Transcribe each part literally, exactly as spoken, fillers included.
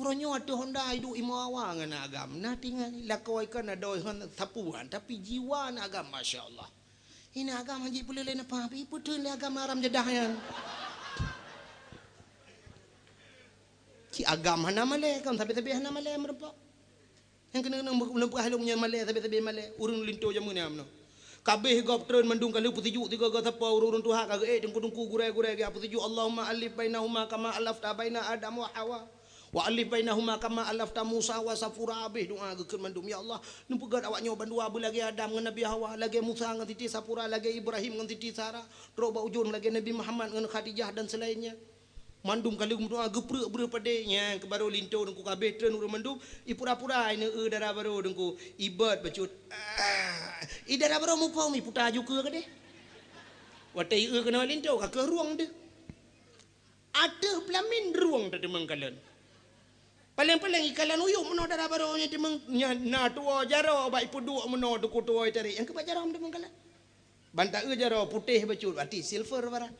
Uroe nyoe ateueh honda iduek imoe awa ngon agam. Na tinggai lakoe kon adoe hon sapuan, tapi jiwa na agam, masya Allah. Ina agam hanjeuet peuleueh lé napa, ipeuteun lé agam haram jadah nyan. Ci agam hana malée, kon sabe-sabe hana malée meurumpok. Nyang keuneuk-keuneuk meuleumpah lôn nyan malée, sabe-sabe malée. Ureuëng linto jameun nyan meunoe. Kabeh gob treun mandum ka lheueh peusijuek tiga-tiga sapo ureuëng-ureuëng tuha ka geuék teungku-teungku gurée-gurée geuék peusijuek, Allahumma alif bainahuma kama alafta baina Adam wa Hawa. Wa alif bainahuma kama alafta Musa wa Safura, habéh doa geukheun mandum, "Ya Allah, neupeugét awak nyoe bandua beulagée Adam ngon Nabi Hawa, lagée Musa ngon Siti Safura, lagée Ibrahim ngon Siti Sarah, trok bak ujong lagée Nabi Muhammad ngon Khadijah dan selainnya." Mandum ka lheueh meudoa geupreuek breueh padé, nyang keubaroe linto teungku kabeh treun ureuëng mandum, ipura-pura ineu eu dara baroe teungku, ibot bacut. Ah, i dara baroe muphom iputa ju keue keudeh. Watée ieu keunoe linto ka keuh rueng deuh. Ateueh peulamin rueng teuteumeng kalon. Paleng-paleng ikalon uyueb meunoe dara baroe nyan teumeng, nyan na tuwoe jaroe bak ipeuduek meunoe teungku tuwoe tarék, nyang keubat jaroe meuteumeng kalon. Ban taeu jaroe putéh bacut, berarti silver barang.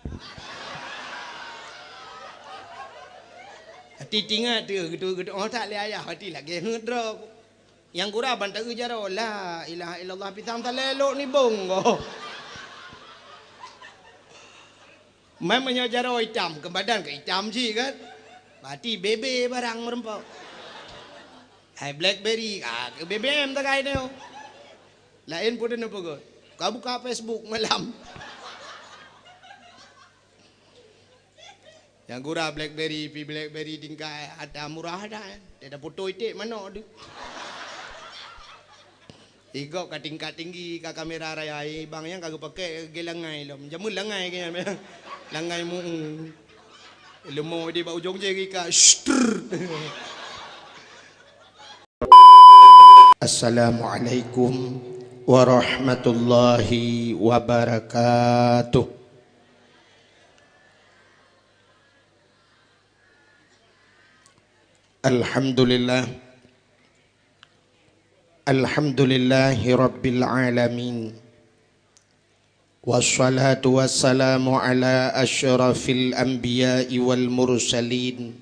Hati tingat tu, gitu, gitu. Oh, tak lé ayah, hati lagée ngeut droe. Nyang gura ban taeu jaroe, la ilaha illallah, pisang talé lok nibong ko. Mai meunyoe jaroe itam, keu badan ka itam cit kan. Berarti bebe barang meurumpok. Hai BlackBerry, ah, keu B B M takai nyoe. Laén pun neupeugah. Ka buka Facebook malam. Nyang gura BlackBerry, pi BlackBerry tingkai ada murah dah. Dia dah foto iték manok tu. Igop ka tingkat tinggi, ka kamera raya, eh, bang nyang ka geupakai lagée langai lom. Jameun langai ke nyan, langai mu. Leumo di bak ujong jih ka. Assalamualaikum warahmatullahi wabarakatuh. Alhamdulillah. Alhamdulillahi rabbil alamin. Wassalatu wassalamu ala asyrafil anbiya'i wal mursalin.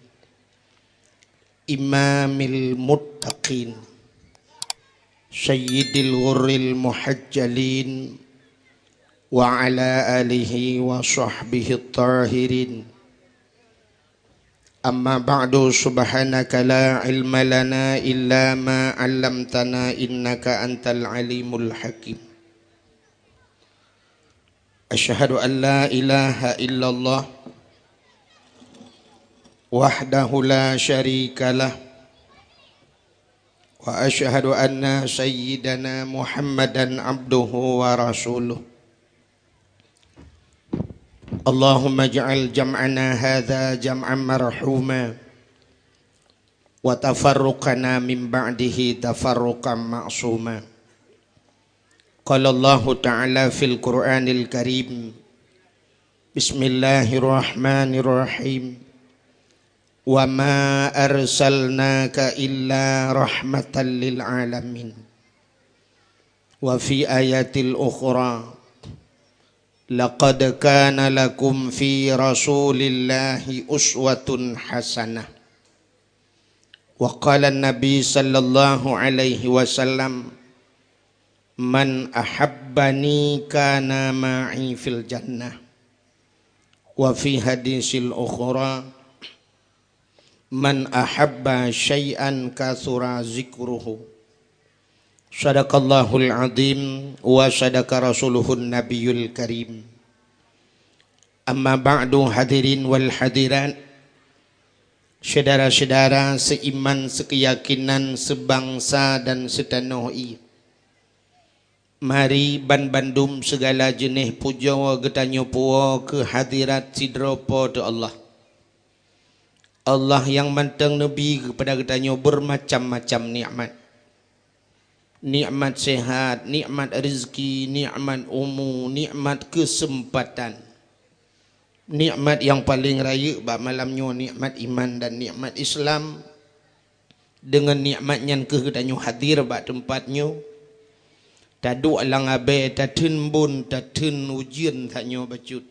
Imamil muttaqin. Sayyidil ghurril muhajjalin. Wa ala alihi wa sahbihi tahirin. Amma ba'du, subhanaka la ilma lana illa ma allamtana innaka antal alimul hakim. Asyhadu an la ilaha illallah wahdahu la syarikalah, wa asyhadu anna sayyidana Muhammadan abduhu wa rasuluh. Allahumma ij'al jam'ana hadza jam'an marhuma, wa tafarruqana min ba'dihi tafarruqan ma'suma. Qala Allahu ta'ala fil Qur'anil Karim, bismillahirrahmanirrahim. Wa ma arsalnaka illa rahmatan lil alamin. Wa fi ayatil ukhra, laqad kana lakum fi Rasulillahi uswatun hasanah. Wa qala Nabi sallallahu alaihi wasallam, "Man ahabbani kana ma'i fil jannah." Wa fi hadisil ukhra, "Man ahabba syai'an katsura dzikruhu." Shadaqallahul adzim wa shadaqa rasuluhun nabiyul karim. Amma ba'du, hadirin wal hadirat, syedara-syedara seiman, sekeyakinan, sebangsa dan setanoh ie. Mari ban bandum sigala jeuneh pujoe geutanyoe puwoe keu hadirat sidroe Po teu Allah. Allah nyang mantong neubi keupada geutanyoe beumacam-macam nikmat. Nikmat sehat, nikmat rezeki, nikmat umu, nikmat keuseumpatan. Nikmat nyang paleng rayeuk bak malam nyoe nikmat iman dan nikmat Islam. Deungon nikmat nyan kheueh geutanyoe hadir bak teumpat nyoe. Taduek lam abée, tatheun bon, tatheun ujeuen tanyoe bacut.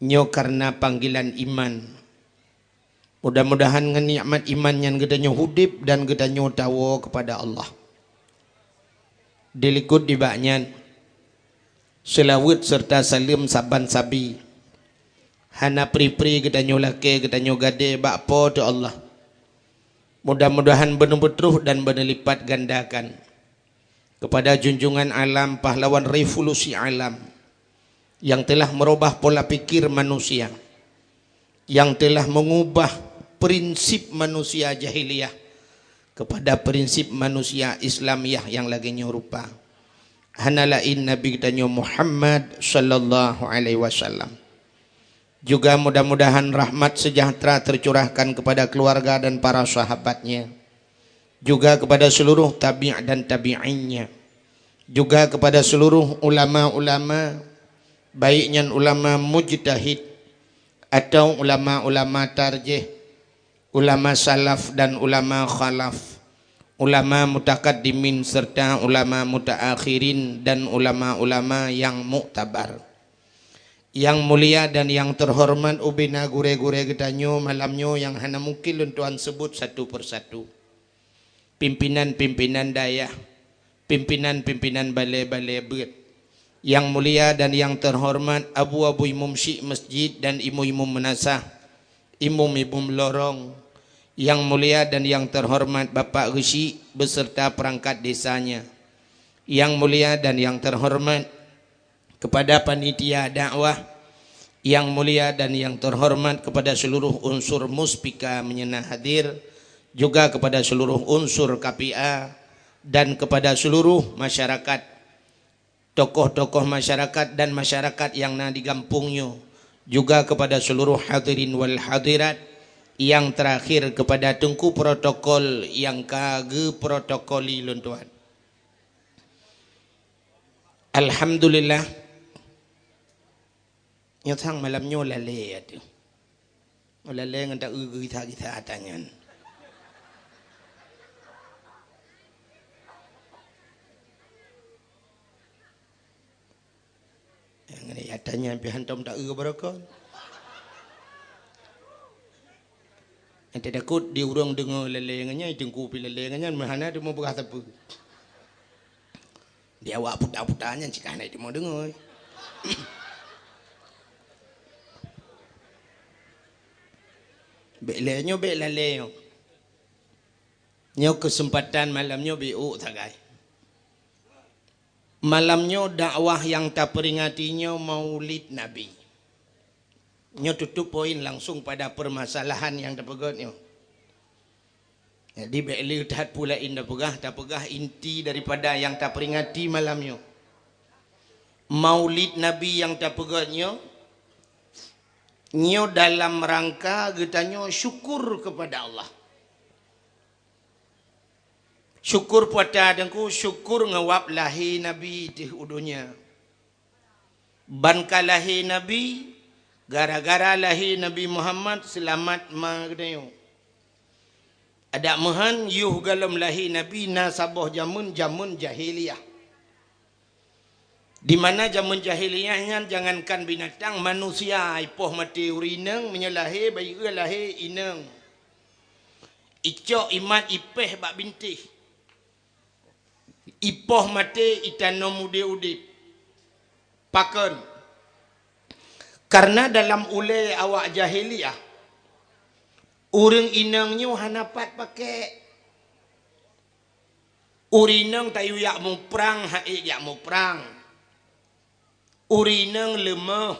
Nyoe kareuna panggilan iman. Mudah-mudahan ngon nikmat iman nyan geutanyoe udeb dan geutanyoe tawoe keupada Allah. Dilikot nibak nyan, seulaweuet seureuta saleuem saban sabe hana pri-pri geutanyoe lakée geutanyoe gadée bak Po teu Allah. Mudah-mudahan beuneubeutruh dan beuneulipat gandakan kepada junjungan alam, pahlawan revolusi alam, yang telah merubah pola pikir manusia, yang telah mengubah prinsip manusia jahiliyah kepada prinsip manusia Islamiah yang lagée nyoe rupa. Hana laén Nabi geutanyoe Muhammad sallallahu alaihi wasallam. Juga mudah-mudahan rahmat sejahtera tercurahkan kepada keluarga dan para sahabatnya, juga kepada seluruh tabi' dan tabi'innya, juga kepada seluruh ulama-ulama, baik nyan ulama mujtahid atau ulama-ulama tarjih, ulama salaf dan ulama khalaf, ulama mutakaddimin serta ulama mutaakhirin dan ulama-ulama yang muktabar. Yang mulia dan yang terhormat ubena gurée-gurée geutanyoe malam nyoe nyang hana mungkin lôn tuan sebut satu persatu. Pimpinan-pimpinan dayah, pimpinan-pimpinan balée-balée beuet. Yang mulia dan yang terhormat abu-abu imum syik masjid dan imum-imum meunasah, imum-imum lorong. Yang mulia dan yang terhormat Bapak Geusyik beserta perangkat desanya. Yang mulia dan yang terhormat kepada panitia dakwah, yang mulia dan yang terhormat kepada seluruh unsur muspika meunyeuna hadir, juga kepada seluruh unsur K P A dan kepada seluruh masyarakat, tokoh-tokoh masyarakat dan masyarakat yang na di gampông nyoe, juga kepada seluruh hadirin wal hadirat, yang terakhir kepada teungku protokol yang ka geuprotokoli lôn tuan. Alhamdulillah. Nyoe sang malam nyoe lalée ateueh. Nyoe lalée ngon taeu gisa-gisa ata nyan. Nyang ngani ata nyan pih hantom taeu barokon. Nyang teutakot di ureuëng deungoe lalée ngon nyan, teungku pih lalée ngon nyan, meuhana teuma beurah sapeue. Di awak puta-puta nyan cit ka hana teuma deungoe. Bék lé nyoe, bék lalée nyoe. Nyoe keuseumpatan malam nyoe bék ôk sagai. Malam nyoe dakwah nyang taperingati nyoe Maulid Nabi. Nyoe tutup poin langsung pada permasalahan nyang tapeugét nyoe. Jadi bék le that peue laén tapeugah, tapeugah inti daripada nyang taperingati malam nyoe. Maulid Nabi nyang tapeugét nyoe, nyoe dalam rangka geutanyoe syukur kepada Allah. Syukur puata Teungku, syukur ngon wab lahé Nabi teuh u donya. Ban ka lahé Nabi, gara-gara lahé Nabi Muhammad seulamat ma geutanyoe. Adak meuhan yoh gohlom lahé Nabi na saboh jameun, jameun jahiliyah. Di mana jameun jahiliyah nyan jangankan binatang, manusia ipoh maté ureuëng inong meunyoe lahé, bayeue lahé inong. Icok imat ipéh bak bintéh. Ipoh maté itanom udeb-udeb. Pakon? Karena dalam ulée awak jahiliyah, ureuëng inong nyoe hana pat pakék. Ureuëng inong tayue jak muprang, hana ék jak muprang. Ureuëng inong leumoh.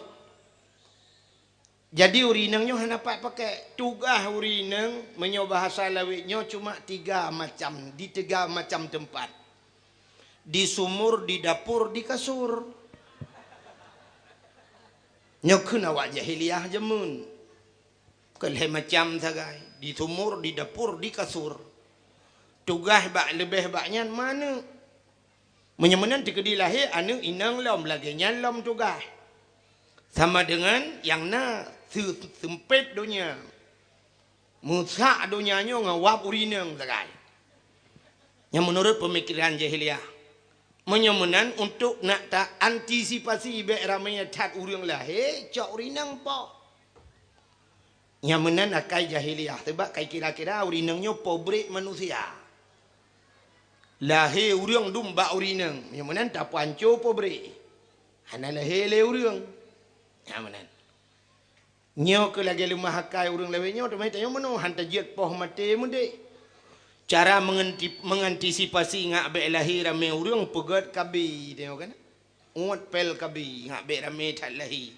Jadi ureuëng inong nyoe hana pat pakék. Tugaih ureuëng inong meunyoe bahasa lawét nyoe cuma tiga macam, di tiga macam teumpat. Di sumur, di dapur, di kasur. Nyoe kheun awak jahiliyah jameun. Keu lhée macam sagai, di sumur, di dapur, di kasur. Tugaih bak leubeh bak nyan manök. Meunyoe meunan teukeudi lahé aneuëk inong lom, lagée nyan lom tugaih. Sama deungon nyang na seu-, seumpét donya. Meusak donya nyoe ngon wab ureuëng inong sagai. Nyang meunurot peumikeran jahiliyah. Meunyoe meunan untuk nak ta antisipasi bék ramé that ureuëng lahé, cok ureuëng inong poh. Nyang meunan akai jahiliyah, sabab kai kira-kira ureueng inong nyoe peubrek manusia. Lahé ureueng dum bak ureueng inong, nyang meunan tapeuhanco peubrek. Hana lahé lé ureueng. Nyang meunan. Nyoe keuh lagèe leumah akai ureueng lawét nyoe, teuma tanyoe meunoe han tajeuet poh maté meudéh. Cara menganti-, mengantisipasi ngak bèk lahé ramé ureueng, peugöt KB tanyoe kan. Uet pel KB ngak bèk ramé that lahé.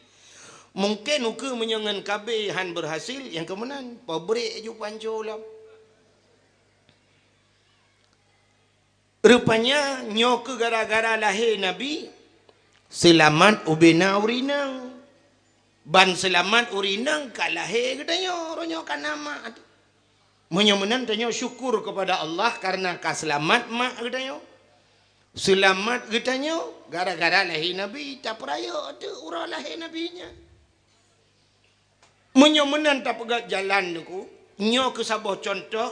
Mungken ukeue meunyoe ngon KB han berhasil, nyang keu meunan, peubrek aju panco lom. Rupanya nyoe keuh gara-gara lahé Nabi, seulamat ubena ureueng inong. Ban seulamat ureueng inong ka lahé geutanyoe, uroe nyoe ka na mak. Meunyoe meunan tanyoe syukur keupada Allah kareuna ka seulamat mak geutanyoe. Seulamat geutanyoe gara-gara lahé Nabi, tapeurayeuk teuk uroe lahé Nabi nyan. Meunyoe meunan tapeugöt jalan Teungku, nyoe keuh saboh cuntoh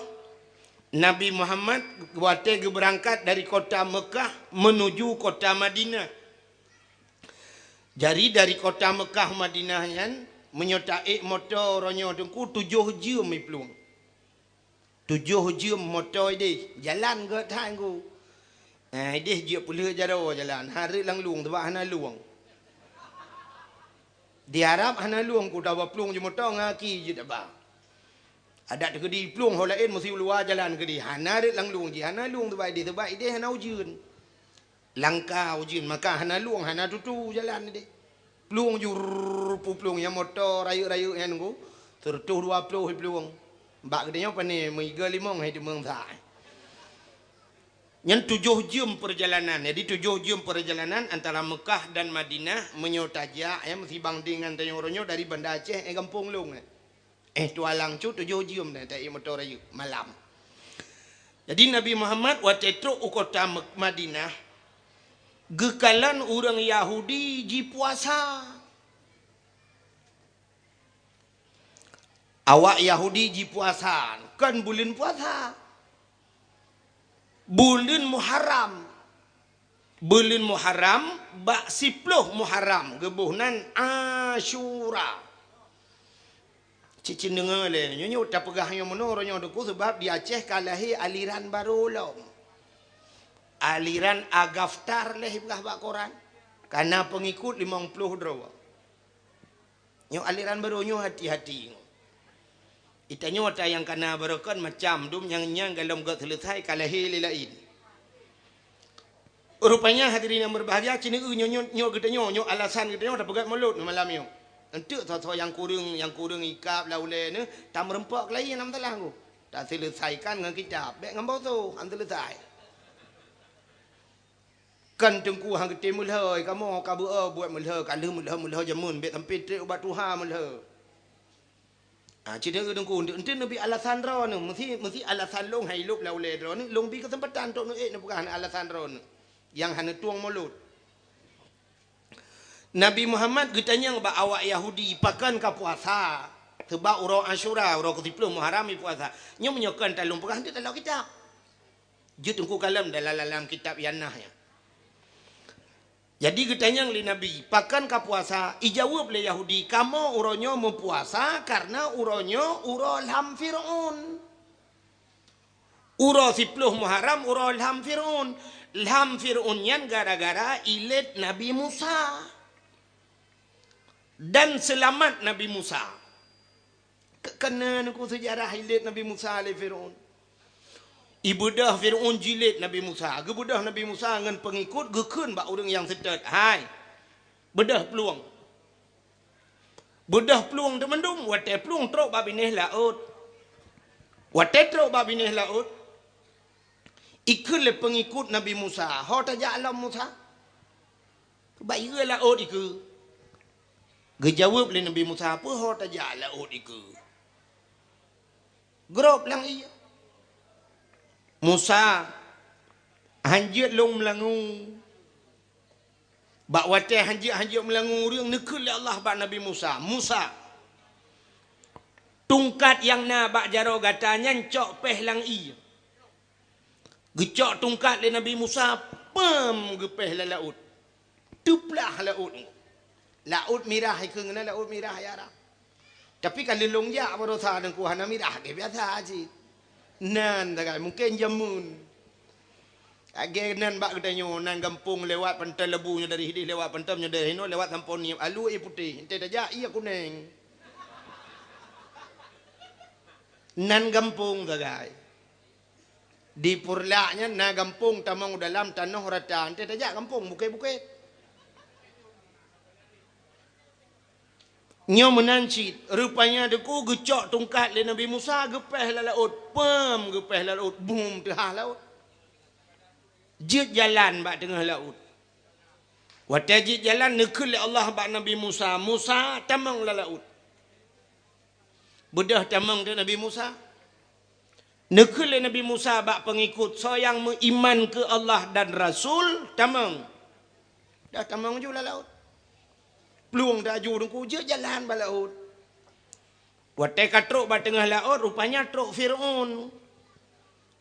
Nabi Muhammad watèe geubeurangkat dari kota Meukah meunuju kota Madinah. Jadi dari kota Meukah Madinah nyan, meunyoe taék moto uroe nyoe Teungku, tujoh jeuem iplueng. Tujoh jeuem moto idéh, jalan gèt that Teungku. Eh, idéh jeuet peulheueh jaroe jalan, hareuet lam lueng, sabab hana lueng. Di Arab hana lueng, ku taba plueng ju moto ngon aki jeuet taba. Adak teukeudi plueng ho laén meusi u luwa jalan keudi, hana rhot lam lueng jih, hana lueng sabab idéh, sabab idéh hana ujeuen. Langka ujeuen, maka hana lueng, hana tutu jalan idéh. Plueng ju rrrr, puplueng nyang moto rayeuk-rayeuk nyan Teungku, sireutoh dua ploh plueng. Bak geutanyoe pane meuiga limong hai teumeung sa. Nyan tujoh jeuem peurjalanan. Jadi tujoh jeuem peurjalanan antara Meukah dan Madinah meunyoe tajak, ya, meusibang dengan tanyoe uroe nyoe dari Banda Aceh, eh, gampông lôn, eh. Eh, tualang cu tujoh jeuem dah taék moto rayeuk malam. Jadi Nabi Muhammad watèe trok u kota Mek-, Madinah, geukalon ureueng Yahudi jipuasa. Awak Yahudi jipuasa, kon buleuen puasa. Buleuen Muharram. Buleuen Muharram, bak siploh Muharram, geuboh nan Asyura. Cit-cit deungoe lé, nyoe, nyoe tapeugah nyoe meunoe uroe nyoe Teungku, sabab di Aceh ka lahé aliran barô lom. Aliran Agaftar lé ipeugah bak koran. Ka na peungikut limong ploh droe. Nyoe aliran barô nyoe hati-hati. Itanyoe ata nyang kana barokon macam dum nyang, nyang golom gèt seuleusai ka lahé lé laén. Rupanya hadirin yang berbahagia, ci neueu nyoe, nyoe, nyoe geutanyoe, nyoe alasan geutanyoe tapeugèt mulod malam nyoe. Enteuk soe-soe nyang kureueng, nyang kureueng ikab lam ulèe neuh, tameureumpok keu laén hana masalah Teungku. Taseuleusaikan ngon kitab, bèk ngon boh soe, han seuleusai. Kan Teungku han geutem meulhèe, kamoe ka beu-o buet meulhèe, ka lheueh meulhèe, meulhèe jameun, bèk sampai trép ubak tuha meulhèe. Ah, ci neueu Teungku, enteuk, enteuk neubi alasan droeneuh, meusi, meusi alasan lôn hai lôb lam ulèe droeneuh, lôn bi keuseumpatan trok neuék neupeugah alasan droeneuh nyang hana tueng mulod. Nabi Muhammad geutanyong bak awak Yahudi, "Pakon ka puasa?" Sabab uroe Asyura, uroe keusiploh Muharram ipuasa. Nyoe meunyoe kon talôn peugah, enteuk lam kitab. Jeuet Teungku kalon dalam, dalam kitab Yanah nyan. Jadi geutanyong lé Nabi, "Pakon ka puasa?" Ijaweueb lé Yahudi, "Kamoe uroe nyoe meupuasa kareuna uroe nyoe uroe lham Fir'aun." Uroe siploh Muharram uroe lham Fir'aun. Lham Fir'aun nyan gara-gara ilét Nabi Musa. Dan seulamat Nabi Musa. Ke-, keuneuk Teungku seujarah ilét Nabi Musa lé Fir'aun. Ibeudôh Fir'aun jilét Nabi Musa. Geubeudôh Nabi Musa ngon peungikut geukheun bak ureueng nyang seutôt, "Hai, beudôh plueng." Beudôh plueng teumandum, watèe plueng trok bak binéh laôt. Watèe trok bak binéh laôt, ikheun lé peungikut Nabi Musa, "Ho tajak lom Musa?" "Bak ié laôt ikeue." Geujaweueb lé Nabi Musa, "Peue ho tajak laôt ikeue?" Grob lam ié. Musa, han jeuet lôn meulangue. Bak watèe han jeuet, han jeuet meulangue ureueng, neukheun lé Allah bak Nabi Musa, "Musa, tungkat nyang na bak jaroe gata nyan cok péh lam ié." Geucok tungkat lé Nabi Musa, peuem geupéh lam laôt. Teuplah laôt. Laôt Mirah ikheun, na Laôt Mirah ya Arab. Tapi ka lôn jak baroesa Teungku, hana mirah, lagèe biasa cit. Nan sagai, mungken jameun. Lagèe nan bak geutanyoe, nan gampông lewat Pantai Lebu nyoe dari hideh, lewat Pantai nyoe dari hinoe, lewat sampoe Nip, alue ié putéh, enteuk tajak ié kunèng. Nan gampông sagai. Di Purlak nyan na gampông tamong dalam tanoh rata, enteuk tajak gampông bukét-bukét. Nyoe meunan cit, rupanya Teungku geucok tungkat lé Nabi Musa geupéh lam laôt, peuem geupéh lam laôt, bum teuhah laôt. Jeuet jalan bak teungoh laôt. Watèe jeuet jalan neukheun lé Allah bak Nabi Musa, "Musa, tamong lam laôt." Beudôh tamong teuk Nabi Musa. Neukheun lé Nabi Musa bak peungikot, "Soe nyang meuiman keu Allah dan Rasul, tamong." Dah tamong ju lam laôt. Plueng taju Teungku, jeuet jalan bak laôt. Watèe ka trok bak teungoh laôt, rupanya trok Fir'aun.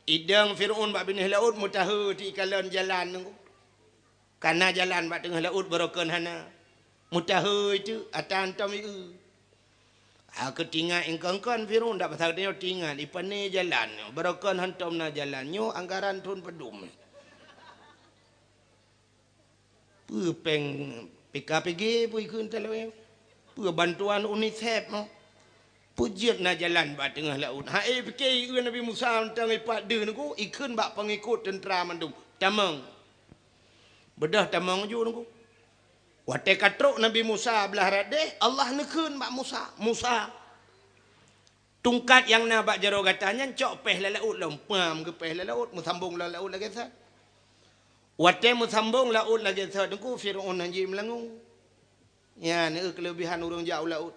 Idong Fir'aun bak binéh laôt meutahe teuh ikalon jalan Teungku. Ka na jalan bak teungoh laôt, barokon hana. Meutahe teuh, ata hantom ié. Ha, keu tingat ingkon-kon Fir'aun, dak pasal tanyoe tingat, ipané jalan nyoe, barokon hantom na jalan nyoe, anggaran thon padum. Peue péng P K P G peue ikheun talawée? Peue bantuan UNICEF nyoe? Peue jeuet na jalan bak teungoh laôt? Ha, eh, pike ié Nabi Musa mantong ipat deuh Teungku, ikheun bak peungikot teuntra mandum, "Tamong." Beudôh tamong ju Teungku. Watèe ka trok Nabi Musa blah rot deh, Allah neukheun bak Musa, "Musa, tungkat nyang na bak jaroe gata nyan cok péh lam laôt lom." Peuem geupéh lam laôt, meusambong lam laôt lagèe sat. Watèe meusambong laôt lagèe sat Teungku, Fir'aun hanjeuet meulangue. Nyan, eh, keuleubihan ureueng jak u laôt.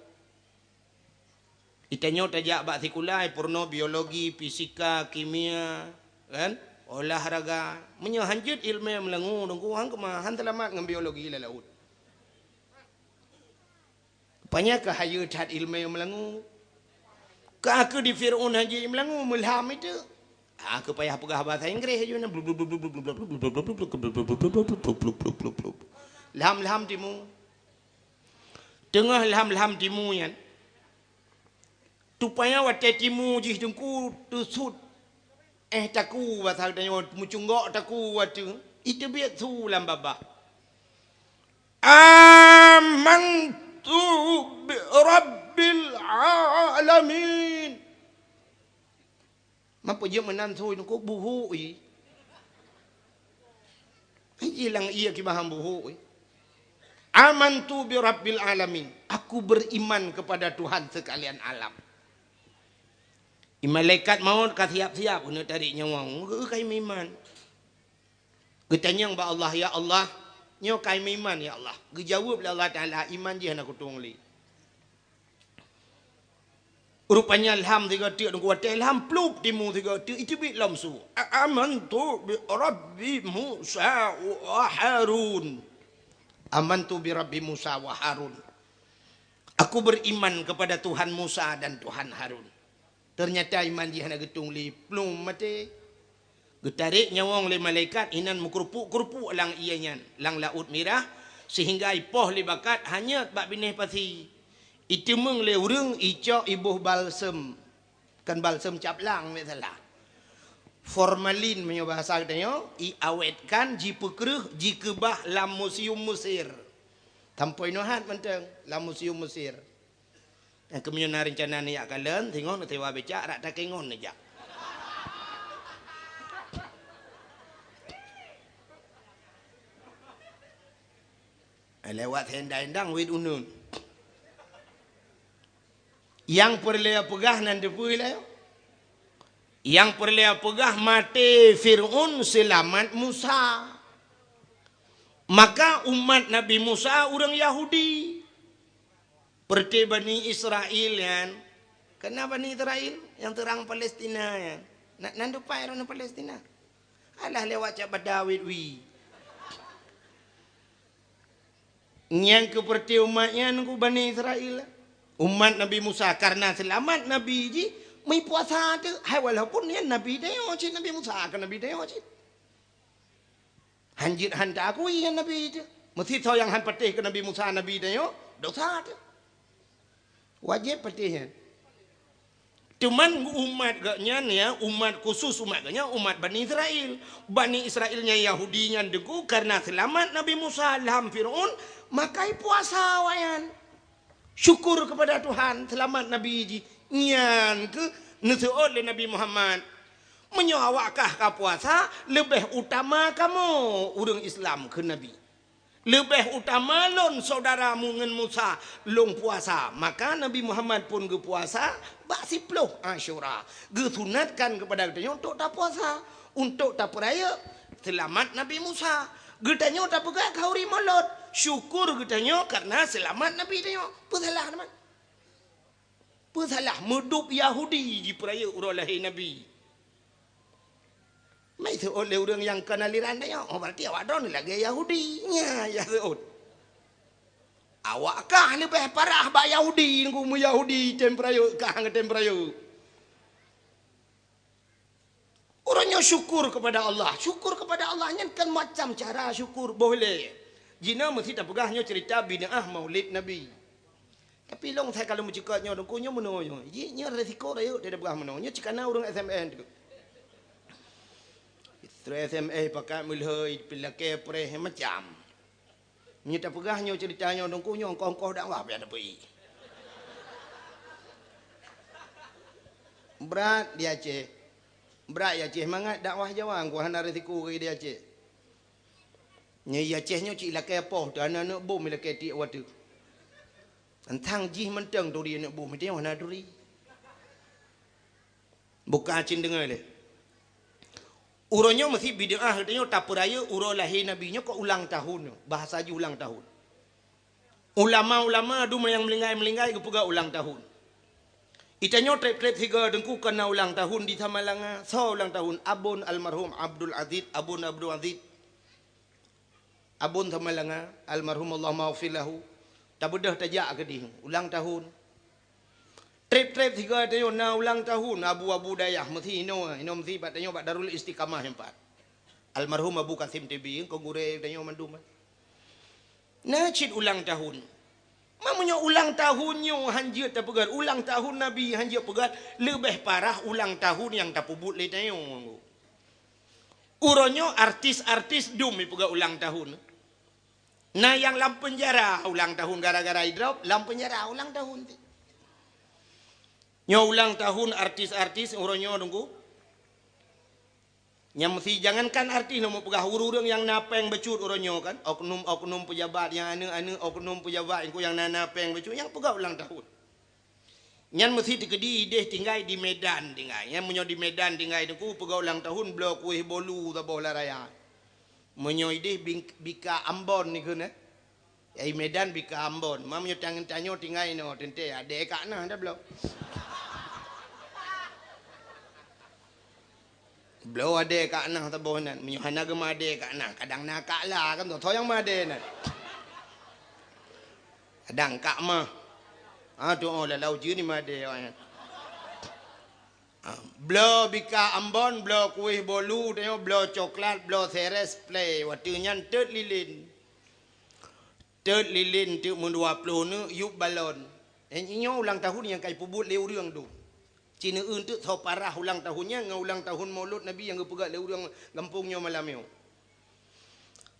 Geutanyoe tajak bak sikula, peurunoe biologi, fisika, kimia, kan? Olahraga. Meunyoe hanjeuet ileumèe meulangue Teungku, han keumah, han seulamat ngon biologi lam laôt. Rupanya ka hayeue that ileumèe meulangue. Ka keuh di Fir'aun hanjeuet meulangue, meulham itu. Ah, keu payah peugah bahasa Inggris aju nyan. Lham-lham timu. Teungoh lham-lham timu nyan, rupanya watèe timu jih Teungku teusut, eh, takue, basa geutanyoe meucunggok takue ateueh, iteubiet su lam babah. "Amantu bi rabbil alamin." Meupeujeuet meunan su Teungku, buhuk ié. Ilang ié kiban buhuk ié. "Amantu bi rabbil alamin." Aku beriman kepada Tuhan sekalian alam. Malaikat maut ka siap-siap keuneuk tarek nyawa. Geu kai meuiman. Geutanyong bak Allah, "Ya Allah, nyoe kai meuiman, ya Allah." Geujaweueb lé Allah Taala, "Iman jih hana kutueng lé." Rupanya lham sigoe teuk Teungku, watèe lham plup timu sigoe teuk, iteubiet lom su. "A-, amantu bi Rabbi Musa wa Harun." "Amantu bi Rabbi Musa wa Harun." Aku beriman kepada Tuhan Musa dan Tuhan Harun. Ternyata iman jih hana geutueng lé, plup maté. Geutarek nyawöng lé malaikat, inan meukeurupuk-keurupuk lam ié nyan, lam Laôt Mirah, sehingga ipoh lé bakat hanyöt bak binéh pasi. Iteumeung lé ureuëng, icok iboh balsem, kon balsem caplang, meusalah. Formalin meunyoe bahasa geutanyoe, iawetkan, jipeukreueh, jikeubah lam museum Mesir. Sampoe inoe hat mantong lam museum Mesir. Nyang keumeunyoe na reuncana neujak kalon, singoh neusewa becak, rot takengon neujak. Lewat sendang-endang wét uneun. Nyang peureulée peugah nan teupeue lé? Nyang peureulée peugah maté Fir'aun, seulamat Musa. Maka umat Nabi Musa ureuëng Yahudi. Peureuté Bani Israel nyan, keunan Bani Israel nyang seurang Palestina nyan. Na, nan dupai droeneuh Palestina. Alah lewat cak bada wét wie. Nyang keu peureuté umat nyan ku Bani Israel. Umat Nabi Musa, kareuna seulamat Nabi jih, meupuasa teuk. Hai, walaupun nyan Nabi tanyoe cit, Nabi Musa keu Nabi tanyoe cit. Hanjeuet han taakui nyan Nabi teuh. Meusisoe nyang han patéh keu Nabi Musa, Nabi tanyoe, dosa teuh. Wajéb patéh nyan. Cuman umat geuh nyan, ya, umat khusus umat geuh nyan, umat Bani Israel. Bani Israel nyang Yahudi nyan teungku karena seulamat Nabi Musa lam Fir'aun, maka ipuasa awaknyan. Syukur kepada Tuhan, seulamat Nabi jih. Nyan keuh neuseuôt lé Nabi Muhammad. Meunyoe awak kah ka puasa, leubeh utama kamoe ureuëng Islam kheun Nabi. Leubeh utama lôn syedara mu ngon Musa lôn puasa. Maka Nabi Muhammad pun geupuasa bak siploh Asyura. Geusunatkan kepada geutanyoe untuk tapuasa, untuk tapeurayeuk seulamat Nabi Musa. Geutanyoe tapeugah khauri Maulud, syukur geutanyoe karena seulamat Nabi tanyoe. Peusalah teuma. Peusalah, meudub Yahudi jipeurayeuk uroe lahé Nabi. Mai seuôt lé ureuëng nyang kon aliran tanyoe, oh, berarti awak droeneuh lagée Yahudi. Nya, ya seuôt. Awak kah leubeh parah bak Yahudi, nunggu meu Yahudi tem peurayeuk, kah ngon tem peurayeuk. Uroe nyoe syukur kepada Allah. Syukur kepada Allah nyan kan macam cara syukur. Boh lé. Jinoe meusti tapeugah nyoe cerita bid'ah Maulid Nabi. Tapi lôn sai ka lôn meucukot nyoe, teungku, nyoe meunoe nyoe. Ji nyoe resiko rayeuk tapeugah meunoe. Nyoe cikana ureuëng S M S tu. Trok S M S pakat meulhoi, pilakée preh macam. Meunyoe tapeugah nyoe cerita nyoe, teungku, nyoe ongkoh-ongkoh dakwah payah tapeuék. Brat di Aceh. Brat di Aceh mangat dakwah Jawa, ngon hana risiko keu di Aceh. Nyoe di Aceh nyoe cit lakée poh, teu hana aneuëk bom lakée tiek watée. Tantang jih mantong turi aneuëk bom, teuh hana turi. Buka cit deungoe lé. Uroe nyoe meusti bid'ah geutanyoe tapeurayeuk uroe lahé Nabi nyoe keu ulang tahun nyoe. Bahasa jih ulang tahun. Ulama-ulama dum nyang meulinggai-meulinggai geupeugah ulang tahun. Itanyoe treb-treb sigoe teungku keu na ulang tahun di Samalanga. Soe ulang tahun? Abon almarhum Abdul Aziz, Abon Abdul Aziz. Abon Samalanga, almarhum Allahumma ghfir lahu. Tabeudôh tajak keudeh ulang tahun. Treb-treb sigoe tanyoe na ulang tahun abu-abu dayah meusti inoe, inoe meusti bak tanyoe bak Darul Istiqamah nyan pat. Almarhum Abu Kasim T B, keu gurée tanyoe mandum. Na cit ulang tahun. Ma meunyoe ulang tahun nyoe han jeuet tapeugét, ulang tahun Nabi han jeuet peugét, leubeh parah ulang tahun nyang tapeubuet lé tanyoe. Uroe nyoe artis-artis dum jipeugét ulang tahun. Na nyang lam peunjara ulang tahun gara-gara idrop, lam peunjara ulang tahun. Nyoe ulang tahun artis-artis uroe nyoe teungku. Nyang meusti jangankan artis, lôn peugah ureuëng-ureuëng nyang na péng bacut uroe nyoe kan, oknum-oknum peujabat nyang aneuëk-aneuëk oknum peujabat nyang na, na péng bacut nyang peugah ulang tahun. Nyan meusti teukeudi ideh tinggai di Medan tinggai. Nyan meunyoe di Medan tinggai teungku peugah ulang tahun bloe kueh bolu saboh lam raya. Meunyoe ideh bing-, bika Ambon ni keuneuk. Ai Medan bika Ambon. Ma meunyoe tanyoe tinggai inoe teuntée adé kak na dah bloe. Bloe adé kak na saboh nan. Meunyoe hana geumadé kak na, kadang na kak la kan tu. Soe nyang madé nan. Kadang kak mah. Ha tu oh lalau jeue ni madé awaknyan. Ha, bloe bika Ambon, bloe kueh bolu, tanyoe bloe coklat, bloe seres, play. Watée nyan teut lilin. Teut lilin teuk meudua ploh neuk yup balon. Nyoe ulang tahun nyang ka jipeubuet lé ureuëng tu. Ci neueu teuk soe parah ulang tahun nyan ngon ulang tahun Maulud Nabi nyang geupeugét lé ureuëng gampông nyoe malam nyoe.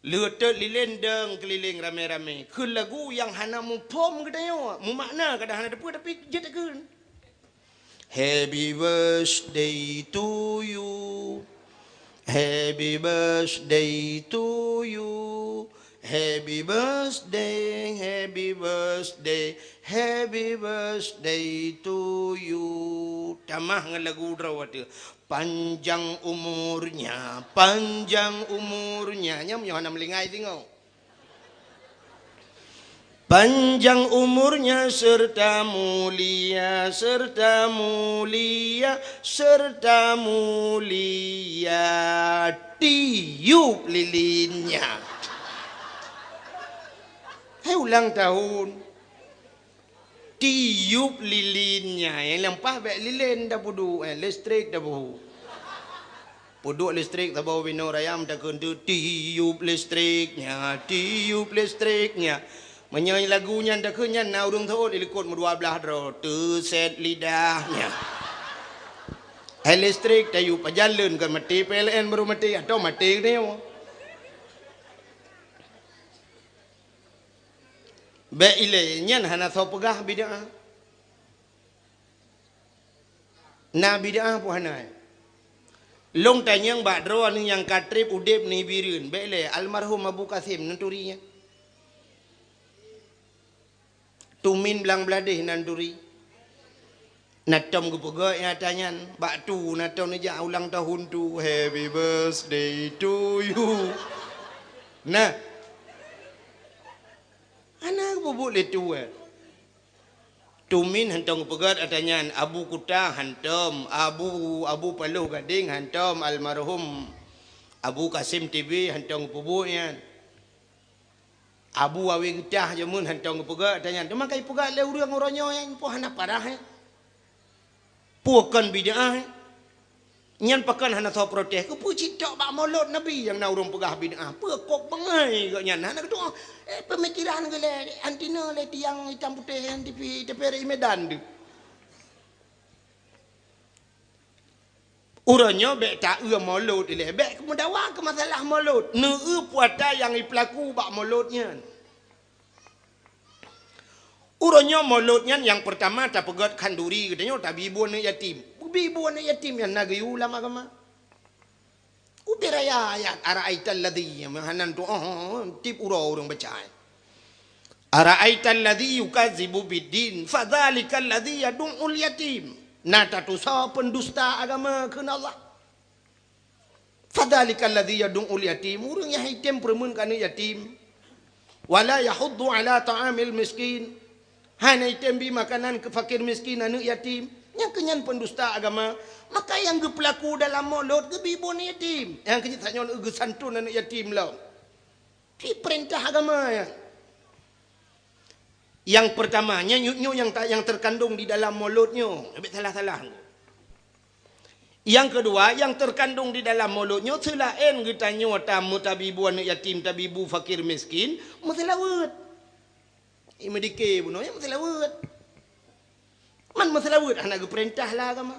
Leuteut lilin dong keulileng ramé-ramé. Keu lagu nyang hana muphom geutanyoe, mumakna kadang hana teupeu tapi jeuet takheun. Happy birthday to you. Happy birthday to you. Happy birthday, happy birthday, happy birthday to you. Tamah ngon lagu droe watée. Panjang umurnya, panjang umurnya. Nyan meunyoe hana meulingai singoh. Panjang umurnya serta mulia, serta mulia, serta mulia. Tiup lilinnya. Hai ulang tahun. Tiup lilinnya, nyang leumpah bék lilin tapeuduek, eh, listrik tapeuhu. Peuduek listrik saboh binoe raya meutakheun teuk, "Tiup listriknya, tiup listriknya." Meunyoe lagu nyan takheun nyan na ureuëng seuôt di likot meudua blaih droe, teuset lidah nyan. Hai listrik tayue pajan leuen kon maté, P L N baru maté, atau maté geutanyoe. Bék ilée nyan hana soe peugah bid'ah. Na bid'ah peue hana? Lôn tanyong bak droeneuh nyang ka treb udeb nibak Bireuen, bék lé almarhum Abu Kasim neuturi nyan. Tumin blang bladeh nan turi. Na tom geupeugah nyata nyan, bak tu na tom neujak ulang tahun tu, "Happy birthday to you." Nah. Hana geupeubeuet lé tu, eh. Tumin hantom geupeugah ata nyan, Abu Kuta hantom, Abu, Abu Paloh Gadeng hantom, almarhum Abu Kasim T B hantom geupeubeuet nyan. Abu Awe Geutah jameun hantom geupeugah ata nyan. Teuma ka ipeugah lé ureuëng uroe nyoe nyan, peue hana parah, eh. Peue kon bid'ah, eh. Nyan pakon hana soe protes. Keupeue cit tok bak molot Nabi nyang na ureuëng peugah bid'ah? Peue kok bangai geuh nyan? Hana geutu'oh, eh, peumikiran geuh lé, anti na lé tiang itam putéh nyan tipi, tapi ri Medan tu. Uroe nyoe bék ta-eu molot ilée, bék meudawa keu masalah molot. Neu-eu puata nyang ipeulaku bak molot nyan. Uroe nyoe molot nyan nyang peurtama tapeugét khanduri geutanyoe tabi bu aneuëk yatim. Bi bu aneuëk yatim nyan na geuyue lam agama. Ubé raya ayat, "Ara'aital ladzi," meuhanan tu, oh, tip uroe ureuëng baca. "Ara'aital ladzi yukazzibu biddin, fadzalikal ladzi yadu'ul yatim." Na tatusoe peundusta agama kheun Allah. "Fadzalikal ladzi yadu'ul yatim," ureuëng nyang item peureumeun keu aneuëk yatim. "Wala yahuddu ala ta'amil miskin," hana item bi makanan keu fakir miskin, aneuëk yatim. Nyang keu nyan peundusta agama. Maka nyang geupeulaku dalam molot geubi bu aneuëk yatim. Nyang keu nyan tanyoe geusanton aneuëk yatim lom. Di peurintah agama nyan. Nyang peurtama, nyan nyoe nyang ta-, nyang teukandong di dalam molot nyoe. Bék salah-salah. Nyang keudua, nyang teukandong di dalam molot nyoe seulaén geutanyoe tameutabi bu aneuëk yatim, tabi bu fakir miskin, meuseulaweuet. Imedike bunoe nyan meuseulaweuet. Man meuseulaweuet hana geupeurintah lé agama.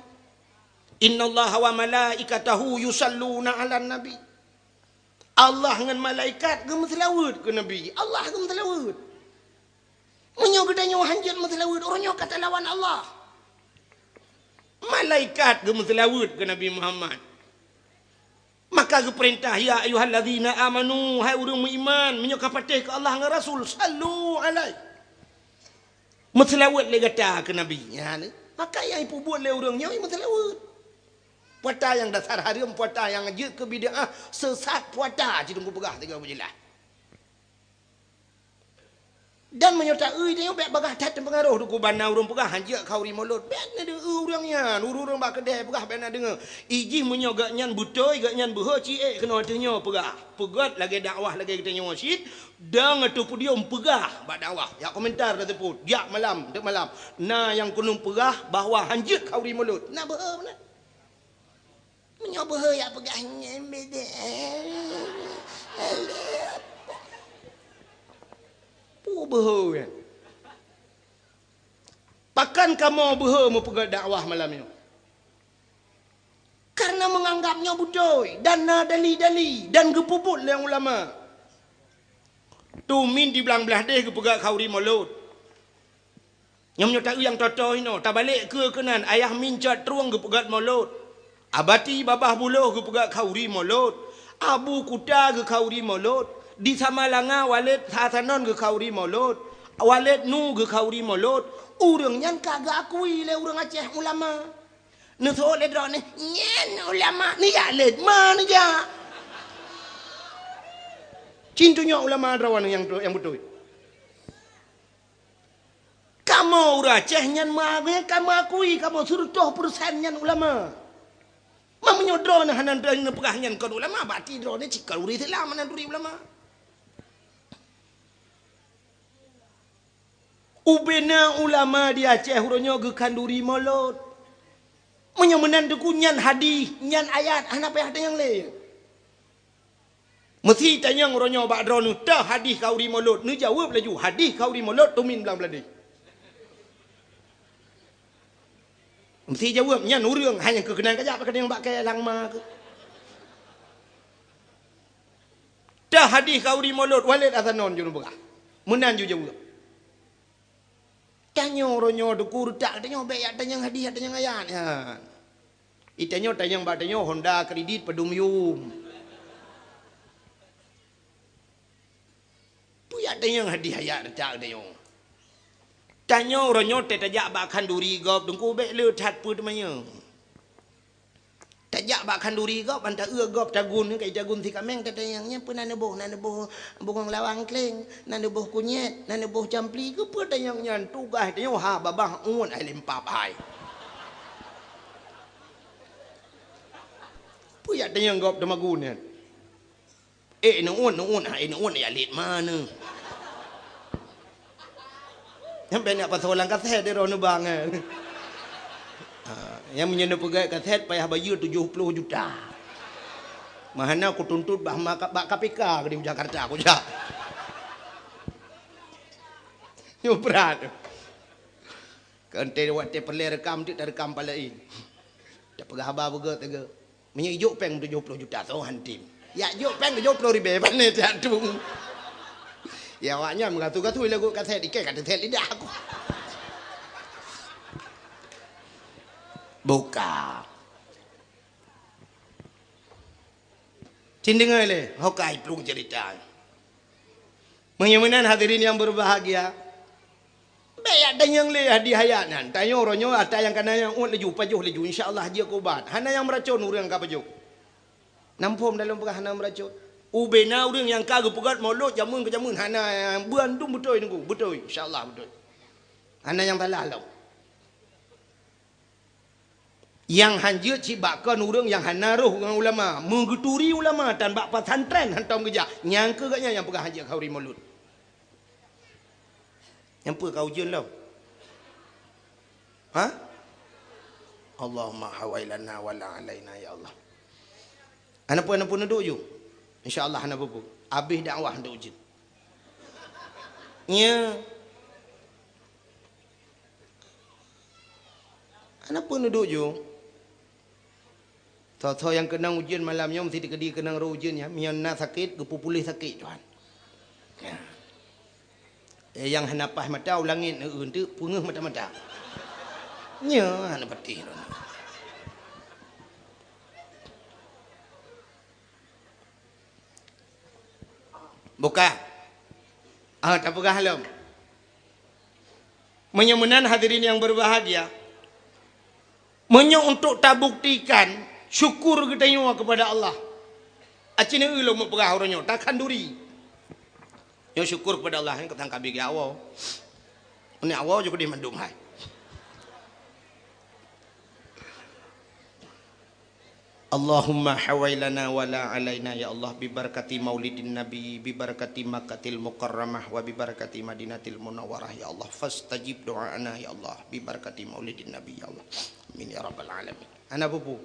"Innallaha wa malaikatahu yusalluna 'alan nabi." Allah ngon malaikat geumeuseulaweuet keu Nabi. Allah geumeuseulaweuet. Meunyoe geutanyoe hanjeuet meuseulaweuet, uroe nyoe ka talawan Allah. Malaikat geumeuseulaweuet keu Nabi Muhammad. Maka geupeurintah, "Ya ayyuhallazina amanu," hai ureuëng meuiman, meunyoe ka patéh keu Allah ngon Rasul, "sallu alaihi." Meuseulaweuet lé gata keu Nabi nyan. Maka nyang ipeubuet lé ureuëng nyoe meuseulaweuet. Puata nyang dasar hareuem, puata nyang jeuet keu bid'ah, seusat puata, cit Teungku peugah tiga beujeulaih. Dan meunyoe ta-eu tanyoe bék bagah that teupeungaroh Teungku bana ureuëng peugah hanjeuet khauri molot. Bék neudeungoe ureuëng nyan, ureuëng-ureuëng bak keudè peugah bék na deungoe. Ijih meunyoe geuh nyan beutôi, geuh nyan beuhe ciek keunoe ateueh nyoe peugah. Peugét lagée dakwah lagée geutanyoe cit, dong ateueh podium peugah bak dakwah. Jak komentar na teupot, jak malam, teuk malam. Na nyang keuneuk peugah bahwa hanjeuet khauri molot. Na beuhe meunan. Meunyoe beuhe jak peugah nyan beda. Peue beuhe nyan? Pakon kamoe beuhe meupeugét dakwah malam nyoe? Kareuna meunganggab nyoe beutôi dan na dali-dali dan geupeubuet lé ulama. Tumin di blang blaih deh geupeugét khauri molot. Nyoe meunyoe ta-eu nyang toe-toe inoe, tabalek keue keunan, Ayah Min Cot Trueng geupeugét molot. Abati Babah Buloh geupeugét khauri molot. Abu Kuta geukhauri molot. Di Samalanga Waled Hasanon geukhauri molot. Waled Nu geukhauri molot. Ureuëng nyan ka geuakui lé ureuëng Aceh ulama. Neuseuôt lé droeneuh, "Nyan ulama, neujak lé, ma neujak?" Cit nyoe ulama droeneuh nyang, nyang beutôi. Kamoe ureuëng Aceh nyan meuakui, kamoe akui, kamoe sireutoh peureusén nyan ulama. Ma meunyoe droeneuh hana neupeugah nyan kon ulama, berarti droeneuh cit kon ureuëng Islam hana turi ulama. Ubena ulama di Aceh uroe nyoe geukhanduri molot. Meunyoe meunan Teungku nyan hadih, nyan ayat, hana payah tanyong lé. Meusi tanyong uroe nyoe bak droeneuh, teuh hadih khanduri mulod, neujaweueb laju, hadih khanduri mulod tumin blang bladeh. Meusi jaweueb nyan ureuëng hana keu keunan kajak bak keudeng bak kée langma keuh. Teuh hadih khanduri mulod, Walid Hasanon jeuet neupeugah. Meunan jijaweueb. Tanyoe uroe nyoe teuku reutak tanyoe bék jak tanyong hadih, jak tanyong ayat nyan. Itanyoe tanyong bak tanyoe Honda kredit padum yum. Peue jak tanyong hadih ayat reutak tanyoe. Tanyoe uroe nyoe teuh tajak bak khanduri gob teungku bék le that peue teumanyong. Tajak bak khanduri gob, ban taeu gob tagun, kai tagun si kaméng tatanyong, nyan peue na neuboh, na neuboh bungong lawang kleng, na neuboh kunyét, na neuboh campli, keupeue tanyong nyan, tugaih tanyoe ha babah uet hai limpab hai. Peue jak tanyong gob teumagun nyan. Eh, neuun, neuun, ha, eh, neuun, ya, lit mana? Sampai nak pasal lam kaset dia roh nubang, kan? Ha, nyang meunyoe neupeugét kaset payah bayeue tujoh ploh juta. Mahana kutuntut bah maka, bak K P K di Jakarta, kujak. Nyoe brat. Keu enté watée peureulée rekam, teuk tarekam palaén. Tapeugah haba beugét teuga. Meunyoe ijok péng tujoh ploh juta, soe han tem. Yak jok péng tujoh ploh ribée, pane tiak tueng. Ya, awak nyan meugatu-gatu lagu kaset, ikée ka teuset lidah aku. Buka. Cin deungoe lé, hokai plueng cerita. Meunyoe meunan hadirin yang berbahagia, bék jak tanyong lé hadih ayat nyan. Tanyong uroe nyoe ata nyang kana nyang uet laju, pajoh laju. Insya Allah jeuet keu ubat. Hana nyang meuracon ureuëng ka pajoh. Nam phom dalam peugah hana meuracon. Ubena ureuëng nyang ka geupeugét mulod jameun keu jameun hana, bandum beutôi teungku, beutôi. Insya Allah beutôi. Hana nyang salah lom. Nyang han jeuet cit bak kon ureuëng nyang hana roh ngon ulama, meugeuturi ulama tan bak pesantren hantom geujak, nyang keu gobnyan nyang peugah han jeuet khanduri mulod. Nyang peue ka ujeuen lom? Ha? Allahumma hawailana wala alaina ya Allah. Hana peue, hana peue neuduek ju. Insya Allah hana peue-peue. Abéh dakwah neuduek ujeuen. Nya. Hana peue neuduek ju. Soe-soe nyang keunong ujeuen malam nyoe meusti teukeudi keunong roh ujeuen nyan. Meunyoe na sakét, geupeupuléh sakét Tuhan. Nya. Eh, nyang hana paih mata u langét, eh, eunteuk peungeuh mata-mata. Nya, hana patéh lôn. Buka. Ah, tapeugah lom. Meunyoe meunan hadirin yang berbahagia, meunyoe untuk tabuktikan syukur geutanyoe kepada Allah, aci neu lom meupeugah uroe nyoe, takhanduri. Nyoe syukur kepada Allah, nyoe ka tangkabi geuawoe. Ini awoe juga di mandum hai. Allahumma hawailana wala alaina ya Allah, bi barakati maulidin nabi, bi barakati Makkatil Mukarramah, wa bi barakati Madinatil Munawwarah ya Allah. Fastajib do'ana ya Allah, bi barakati maulidin nabi ya Allah. Amin ya rabbal alamin. Hana peue-peue.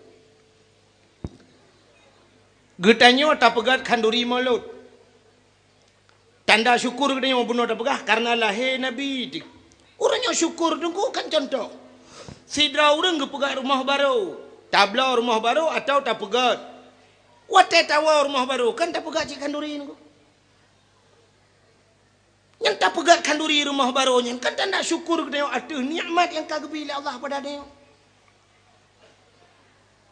Geutanyoe tapeugét khanduri mulod. Tanda syukur geutanyoe bunoe tapeugah karena lahé Nabi. Ureuëng nyoe syukur teungku kan contoh. Sidroe ureuëng geupeugét rumoh barô, tabloe rumoh barô atawa tapeugét. Watée tawoe rumoh barô kan tapeugét cit khanduri teungku. Nyang tapeugét khanduri rumoh barô nyan kan tanda syukur geutanyoe ateueh nikmat nyang ka geubri lé Allah pada tanyoe.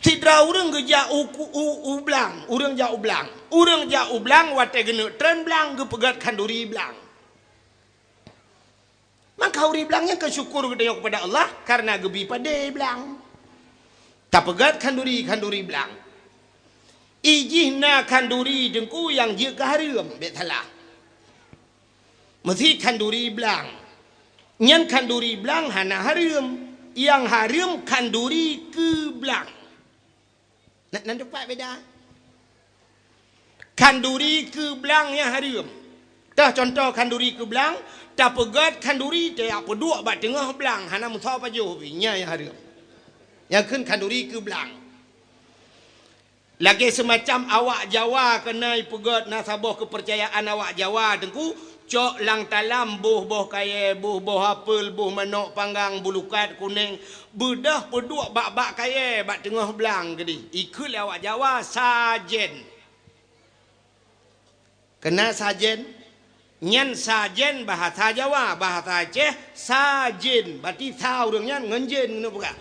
Sidroe ureuëng geujak u, u, u blang, ureuëng jak u blang. Ureuëng jak u blang watée geuneuk treun blang geupeugét khanduri blang. Maka khanduri blang nyan keu syukur geutanyoe kepada Allah karena geubri padé blang. Tapeugét khanduri, khanduri blang. Ijih na khanduri teungku nyang jeuet keu hareuem, bék salah. Meusi khanduri blang. Nyan khanduri blang hana hareuem. Nyang hareuem khanduri keu blang. Na, na teumpat beda. Khanduri keu blang nyang hareuem. Teuh contoh khanduri keu blang, tapeugét khanduri tajak peuduek bak teungoh blang, hana meusoe pajoh pih, nyan nyang hareuem. Nyang kheun khanduri keu blang. Lagée seumacam awak Jawa keunoe peugét na saboh keupeurcayaan awak Jawa, Teungku, cok lam talam boh-boh kayée, boh-boh apel, boh manok panggang, bulukat kunéng, beudôh peuduek bak-bak kayée bak teungoh blang keudeh. Ikheun lé awak Jawa sajen. Keunan sajen, nyan sajen bahasa Jawa, bahasa Aceh sajen, berarti sa ureuëng nyan ngon jen keuneuk peugah.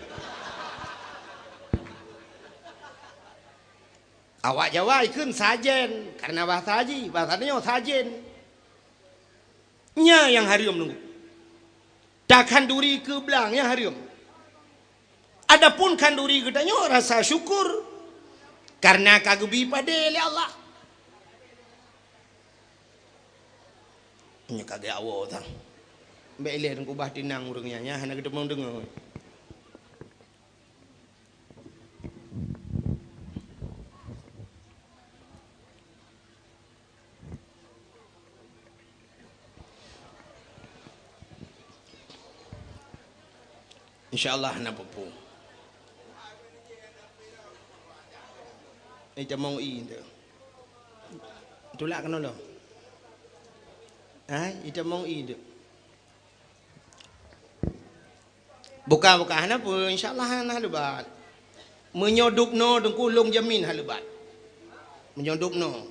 Awak Jawa ikheun sajen, karena bahasa jih, bahasa nyoe sajen. Nyan nyang hareuem nunggu. Takhanduri keu blang nyang hareuem. Adapun khanduri geutanyoe rasa syukur karena ka geubi padé lé Allah. Nyoe ka geuawoe tang. Bék ilée teungku bah tinang ureuëng nyan, nyan hana geuteumong deungoe. Insya Allah na peue-peue. Itamong i tu. Tulak keunoe lom. Hai, itamong i tu. Buka-buka hana peue, insya Allah hana lebat. Meunyoe dubnoe teungku lôn jamin hana lebat. Meunyoe dubnoe,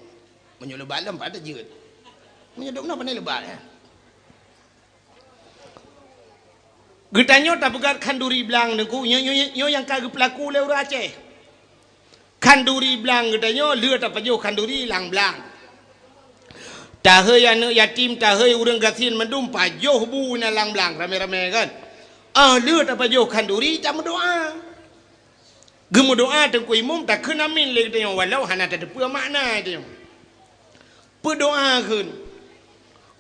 meunyoe lebat lom pat jeuet. Meunyoe dubnoe pandai lebat, eh. Geutanyoe tapeugét khanduri blang teungku, nyoe, nyoe, nyoe nyang ka geupeulaku lé ureuëng Aceh. Khanduri blang geutanyoe lheueh tapajoh khanduri lam blang. Tahôi aneuëk yatim, tahôi ureuëng gasien mandum pajoh bu na lam blang ramé-ramé kan. Ah lheueh tapajoh khanduri tameudoá. Geumeudoá teungku imum takheun amin lé geutanyoe walau hana tateupeue makna geutanyoe. Peudoá kheun,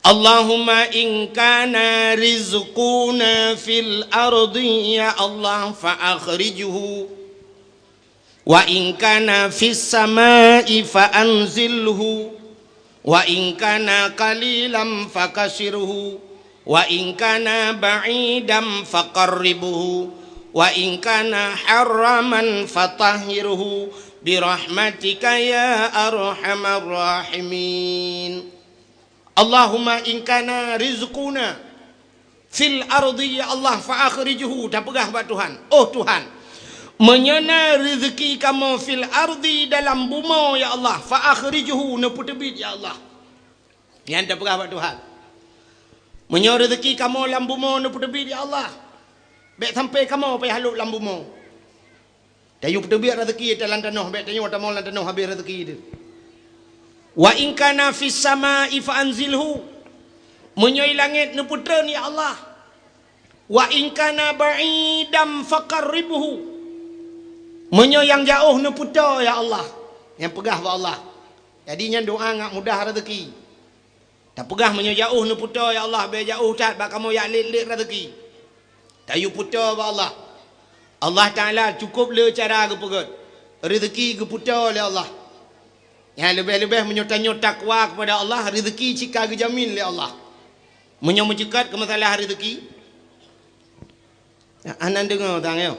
Allahumma in kana rizquna fil ardi ya Allah fa akhrijhu. Wa in kana fis samai fa anzilhu, wa in kana qalilan fakasirhu, wa in kana ba'idan faqarribhu, wa in kana haraman fatahhirhu, birahmatika ya arhamar rahimin. Allahumma in kana rizquna fil ardi ya Allah fa akhrijhu, tapeugah bak Tuhan, oh Tuhan, meunyoe na rezeki kamoe fil ardi dalam bumoe ya Allah, fa akhrijhu, neupeuteubiet ya Allah. Nyan tapeugah bak Tuhan. Meunyoe rezeki kamoe lam bumoe neupeuteubiet ya Allah, bék sampai kamoe payah lôb lam bumoe. Tayue peuteubiet rezeki ata lam tanoh, bék tanyoe tamong lam tanoh habéh rezeki teuh. Wa in kana fis samai fa anzilhu. Meunyoe i langét neupeutreun ya Allah. Wa in kana ba'idan faqarribhu. Meunyoe nyang jaoh neupeutoe ya Allah. Nyang peugah bak Allah. Jadi nyan doá ngat mudah rezeki. Tapeugah meunyoe jaoh neupeutoe ya Allah, bék jaoh that bak kamoe jak lét-lét rezeki. Tayue peutoe bak Allah. Allah Taala cukup le cara geupeugét. Rezeki geupeutoe lé Allah. Nyan leubeh-leubeh meunyoe tanyoe takwa kepada Allah, rezeki cit ka geujamin lé Allah. Meunyoe meuceukat keu masalah rezeki, anan deungoe tang yo.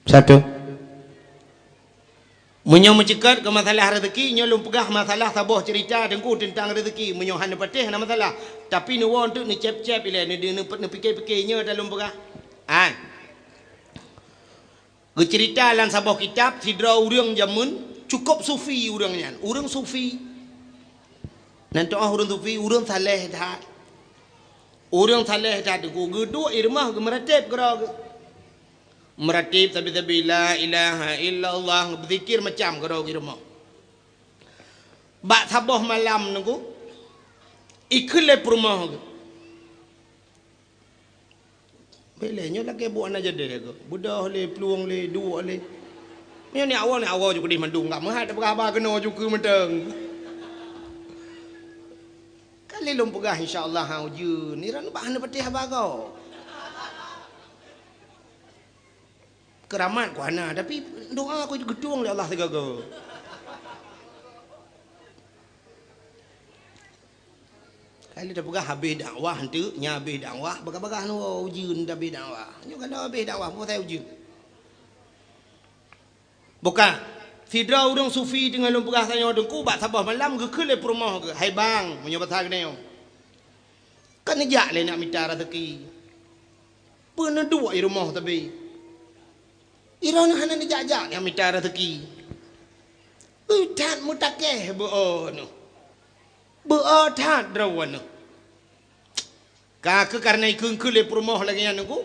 Satu. Meunyoe meuceukat keu masalah rezeki, nyoe lôn peugah masalah saboh cerita teungku teuntang rezeki. Meunyoe hana patéh hana masalah, tapi neuwoe teuk neucép-cép ilée, neu-, neu-, neupike-pike nyoe dah lôn peugah. Hai. Geucerita lam saboh kitab sidroe ureuëng jameun cukop sufi ureuëng nyan. Ureuëng sufi. Nan teu'oh ureuëng sufi, ureuëng saleh that. Ureuëng saleh that teungku geuduek i rumoh geumeuratéb keudroe geuh. Meuratéb sabe-sabe la ilaha illallah, beuzikir macam keudroe geuh i rumoh. Bak saboh malam teungku, ikheun lé peurumoh geuh. Bék lé nyoe lagée buet aneuk jadéh geuh. Beudôh lé, plueng lé, duek lé. Meunyoe ni awai, ni awai ju keudeh mandum, ka meuhat tapeugah haba keunoe ju keu mantong. Ka lé lôn peugah insya Allah ha ujeuen, ni ran bah hana patéh haba gob. Keuramat ku hana, tapi doa ku geutueng lé Allah sigoe-goe. Ka lheueh tapeugah habéh dakwah, enteuk nyan habéh dakwah, bagah-bagah nyoe ujeuen dah habéh dakwah. Nyoe ka lheueh habéh dakwah, peue sabe ujeuen. Buka. Sidroe ureuëng sufi teungoh lôn peugah tanyoe teungku, bak saboh malam geukheun lé peurumoh geuh, "Hai bang," meunyoe basa geutanyoe, "ka neujak lé nak mita raseuki. Peue neuduek i rumoh sabe? Droeneuh hana neujak-jak nak mita raseuki. Ui that meutakeh beu-o neuh. Beu-o that droeneuh." Ka kheueh kareuna ikheun-kheun lé peurumoh lagée nyan teungku,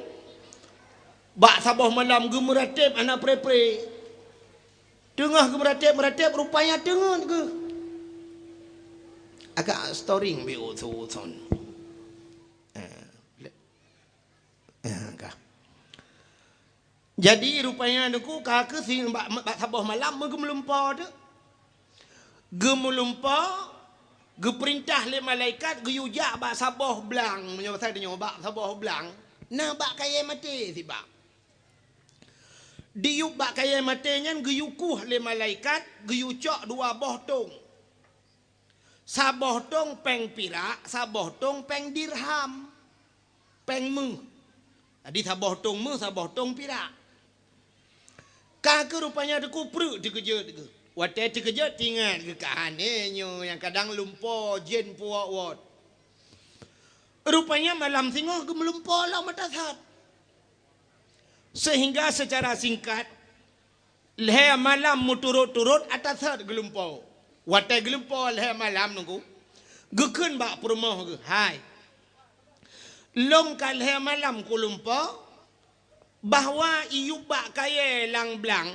bak saboh malam geumeuratéb hana pre-pre. Teungoh geumeuratéb-meuratéb, rupanya teungeut geuh. Agak storing bi usu-usun. Eh, le-, eh, ka. Jadi rupanya teungku ka kheueh si bak, bak saboh malam meugeumeulimpau tu. Geumeulumpo, geupeurintah lé malaikat geuyue jak bak saboh blang, meunyoe basa tanyoe bak saboh blang, na bak kayée maté sibak. Diyueb bak kayée maté nyan geuyue kueh lé malaikat, geuyue cok dua boh tong. Saboh tong péng pirak, saboh tong péng dirham. Péng méuh. Jadi saboh tong méuh, saboh tong pirak. Ka kheueh rupanya teungku preuk teukeujot geuh. Watée teukeujot teuingat geuh ka hana nyoe nyang kadang lumpo jén puwok-wot. Rupanya malam singoh geumeulumpo lom ata that. Sehingga secara singkat, lhée malam meuturot-turot ata that geulumpo. Watée geulumpo lhée malam teungku, geukheun bak peurumoh geuh, "Hai, lôn ka lhée malam kulumpo, bahwa iyueb bak kayée lam blang,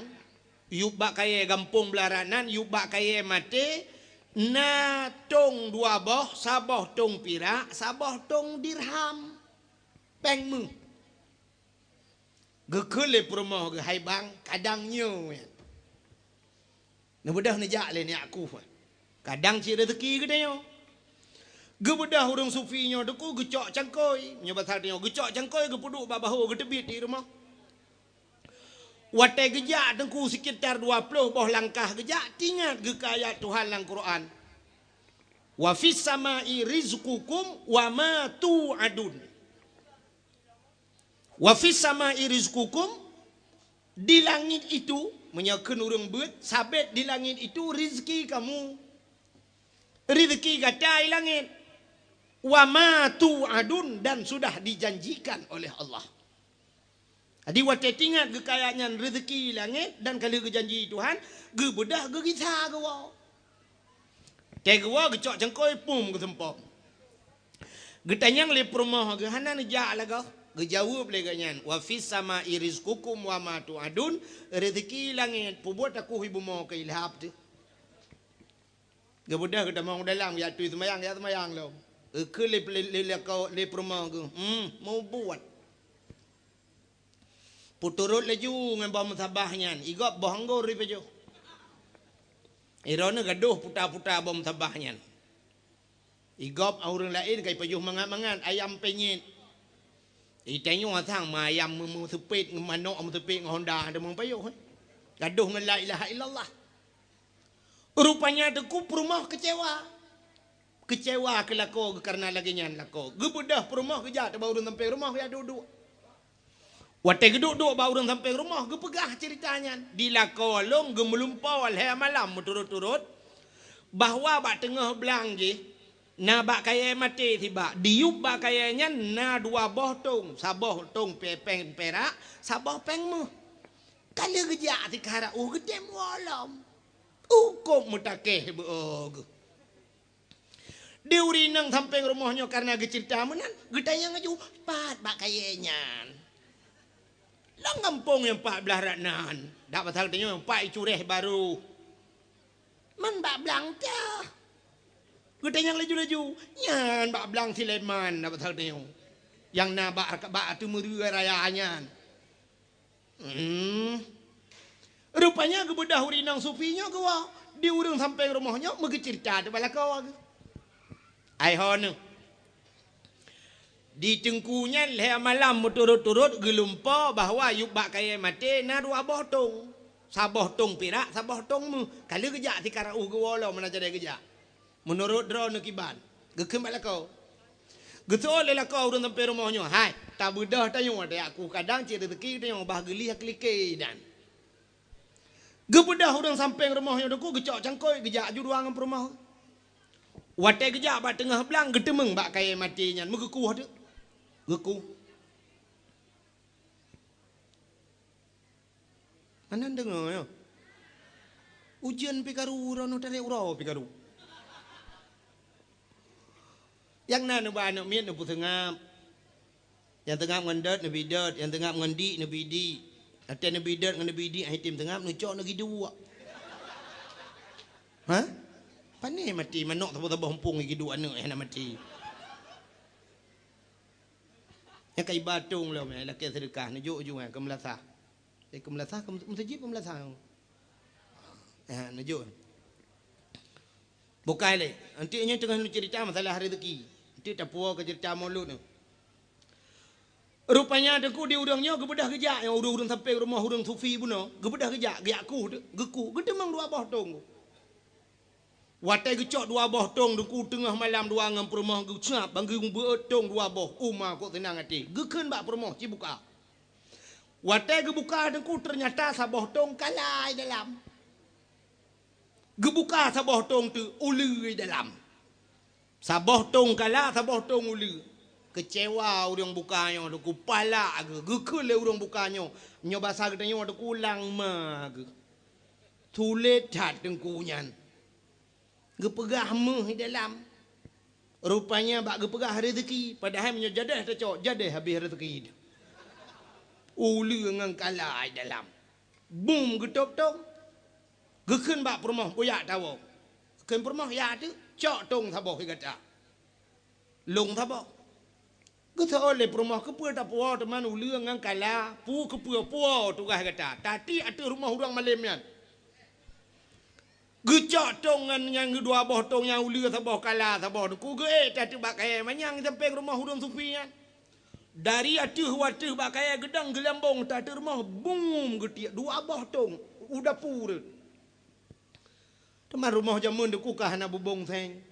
iyueb bak kayée gampông Blarat nan, iyueb bak kayée maté, na tong dua boh, saboh tong pirak, saboh tong dirham, péng méuh." Geukheun lé peurumoh geuh, "Hai bang, kadang nyoe nyan. Neubeudôh neujak lé neujak kueh. Kadang cit raseuki geutanyoe." Geubeudôh ureuëng sufi nyoe teungku geucok cangkôi. Nyoe basa tanyoe geucok cangkôi geupeuduek bak bahô geuteubiet di rumoh. Watée geujak teungku sekitar dua ploh boh langkah geujak, teuingat geuh keu ayat Tuhan lam Quran, "Wa fis samai rizqukum wa ma tu'adun." "Wa fis samai rizqukum," di langit itu, meunyoe kheun ureuëng beuet, sabet di langit itu rizki kamu. Rizki gata di langit. "Wa ma tu'adun," dan sudah dijanjikan oleh Allah. Jadi watée teuingat geuh keu ayat nyan rizki di langit dan ka lheueh geujanji Tuhan, geubeudôh geugisa geuwoe. Tée geuwoe geucok cangkôi pum geuseumpom. Geutanyong lé peurumoh geuh, "Hana neujak lagoe?" Geujaweueb lé geuh nyan, "Wa fis samai rizqukum wa ma tu'adun," rezeki langét, peubuet takuh ié bumoe keu ilhab teuh. Geubeudôh geutamong u dalam, geujak tui seumayang, geujak seumayang lom. Geukheun lé, lé, lé, lé peurumoh geuh, "Hmm, mubuet." Peuturot laju ngon boh meusabah nyan, igop boh anggor ipajoh. Droeneuh gadoh puta-puta boh meusabah nyan. Igop ureuëng laén ka ipajoh mangat-mangat ayam penyet. Itanyoe asang ma ayam meu-, meuseupet, manok meuseupet ngon honda, ada meupajoh, eh. Gadoh ngon la ilaha illallah. Rupanya teungku peurumoh keucewa. Keucewa keu lakoe geuh kareuna lagée nyan lakoe. Geubeudôh peurumoh geujak teubak ureuëng sampéng rumoh geujak duek-duek. Watée geuduek-duek bak ureuëng sampéng rumoh, geupeugah ceurita nyan. Di lakoe lôn geumeulumpoe lhée malam meuturot-turot, bahwa bak teungoh blang jih na bak kayée maté sibak. Diyueb bak kayée nyan na dua boh tong, saboh tong pe-, péng perak, saboh péng méuh. Ka lheueh geujak sikara uh geutem woe lom. Ukop meutakeh beu-o geuh. Di ureuëng inong sampéng rumoh nyoe kareuna geuceurita meunan, geutanyong laju, "Pat bak kayée nyan?" "Lam gampông nyang pat blaih rot nan." Dak pasal tanyoe nyang pat icuréh barô. "Man bak blang teuh?" Geutanyong laju-laju, "Nyan bak blang Sulaiman," dak pasal tanyoe. Nyang na bak, bak ateueh meureue raya nyan. Hmm. Rupanya geubeudôh ureuëng inong sufi nyoe geuwoe di ureuëng sampéng rumoh nyoe meugeuceurita teuh bak lakoe geuh. Ai ho neuh. Di teungku nyan lhée malam meuturot-turot geulumpoe bahwa yub bak kayée maté na dua boh tong. Saboh tong pirak, saboh tong méuh. Ka lheueh geujak sikara uh geuwoe lom meunan cara geujak. Meunurot droeneuh kiban, geukheun bak lakoe. Geuseuôt lé lakoe ureuëng sampéng rumoh nyoe, "Hai, tabeudôh tanyoe, tajak kuh kadang cit rezeki tanyoe bah geulieh keu like dan." Geubeudôh ureuëng sampéng rumoh nyoe Teungku, geucok cangkôi, geujak aju dua ngon peurumoh. Watée geujak bak teungoh blang, geuteumeung bak kayée maté nyan, meugeukuh teuk. Geukuh. Hana deungoe nyoe. Ujeuen pih karu, droeneuh tarek uroe pih karu. Nyang na neuba aneuëk miet neupeuseungab. Nyang seungab ngon dot neubi dot, nyang seungab ngon dik neubi dik. Watée neubi dot ngon neubi dik, han item seungab, neucok neugiduek. Ha? Pane maté manok saboh-saboh mumpung giduek aneuëk hana maté. Nyang ka iba tong lom, eh, lakée seudeukah, neujok ujong, eh, keu meulasah. Eh, keu meulasah, keu meuseujid, keu meulasah. Eh, neujok. Bukai lé. Nanti nyoe teungoh neuceurita masalah rezeki. Nanti tapuwoe keu ceurita mulod nyoe. Rupanya Teungku di ureuëng nyoe geubeudôh geujak, nyang ureuëng-ureuëng sampéng rumoh ureuëng sufi bunoe, geubeudôh geujak, geujak kuh, geukuh, geuteumeung dua boh tong. Watée geucok dua boh tong Teungku teungoh malam dua ngon peurumoh geucab, ban geubeuet tong dua boh, uma kok seunang até. Geukheun bak peurumoh, "Ci buka." Watée geubuka Teungku, teunyata saboh tong kala i dalam. Geubuka saboh tong teuk, uleue i dalam. Saboh tong kala, saboh tong uleue. Keucewa ureuëng buka nyoe Teungku, palak geuh. Geukheun lé ureuëng buka nyoe, nyoe basa geutanyoe Teungku, langma geuh. Sulet that Teungku nyan. Geupeugah méuh di dalam. Rupanya bak geupeugah rezeki, padahai meunyoe jadeh tacok, jadeh habéh rezeki. Uleue ngon kala i dalam. Bum geutôb tong. Geukheun bak peurumoh, "Beuyak tawoe." Geukheun peurumoh, "Yak teuk, cok tong saboh keu gata." Lông saboh. Geuseuôt lé peurumoh, "Keupeue tapuwoe teuma uleue ngon kala, peue keupeue puwoe tugaih gata? Tatiek ateueh rumoh ureuëng malém nyan." Geucok tong ngon nyang dua boh tong nyang uleue saboh kala saboh Teungku, geuék that bak kayée manyang sampéng rumoh ureuëng sufi nyan. Dari ateueh u ateueh bak kayée geudong geulambong that ateueh rumoh, bum geutiek dua boh tong u dapu rot. Teuma rumoh jameun Teungku ka hana bubông seng.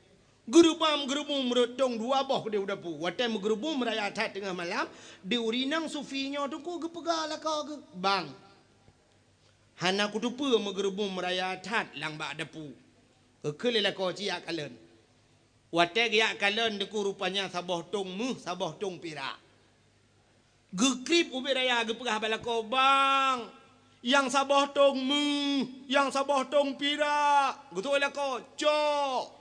Geureubam geureubum rot tong dua boh keudeh u dapu. Watée meugeurubum raya that teungoh malam, di ureuëng inong sufi nyoe Teungku geupeugah lakoe geuh, "Bang, hana kuteupeue meugeurubum raya that lam bak dapu." Geukheun lé lakoe, "Ci yak kalon." Watée geujak kalon Teungku rupanya saboh tong méuh, saboh tong pirak. Geukrieb ubit raya geupeugah bak lakoe, "Bang, nyang saboh tong méuh, nyang saboh tong pirak." Geutôk lakoe, "Cok."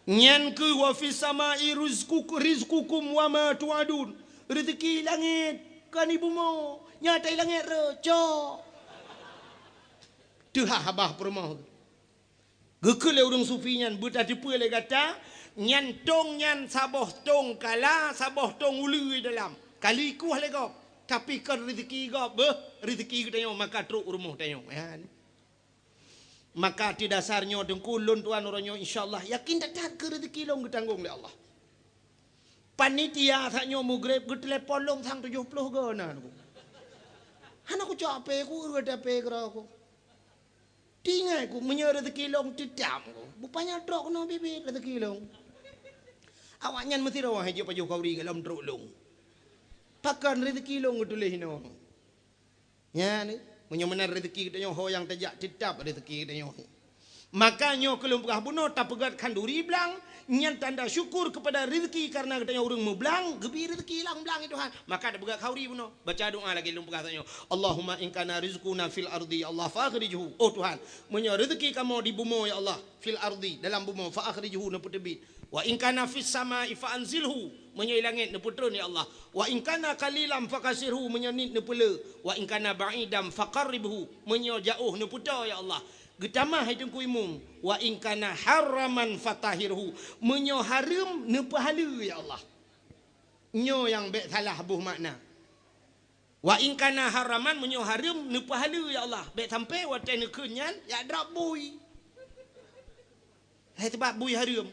Nyan keuh wa fis samai rizqukum, rizqukum wa ma tu'adun. Rezeki langét, kon di bumoe, nyata i langét rot, cok. Teuhah babah peurumoh. Geukheun lé ureuëng sufi nyan, "Beutateupeue lé gata, nyan tong nyan saboh tong kala, saboh tong uleue dalam. Ka lheueh ikueh lé gob, tapi kon rezeki gob, beuh, rezeki geutanyoe maka trok u rumoh tanyoe." Nyan. Maka ateueh dasar nyoe Teungku, lôn tuan uroe nyoe insya Allah yakin that-that keu rezeki lôn geutanggong lé Allah. Panitia saat nyoe mugreb geutelepon lôn sang tujoh ploh go na Teungku. Hana kucok ape ku, ureuëng ape keudroe ku. Tingai ku meunyoe rezeki lôn teutam ku, bupanya trok keunoe biet-biet rezeki lôn. Awaknyan meusidroe hai jeuet pajoh khauri golom trok lôn. Pakon rezeki lôn geutuléh inoe. Nyan, meunyoe meunan rezeki geutanyoe, ho nyang tajak teutab rezeki geutanyoe. Maka nyoe keu lôn peugah bunoe tapeugét khanduri blang, nyan tanda syukur keupada rezeki kareuna geutanyoe ureuëng meublang, geubri rezeki lam blang nyan Tuhan. Maka tapeugét khanduri bunoe, baca doa lagée lôn peugah tanyoe, "Allahumma in kana rizquna fil ardi, ya Allah, fa akhrijhu." Oh Tuhan, meunyoe rezeki kamoe di bumoe, ya Allah, fil ardi, dalam bumoe, fa akhrijhu, neupeuteubiet. Wa in kana fis samai fa anzilhu, meunyoe i langét neupeutron ya Allah. Wa in kana qalilan fa katsirhu, meunyoe niet neupeulé. Wa in kana ba'idan fa qarribhu, meunyoe jaoh neupeutoe ya Allah. Geutamah hai Teungku Imum, wa in kana haraman fa tahhirhu, meunyoe hareuem neupeuhaleue ya Allah. Nyoe nyang bék salah boh makna. Wa in kana haraman, meunyoe hareuem neupeuhaleue ya Allah, bék sampai watée neukheun nyan jak drop bui. Hai sabab bui hareuem.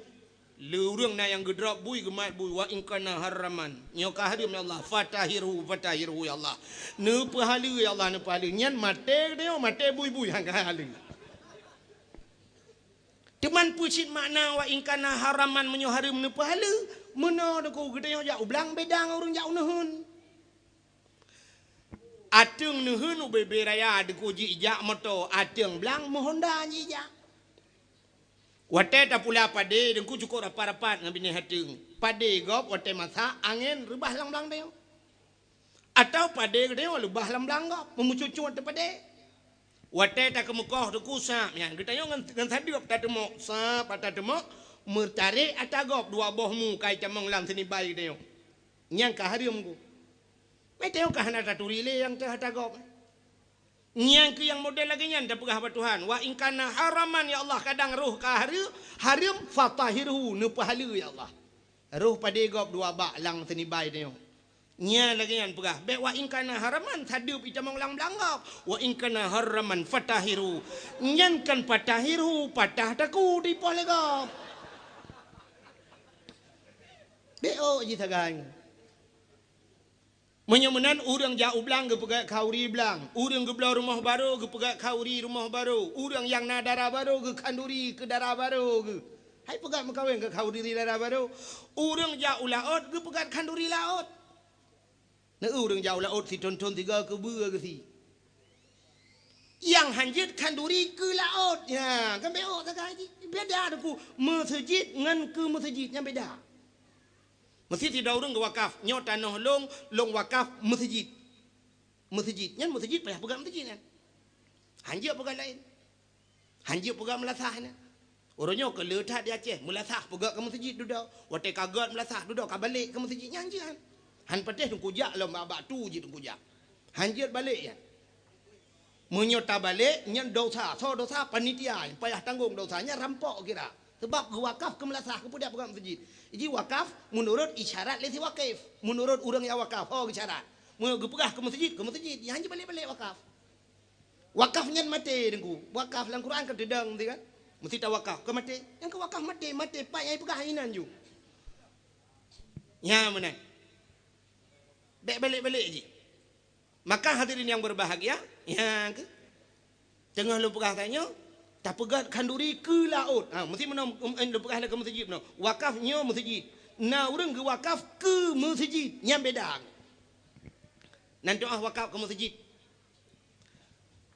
Le ureuëng na nyang geudrop bui, geumat bui, wa in kana haraman. Nyoe ka hareuem ya Allah, fa tahhirhu, fa tahhirhu ya Allah. Neupeuhaleue ya Allah, neupeuhaleue. Nyan maté geutanyoe, maté bui-bui han ka haleue. Teuma peue cit makna wa in kana haraman, meunyoe hareuem neupeuhaleue, meunoe Teungku geutanyoe jak u blang beda ngon ureuëng jak u neuheun. Ateueng neuheun u Bebe Raya Teungku jijak moto, ateueng blang meuhonda jijak. Watée tapula padé Teungku cukôp rapat-rapat ngon binéh ateueng. Padé gob watée masak angén reubah lam blang tanyoe. Atawa padé geutanyoe leubah lam blang gob, meumucut-cut teupadé. Watée takeumeukoh Teungku sab nyan, geutanyoe ngon, ngon sadeueb tateumok, sab tateumok, meutarek ata gob dua boh mu ka itamong lam seunibai geutanyoe. Nyang ka hareuem ku. Meutanyoe ka hana taturi lé nyang teuh ata gob. Nyang keuh nyang model lagée nyan tapeugah bak Tuhan, "Wa in kana haraman, ya Allah, kadang roh ka hareu-, hareuem, fatahhirhu, neupeuhaleue, ya Allah." Roh padé gob dua bak lam seunibai tanyoe. Nyan lagée nyan peugah, bék "Wa in kana haraman", sadeueb itamong lam blang gob. "Wa in kana haraman fatahhirhu." Nyan kan fatahhirhu, patah taku dipoh lé gob. Bék ôk jih sagai. Meunyoe meunan, ureuëng jak u blang geupeugét khanduri blang, ureuëng geubloe rumoh barô geupeugét khanduri rumoh barô, ureuëng nyang na dara barô geukhanduri keu dara barô geuh. Hai peugét meukawen keu khanduri dara barô. Ureuëng jak u laôt geupeugét khanduri laôt. Na ureuëng jak u laôt sithon-thon sigoe keubeue geusie. Nyang hanjeuet khanduri keu laôt. Ya, kan bék ôk sagai jih. Beda Teungku, meuseujid ngon keu meuseujid nyan beda. Meuseujid sidroe ureuëng geuwakaf, "Nyoe tanoh lôn, lôn wakaf meuseujid." Meuseujid. Nyan meuseujid payah peugét meuseujid nyan. Hanjeuet peugét laén. Hanjeuet peugét meulasah nyan. Uroe nyoe keu le that di Aceh, meulasah peugét keu meuseujid dudoe. Watée ka gét meulasah dudoe ka balek keu meuseujid nyan hanjeuet. Han patéh Teungku jak lom bak, bak tu jih Teungku jak. Hanjeuet balek nyan. Meunyoe tabalek, nyan dosa. Soe dosa? Panitia, payah tanggong dosa. Nyan rampok kira. Sabab geuwakaf keu meulasah, keupeue dak peugah meuseujid. Jih wakaf meunurot isyarat lé si wakif. Meunurot ureuëng nyang wakaf, ho geusyarat. Meunyoe geupeugah keu meuseujid, keu meuseujid. Nyan jih balek-balek wakaf. Wakaf nyan maté Teungku. Wakaf lam Quran kan teudong tu kan. Meusti tawakaf. Keu maté. Nyang keu wakaf maté, maté pat nyang peugah inan ju. Nyan meunan. Bék balek-balek jih. Maka hadirin yang berbahagia, nyang keu teungoh lôn peugah tanyoe, tapeugét khanduri keu laôt. Ha, meusti meunoe, em, em, lôn peugah lé keu meuseujid meunoe. Wakaf nyoe meuseujid. Na ureuëng geuwakaf keu meuseujid, nyan beda. Nan doá wakaf keu meuseujid.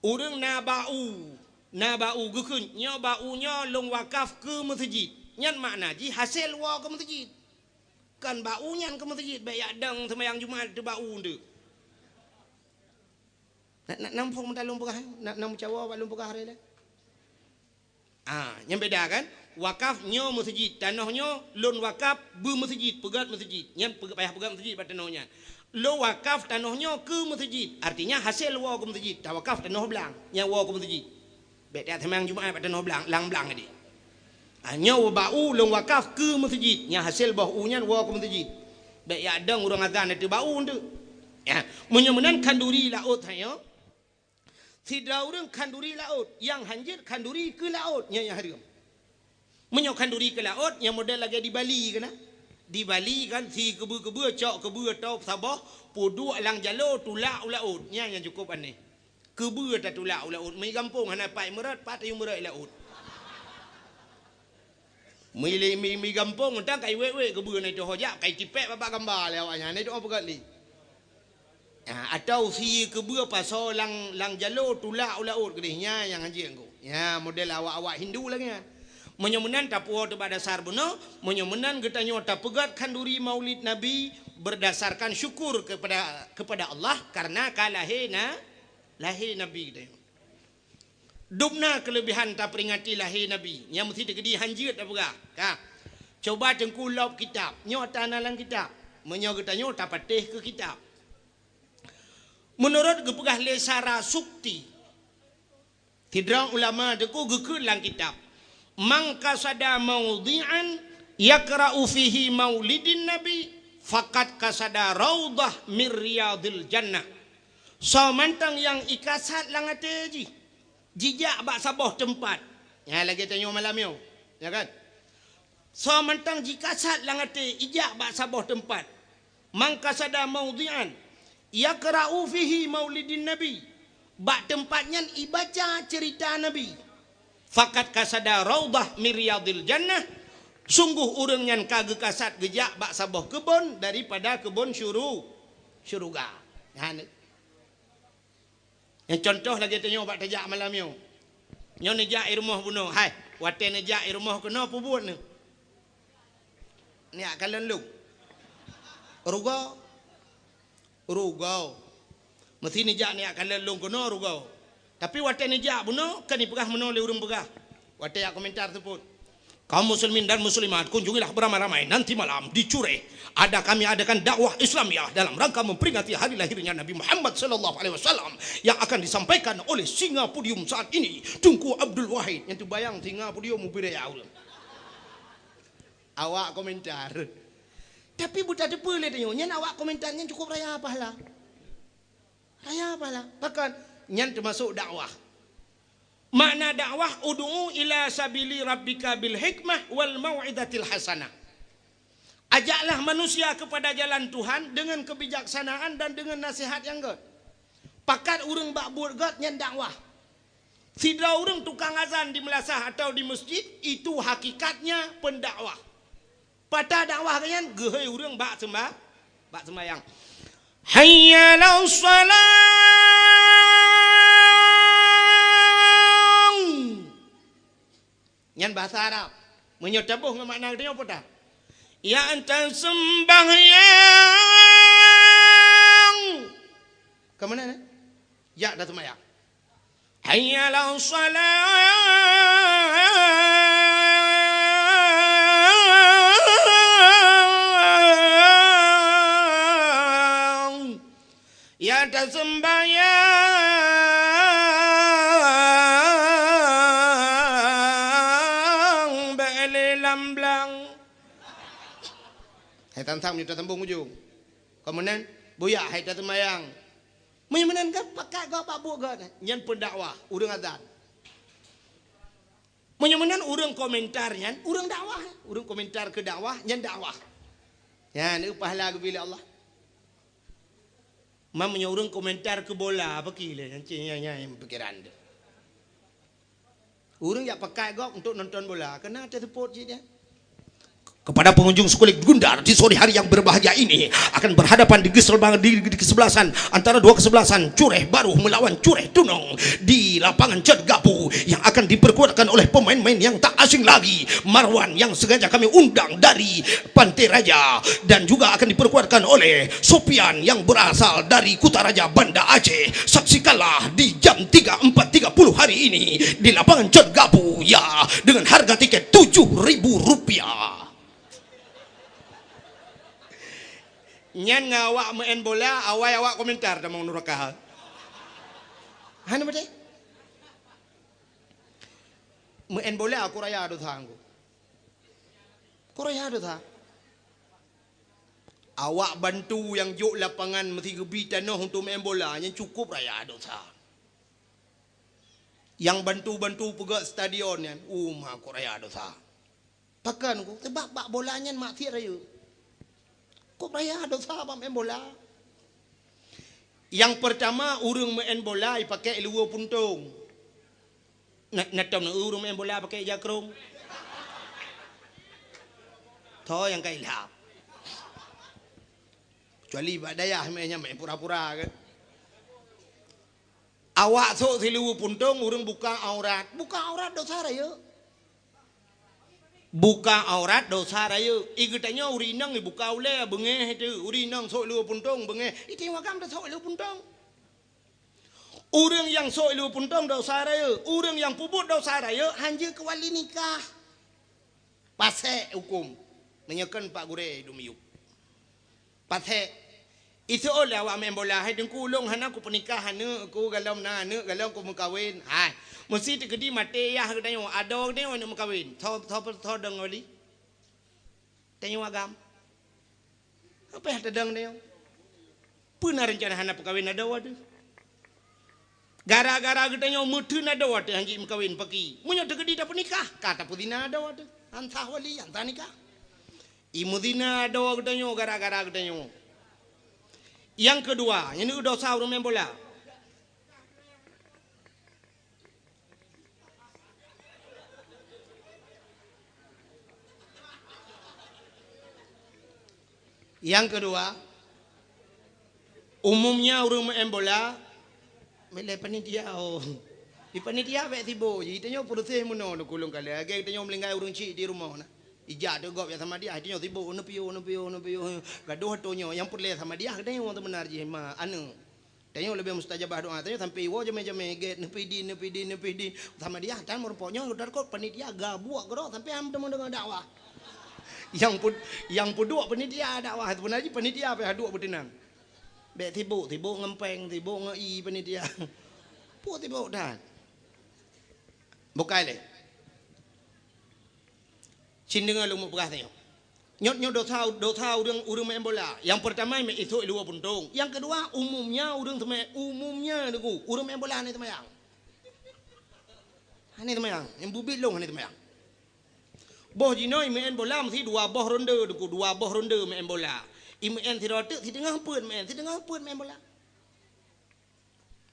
Ureuëng na bak u, na bak u geukheun, "Nyoe bak u nyoe lôn wakaf keu meuseujid." Nyan makna jih hasé woe keu meuseujid. Kan bak u nyan keu meuseujid, bék jak dong seumayang Jumat teuh bak u teuh. Na, na, na muphom meutalong peugah, na, na meucawa bak lôn peugah hari lé. Ah, nyan beda kan? Wakaf nyoe meuseujid, tanoh nyoe lôn wakaf beu meuseujid, peugét meuseujid. Nyan peuge-, payah peugét meuseujid bak tanoh nyan. Lôn wakaf tanoh nyoe keu meuseujid, artinya hasé woe keu meuseujid, tawakaf tanoh blang, nyan woe keu meuseujid. Bék tajak seumayang Jumat bak tanoh blang, lam blang tadi. Ah, nyoe bak u lôn wakaf keu meuseujid, nyang hasé boh u nyan woe keu meuseujid. Bék jak dong ureuëng azan ateueh bak u teuh. Ya, meunyoe meunan khanduri laôt tanyoe, sidroe ureuëng khanduri laôt, nyang hanjeuet khanduri keu laôt, nyan nyang hareuem. Meunyoe khanduri keu laôt, nyang model lagée di Bali keunan. Di Bali kan si keubeue-keubeue cok keubeue tôb saboh, peuduek lam jaloe tulak u laôt. Nyan nyang cukôp aneh. Keubeue tatulak u laôt, mi gampông hana pat meurot, pat tayue meurot i laôt. Mi, mi, mi gampông, tang ka iwét-wét keubeue na itu ho jak, ka itipék babah gamba lé awaknyan, na itu ho peugét lé. Ha, atawa sie keubeue pasoe lam, lam jaloe tulak u laôt keudeh, nyan nyang hanjeuet Teungku. Nyan model awak-awak Hindu lagée nyan. Meunyoe meunan tapuwoe teuh bak dasar bunoe, meunyoe meunan geutanyoe tapeugét khanduri Maulid Nabi berdasarkan syukur kepada, kepada Allah karena ka lahé na, lahé Nabi geutanyoe. Dum na keuleubehan taperingati lahé Nabi, nyang meusti teukeudi hanjeuet tapeugah. Ka. Cuba Teungku lop kitab, nyoe ata na lam kitab. Meunyoe geutanyoe tapatéh keu kitab. Meunurot geupeugah lé Sarasukti, sidroe ulama Teungku geukheun lam kitab, "Man qasada maudhi'an yaqra'u fihi maulidin nabi, faqad qasada raudhah min riyadhil jannah." Soe mantong nyang ikasat lam até jih, jijak bak saboh teumpat. Nyan lagée tanyoe malam nyoe, ya kan? Soe mantong jikasat lam até ijak bak saboh teumpat. "Man qasada maudhi'an yaqra'u fihi maulidin nabi." Bak teumpat nyan ibaca ceurita Nabi. "Faqad qasada raudhah min riyadhil jannah." Sungguh ureuëng nyan ka geukasat geujak bak saboh keubon daripada keubon syuru-, syeuruga. Nyan. Nyang contoh lagée tanyoe bak tajak malam nyoe. Nyoe neujak i rumoh bunoe, hai, watée neujak i rumoh keunoe peubuet neuh. Neujak kalon lôn. Rugoe. Rugoe. Meusti neujak neujak kalon lôn keunoe rugoe. Tapi watée neujak bunoe, kan ipeugah meunoe lé ureuëng peugah. Watée jak komentar teupot. Kaum muslimin dan muslimat, kunjungilah beramai-ramai nanti malam di Cureh. Ada kami adakan dakwah Islamiah dalam rangka memperingati hari lahirnya Nabi Muhammad sallallahu alaihi wasallam yang akan disampaikan oleh singa podium saat ini, Teungku Abdul Wahid. Nyang teubayang singa podium ubé raya ureuëng. Awak komentar. Tapi buta teupeu lé tanyoe, nyan awak komentar nyan cukup raya pahala. Raya pahala. Pakon? Nyan teumasuk dakwah. Makna dakwah, "Ud'u ila sabili rabbika bil hikmah wal mau'izatil hasanah." Ajaklah manusia kepada jalan Tuhan dengan kebijaksanaan dan dengan nasihat yang gét. Pakat ureuëng bak buet gét nyan dakwah. Sidroe ureuëng tukang azan di meulasah atau di masjid, itu hakikatnya pendakwah. Pata dakwah geuh nyan geuhôi ureuëng bak seumba-, bak seumbayang. Hayya 'alas shalah. Nyan bahasa Arab. Meunyoe taboh ngon makna geutanyoe peue ta? Ya ata seumbahyang. Ka meunan, eh? Ya ata seumbahyang. Hayya 'alas shalah. Ya taseumbayang bak lé lam blang. Hai tantang meunyoe tasambong ujong. Ka meunan, buya hai taseumbayang. Meunyoe meunan kan pakat gob bak buet gob, nyan pendakwah, ureuëng azan. Meunyoe meunan ureuëng komentar nyan, ureuëng dakwah. Ureuëng komentar keu dakwah, nyan dakwah. Nyan, eu pahala geubri lé Allah. Ma meunyoe ureuëng komentar keu bola, apa ki lé? Nyan cit nyang, nyang pikiran teuh. Ureuëng jak pakat gob untuk nonton bola, keunan teuseupôt cit nyan. Kepada pengunjung sekulit Gundar di sore hari yang berbahagia ini akan berhadapan di, di, di kesebelasan antara dua kesebelasan Cureh Baru melawan Cureh Tunong di lapangan Cut Gapu yang akan diperkuatkan oleh pemain-pemain yang tak asing lagi, Marwan yang sengaja kami undang dari Pantai Raja dan juga akan diperkuatkan oleh Sopian yang berasal dari Kutaraja Banda Aceh. Saksikanlah di jam tiga empat tiga puluh hari ini di lapangan Cut Gapu, ya, dengan harga tiket tujuh ribu rupiah. Nyan ngon awak meu'en bola, awai awak komentar tamong nuraka. Hana beutôi? Meu'en bola aku raya dosa angku. Kuraya dosa. Awak bantu nyang jok lapangan meusigeubri tanoh untuk meu'en bola, nyan cukup raya dosa. Nyang bantu-bantu peugöt stadion nyan, uma kuraya dosa. Pakon ku? Sabab bak bola nyan maksiat rayeuk. Kup raya dosa bak meu'en bola. Nyang peurtama, ureuëng meu'en bola jipakèk luweue puntông. Na, na tom ureuëng meu'en bola pakèk jakrong. Tho nyang ka ilham. Kecuali bak dayah meu'en nyan meu'en pura-pura kan. Awak sôk siluweue puntông, ureuëng buka aurat. Buka aurat dosa rayeuk. Buka aurat dosa rayeuk. I geutanyoe ureuëng inong ibuka ulèe beungéh itu. Ureuëng inong sôk luweue puntông beungéh. I tanyoe agam tasôk luweue puntông. Ureuëng nyang sôk luweue puntông dosa rayeuk. Ureuëng nyang peubuet dosa rayeuk hanjeuet keu wali nikah. Pasék hukôm. Meunyoe kon Pak Gurèe dum yup. Pasék. Iseuôt lé awak meu'en bola, "Hai Teungku, ulôn hana kupeunikah aneuk ku, galom na aneuk, galom kumeukawen." Hai. Meusti teukeudi maté yah geutanyoe, adoe geutanyoe aneuk meukawen. Tho, tho, tho dong wali. Tanyoe agam. Apa nyang tadong tanyoe? Peue na reuncana hana peukawen adoe teuh? Gara-gara geutanyoe meuteun adoe teuh hanjeuet meukawen paki. Meunyoe teukeudi tapeunikah, ka tapeuzina adoe teuh. Han sah wali, han sah nikah. Imeuzina adoe geutanyoe gara-gara geutanyoe. Nyang keudua, nyan dosa ureuëng meu'en bola. Nyang keudua, umumnya ureuëng meu'en bola, Milée panitia, oh. Di panitia bék sibok jih. Tanyoe peureséh meunoe neuk ulôn kalée. Lagée tanyoe meuninggai ureuëng chik di rumoh na. Ijak teuh gob jak sama dia, tanyoe sibok, neupiôh, neupiôh, neupiôh. Gadoh tanyoe, nyang peureulée sama dia, tanyoe teubeuna jih ma aneuëk. Tanyoe leubeh mustajabah doa, tanyoe sampai iwoe jamé-jamé gét, neupidi, neupidi, neupidi. Sama dia, tan meurumpok nyoe, udah kot panitia gabuek keudroe sampai ham deungoe-deungoe dakwah. Nyang pud-, nyang peuduek panitia dakwah, sebenarnya panitia pih duek beuteunang. Bék sibok, sibok ngon péng, sibok ngon ie panitia. Peue sibok that. Bukai lé. Cin deungoe lôn mupeugah tanyoe. Nyoe, nyoe dosa, dosa ureuëng, ureuëng main bola. Nyang peurtama, meuisok luwa puntông. Nyang keudua, umumnya ureuëng seumai-, umumnya deungoe, ureuëng main bola hana seumayang. Hana seumayang. Nyang bubit lôn hana seumayang. Boh jinoe imeu'en bola meusi dua boh ronde deungoe, dua boh ronde meu'en bola. Imeu'en sidroe teuk, siteungoh peuet meu'en, siteungoh peuet meu'en bola.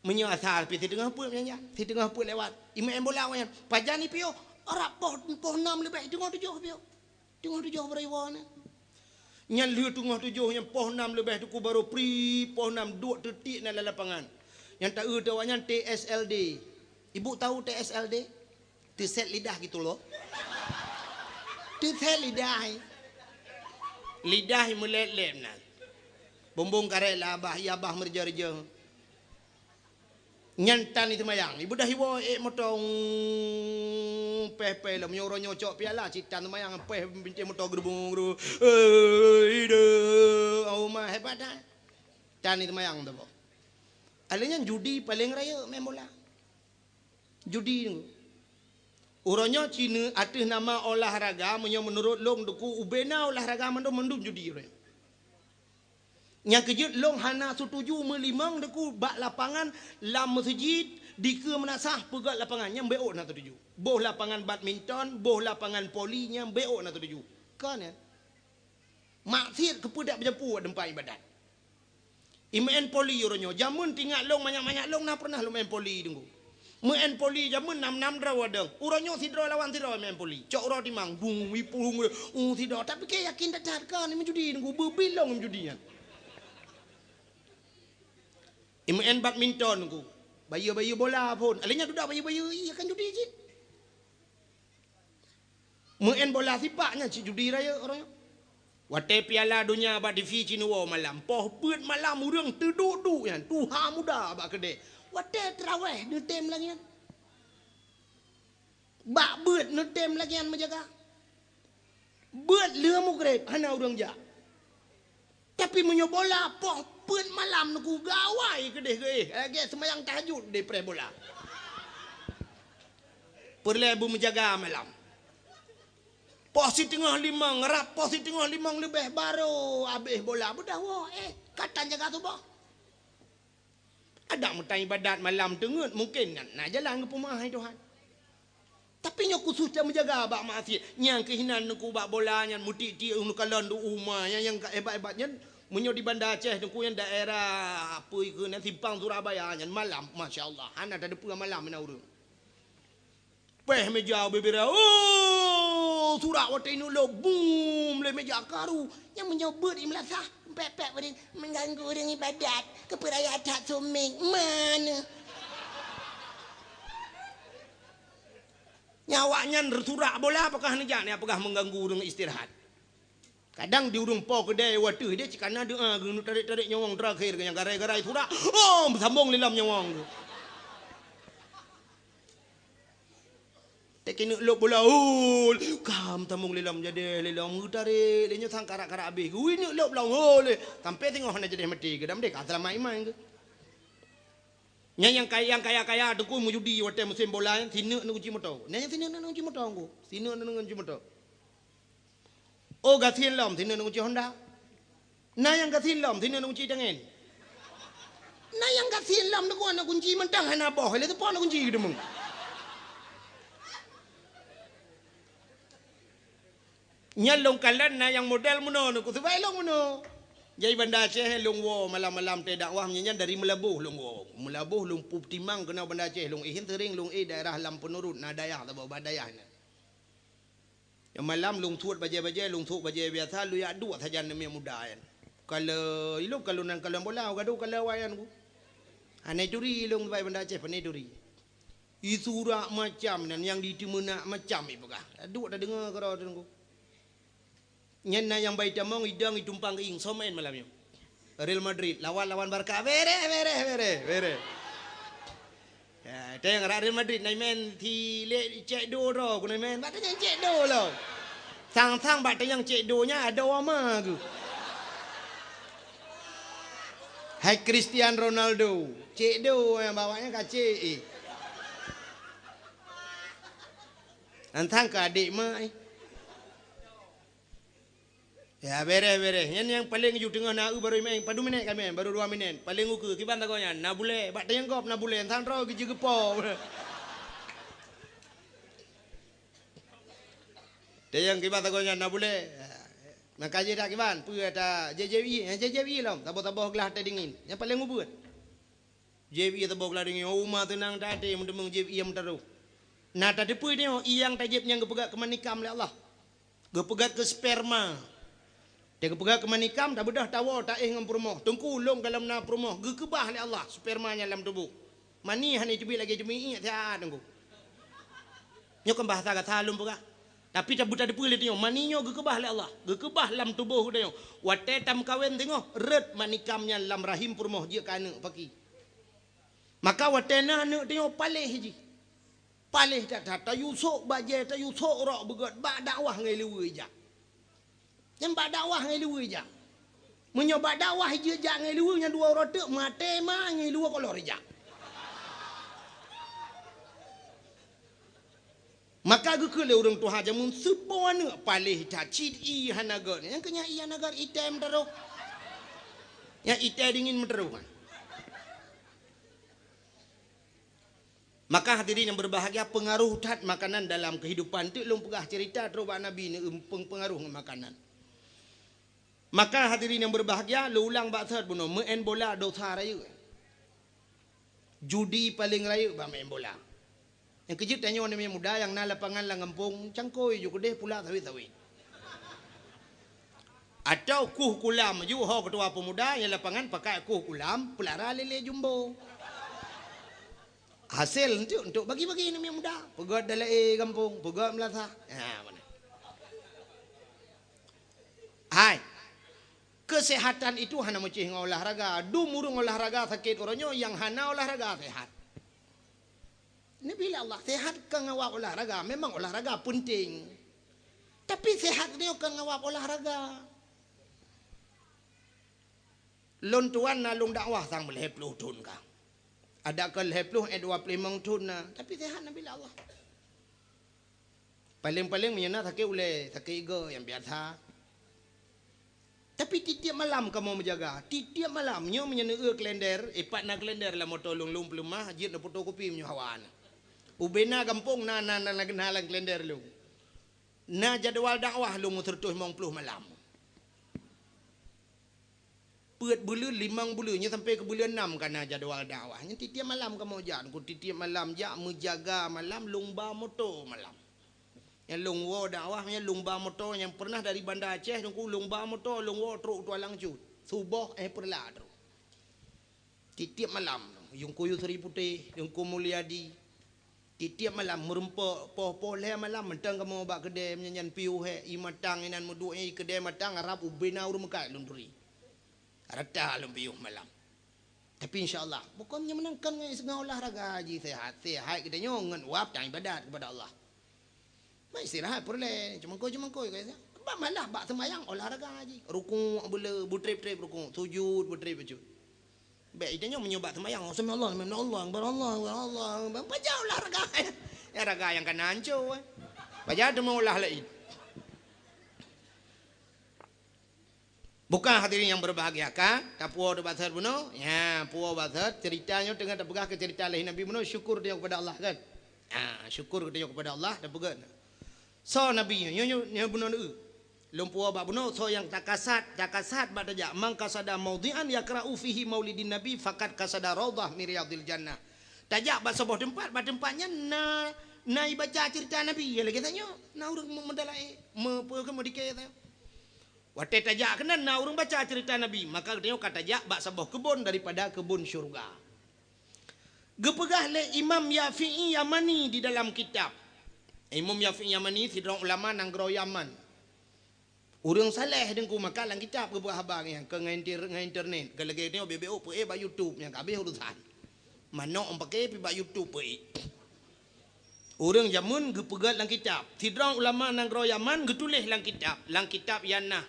Meunyoe asai pih siteungoh peuet meu'en nyan, siteungoh peuet lewat. Imeu'en bola awaknyan, pajan ipiôh, rab poh, poh nam leubeh, teungoh tujoh piôh. Teungoh tujoh baru iwoe na. Nyan lheueh teungoh tujoh nyan poh nam leubeh teungku baru pri, poh nam duek teutiek na lam lapangan. Nyang taeu teuh awaknyan T S L D. Ibu tahu T S L D? Teuset lidah gitu loh. Teuset lidah. Lidah meulét-lét meunan. Bumbong karét lah abah, iya abah meureuja-reuja. Nyan tan seumayang. Ibu dah iwoe ék moto, peh-peh lom. Nyoe uroe nyoe cok piala, cit tan seumayang, peh bintéh moto geurubung-geurubung. Eh, ide, oh ma, hebat dah. Tan seumayang tu, boh. Alé nyan judi paleng rayeuk main bola. Judi tu. Uroe nyoe cine ateueh nama olahraga, meunyoe meunurot lôn deungoe ubena olahraga mandum, mandum judi uroe nyoe. Nyang keujeuet lôn hana setuju meulimong deungoe bak lapangan lam meuseujid dikeue meunasah peugöt lapangan, nyan bék na setuju. Boh lapangan badminton, boh lapangan voli, nyan bék na setuju. Kon nyan. Maksiet keupeue dak beujampu bak teumpat ibadat. Imeu'en voli uroe nyoe. Jameun tingat lôn manyak-manyak lôn na pernah lôn meu'en voli deungoe. Meu'en voli jameun nam-nam droe wadong. Uroe nyoe sidroe lawan sidroe meu'en voli. Cok uroe timang, bung, ipung, uh, sidroe. Tapi keu yakin that-that ka ni meujudi deungoe, beubilong meujudi nyan. Imeu'en badminton deungoe. Bayeue-bayeue bola phon. Alé nyan dudoe bayeue-bayeue, iya kan judi cit. Meu'en bola sipak nyan cit judi rayeuk uroe nyoe. Watée Piala Donya bak T V cit neuwoe malam, poh peuet malam ureuëng teuduek-duek nyan, tuha muda bak keudée. Watée teurawéh neutem lagée nyan. Bak beuet neutem lagée nyan meujaga. Beuet lheueh mugreb hana ureuëng jak. Tapi meunyoe bola poh peuet malam neugawai keudeh geuéh, lagée seumayang tahajud di preh bola. Peureulée beumeujaga malam. Poh siteungoh limong, rab poh siteungoh limong leubeh barô abéh bola. Beudah woe, éh, ka tan jaga suboh. Adak meutai ibadat malam teungeut mungken na, na jalan geupeumeu'ah hai Tuhan. Tapi nyoe khusus tameujaga bak maksiet. Nyang keuh hinan neukubak bola nyan meutik-tik neukalon di uma nyan nyang ka hebat-hebat nyan. Meunyoe di Banda Aceh neukui nyan daerah apa ikeu nyan Simpang Surabaya nyan malam, masya Allah, hana tadeupeue malam na ureuëng. Péh meja bubira, oh, surak watée ineuk lôb, bum, lé meja karu. Nyang meunyoe beuet i meulasah, pek-pek beuring, mengganggu ureuëng ibadat, keupeuraya that suméng, mana? Nyan awaknyan surak bola apakah neujak ni, apakah mengganggu ureuëng istirahat? Kadang di ureuëng po keudée wateueh dia cit kana doa geuneuk tarék-tarék nyawong terakhir nyang garai-garai surak, oh, sambong lé lam nyawong tu. Teuk ineuk lôb bola, hol, kam tamong lé lam jadeh, lé lam geutarek, lé nyoe sang karak-karak abéh. Ui, ineuk lôb lam, hol, lé. Sampai singoh hana jadeh maté, geudam deh ka seulamat iman geuh. Nyan nyang kaya, nyang kaya-kaya teungku meujudi watée musém bola nyan, sineuk neukunci moto. Nyan nyang sineuk neukunci moto teungku. Sineuk neukunci moto. Oh, gasien lom, sineuk neukunci Honda. Na nyang gasien lom, sineuk neukunci tangen. Na nyang gasien lom, deungon neukunci mantong hana boh, lé teupon neukunci geudeungoe. Nyan lôn kalon na nyang model meunoe, neuku seubai lôn meunoe. Jai Banda Aceh lôn woe malam-malam teuh dakwah, nyan dari Meulaboh lôn woe. Meulaboh lôn peutimang keunoe Banda Aceh, lôn éh sering lôn éh daerah lam Peunurut, na dayah saboh bah dayah nyan. Nyang malam lôn suet bajée-bajée, lôn suet bajée biasa, lôn yak duek sajan namiet muda nyan. Kalau ilôn kalau nan kalon bola, gadoh kalau awai nyan ku. Hana turi lôn bak Banda Aceh, pane turi. Isurak macam nan nyang diteumeunak macam ipeugah. Duek tadeungoe keudroe teungku. Nyan na nyang bai tamong idong itumpang keuieng, soe main malam nyoe? Real Madrid lawan, lawan Barca. Bereh, bereh, bereh, bereh. Ya, tayang rak Real Madrid na imain si lé cek do droe, ku na imain. Bak tanyang cek do lom. Sang-sang bak tanyang cek do nyan ada wama ku. Hai Cristiano Ronaldo, cek do nyang bawaknya kacek eh. Sang-sang ke adik mak eh. Ya, bereh, bereh. Nyan nyang paleng ju teungoh na eu baru imain. Padum minét ka main? Baru dua minét. Paleng ukeue. Kiban sagoe nyan? Na bulèe. Bak tayang gob na bulèe. Sang droe geujeuet geupo. Tayang kiban sagoe nyan na bulèe. Maka jih dak kiban. Peue ata J J I? J J I lom. Saboh-saboh glah teh dingin. Nyang paleng ubeut. Jieb ié saboh glah dingin, oh, uma teunang that até meuteumé jieb ié meutarôh. Na tateupeue nyoe, ié nyang tajieb nyang geupeugah keu manikam lé Allah. Geupeugah keu sperma. Teuh geupeugah keu manikam, tabeudôh tawoe, taéh ngon peurumoh. Teungku, lôn gohlom na peurumoh, geukeubah lé Allah sperma nyan lam tuboh. Mani hana teubiet lagèe teumeuiek siat, Teungku. Nyoe kon bahasa gata lôn peugah. Tapi tabeuteupeue lé tanyoe, mani nyoe geukeubah lé Allah. Geukeubah lam tuboh geutanyoe. Watèe tameukawen teungoh, rhot manikam nyan lam rahim peurumoh jeuet keu aneuk paki. Maka watèe na aneuk tanyoe paléh jih. Paléh that-that, tayue sôk bajèe, tayue sôk rok beugöt, bak dakwah ngon luweue ijak. Nyan bak dakwah ngon luweue ijak. Meunyoe bak dakwah jijak ngon luweue nyan dua uroe teuk, maté ma ngon luweue kolor ijak. Maka geukheun lé ureueng tuha jameun, seupo aneuk paléh that, cit ié hana göt. Nyang keu nyan ié hana göt, item teurôh. Nyan item dingin meuteurôh. Maka hadirin yang berbahagia, pengaruh that makanan dalam kehidupan. Teuk lôn peugah cerita trok bak Nabi ni, em, peng-, pengaruh ngon makanan. Maka hadirin yang berbahagia, lôn ulang bak that bunoe, meu'en bola dosa rayeuk. Judi paleng rayeuk bak meu'en bola. Nyang keujeuet tanyoe aneuk muda nyang na lapangan lam gampông, cangkôi ju keudeh pula sawét-sawét. Atau kueh kulam ju ho ketua pemuda nyang lapangan pakai kueh kulam, peulara lé-lé jumbo. Hasé enteuk, enteuk bagi-bagi aneuk muda. Peugöt dalam gampông, peugöt meulasah. Ha, mana? Hai. Kesehatan itu hana meucéh ngon olahraga. Dum ureueng olahraga sakét uroe nyoe, nyang hana olahraga sehat. Neubi lé Allah, sehat kon ngon wab olahraga. Memang olahraga penting. Tapi sehat nyoe kon ngon wab olahraga. Lôn tuan na lôn dakwah sang lhèe ploh thon ka. Adak kon lhèe ploh, eh, dua ploh limong thon na, tapi sehat neubi lé Allah. Paleng-paleng meunyoe na sakét ulèe, sakét igoe nyang biasa. Tapi tiep-tiep malam kamoe meujaga. Tiep-tiep malam, nyoe meunyoe neueu kalender, eh, pat na kalender lam moto lôn, lôn peuleumah, jeuet neufotokopi meunyoe hawa na. Ubena gampông na, na, na, na, na lam kalender lôn. Na jadwal dakwah lôn meuseureutôh limong ploh malam. Peuet buleuen, limong buleuen, nyoe sampai keu buleuen nam ka na jadwal dakwah. Nyan tiep-tiep malam kamoe jak, Teungku, tiep-tiep malam jak meujaga malam, lôn ba moto malam. Nyang lôn woe dakwah, nyang lôn ba moto nyang pernah dari Banda Aceh, Teungku, lôn ba moto, lôn woe trok u Tualang Cut. Suboh, eh, peureulak trok. Tiep-tiep malam, Teungku Yusri Putéh, Teungku Mulyadi, Tiep-tiep malam meureumpok poh-poh lhèe malam mantong kamoe bak keudè meunyan piôh hèk, ié matang inan meuduek nyan, keudè matang, harab ubena ureueng meukat lôn turi. Rata lôn piôh malam. Tapi insya Allah, bukon nyan meunan kon ngon olahraga jih sehat. Sehat geutanyoe ngon wab dan ibadat kepada Allah. Mak istirahat peureulèe, cumangkôi-cumangkôi ka. Bak malah bak seumayang olahraga jih. Rukuk beuleu, beutrép-trép rukuk, sujud beutrép bacut. Bèk, geutanyoe meunyoe bak seumayang, "Sami Allah, sami Allah, Akbar Allah, Akbar Allah, Akbar." Pajan olahraga. Ya, raga nyang kana anco, eh. Pajan teuma olah laén. Bukan hadirin yang berbahagia, ka? Tapuwoe teuh bak that bunoe? Ya, puwoe bak that. Cerita nyoe teungoh tapeugah keu cerita lahé Nabi bunoe, syukur tanyoe kepada Allah, kan? Ha, syukur tanyoe kepada Allah, tapeugah. Soe Nabi nyoe, nyoe, nyoe, nyoe bunoe neu. Lôn puwoe bak bunoe, soe nyang takasad, takasad bak tajak, "Man qasada maudhi'an yaqra'u fihi maulidin Nabi, faqad qasada raudhah min riyadhil jannah." Tajak bak saboh teumpat, bak teumpat nyan na, na ibaca cerita Nabi, ya lagèe tanyoe, na ureueng meu-, meudalaé, me-, peue keu meudike tanyoe. Watèe tajak keunan na ureueng baca cerita Nabi, maka geutanyoe ka tajak bak saboh keubon daripada keubon syeuruga. Geupeugah lé Imam Yafi'i Yamani di dalam kitab. Imam Yafi'i Yamani sidroe ulama nanggroe Yaman. Ureuëng saleh Teungku, maka lam kitab geupeugah haba nyan, kon ngon inter-, ngon internet. Kon lagée nyoe beu-beu peuék bak YouTube nyang ka habéh urusan. Manok pakè pih bak YouTube peuék. Ureuëng jameun geupeugah lam kitab. Sidroe ulama nanggroe Yaman geutuléh lam kitab, lam kitab Yanah.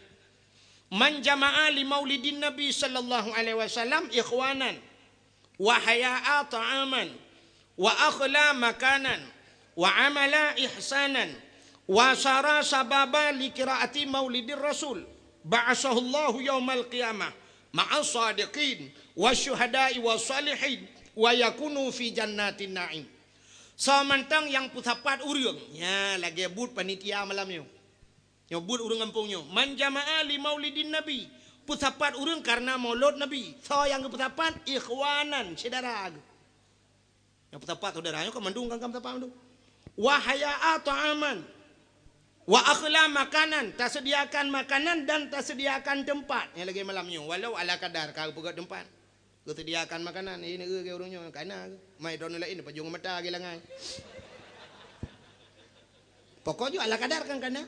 Man jama'a li maulidin Nabi sallallahu alaihi wasallam ikhwanan wa haya'a ta'aman wa akhla makanan wa amala ihsanan wa sara sababa li qiraati maulidir rasul ba'asahullahu yaumal qiyamah ma'as sadiqin wa syuhada'i wa salihin wa yakunu fi jannatin na'im. Soe mantong nyang peusapat ureuëng, nya lagée buet panitia malam nyoe. Nyoe buet ureuëng gampông nyoe, man jama'a li maulidin Nabi, peusapat ureuëng kareuna maulud Nabi. Soe nyang geupeusapat? Ikhwanan, syedara geuh. Nyang peusapat syedara nyoe ka mandum, kan ka peusapat mandum. Wa haya'a ta'aman, wa akhla makanan, taseudiakan makanan dan taseudiakan teumpat. Nyang lagée malam nyoe, walau ala kadar ka geupeugét teumpat. Geuseudiakan makanan, eh, neu-eu keu ureuëng nyoe, kana geuh. Mai droeneuh laén, pajoh ngon mata lagée langai. Pokok jih ala kadar kan kana.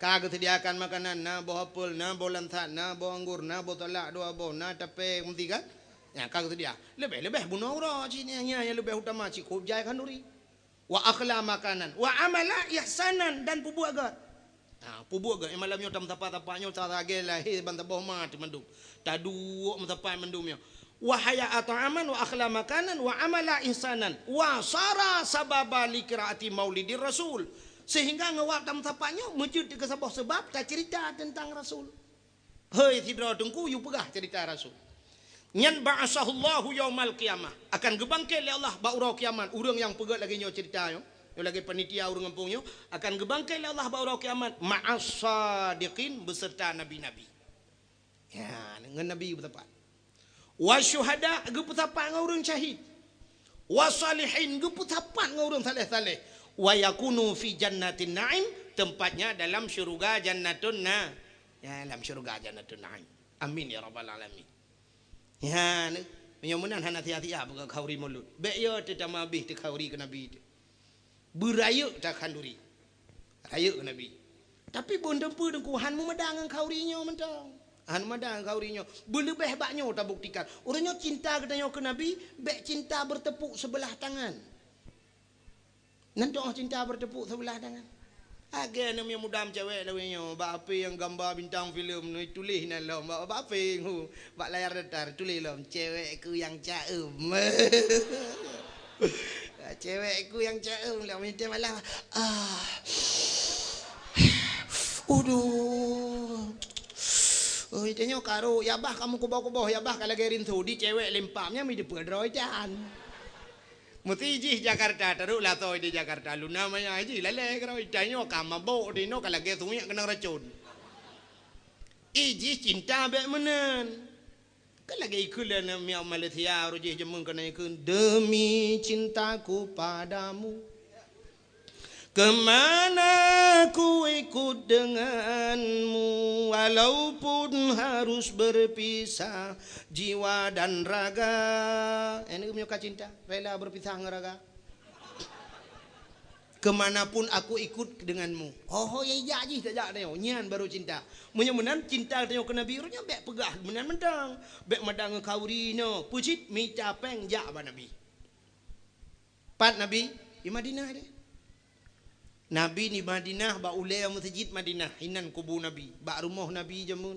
Ka geuseudiakan makanan, na boh apel, na boh lansat, na boh anggur, na boh salak dua boh, na tapé meuti kan. Nya ka geuseudia. Leubeh-leubeh bunoe uroe cit nyan, nyan leubeh utama cit kop jai khanduri. Wa akhla makanan, wa amala ihsanan, dan peubuet gét. Ha, peubuet gét. Eh, malam nyoe tam sapa-sapa nyoe sa lagée lahé ban saboh ma teumandum. Taduek meusapat mandum nyoe. Wa haya'a ta'aman wa akhla makanan wa amala ihsanan wa sara sababa li qiraati maulidir rasul. Sehingga ngon wab tam sapa nyoe meujeuet keu saboh seubab tacerita teuntang Rasul. Hei sidroe Teungku, yue peugah cerita Rasul. Nyan ba'asahullahu yaumal qiyamah, akan geubangkét lé Allah bak uroe kiamat. Ureuëng nyang peugét lagée nyoe cerita nyoe, nyoe lagée panitia ureuëng gampông nyoe, akan geubangkét lé Allah bak uroe kiamat ma'as sadiqin, beuseurta nabi-nabi. Ya, ngon nabi geupeusapat. Wa syuhada, geupeusapat ngon ureuëng syahid. Wa salihin, geupeusapat ngon ureuëng saleh-saleh. Wa yakunu fi jannatin na'im, tempatnya dalam syurga Jannatun Na-, ya, dalam syurga Jannatun Na'im. Amin ya rabbal alamin. Ya, nyoe meunan hana sia-sia buka khanduri maulud. Bék yo teutamah bih teu khanduri keu Nabi teuh. Beurayeuk takhanduri. Rayeuk keu Nabi. Tapi beuneuteupeue Teungku, han meumada ngon khanduri nyoe mantong. Han meumada ngon khanduri nyoe. Beuleubeh bak nyoe tabuktikan. Ureuëng nyoe cinta geutanyoe keu Nabi, bék cinta bertepuk sebelah tangan. Nan toh cinta bertepuk sebelah tangan. Lagée aneuk muda cewek lawée nyoe, bak H P nyang gamba bintang filem nyoe tuléh nan lom, bak, bak H P nyoe, bak layar datar tuléh lom, "Cewekku yang caem." "Cewekku yang caem," lom, itu malah, ah. Uduh. Oh, itu nyoe karo, ya bah kamu kuboh-kuboh, ya bah ka lagée rinso, di cewek lempam, nya mi dipeudroe jan. Meusti jih Jakarta, taruhlah soe di Jakarta, luna maya jih lalée keudroe, tanyoe ka mabok di noe ka lagée sunyek keunong racon. Ih jih cinta bék meunan. Kan lagée ikheun lé miak Malaysia, roh jih jameun keunan ikheun, "Demi cintaku padamu, kemana ku ikut denganmu, walaupun harus berpisah jiwa dan raga." Ini meunyoe ka cinta, rela berpisah ngon raga. "Kemanapun aku ikut denganmu." Ho, ho, ya jak jih tajak tanyoe, nyan baru cinta. Meunyoe meunan cinta tanyoe keu Nabi, ureuëng nyan bék peugah meunan mantong. Bék mada ngon khanduri nyoe, peucit mita péng jak bak Nabi. Pat Nabi? Di Madinah deh. Nabi di Madinah bak ulée meuseujid Madinah, hinan kubu Nabi, bak rumoh Nabi jameun.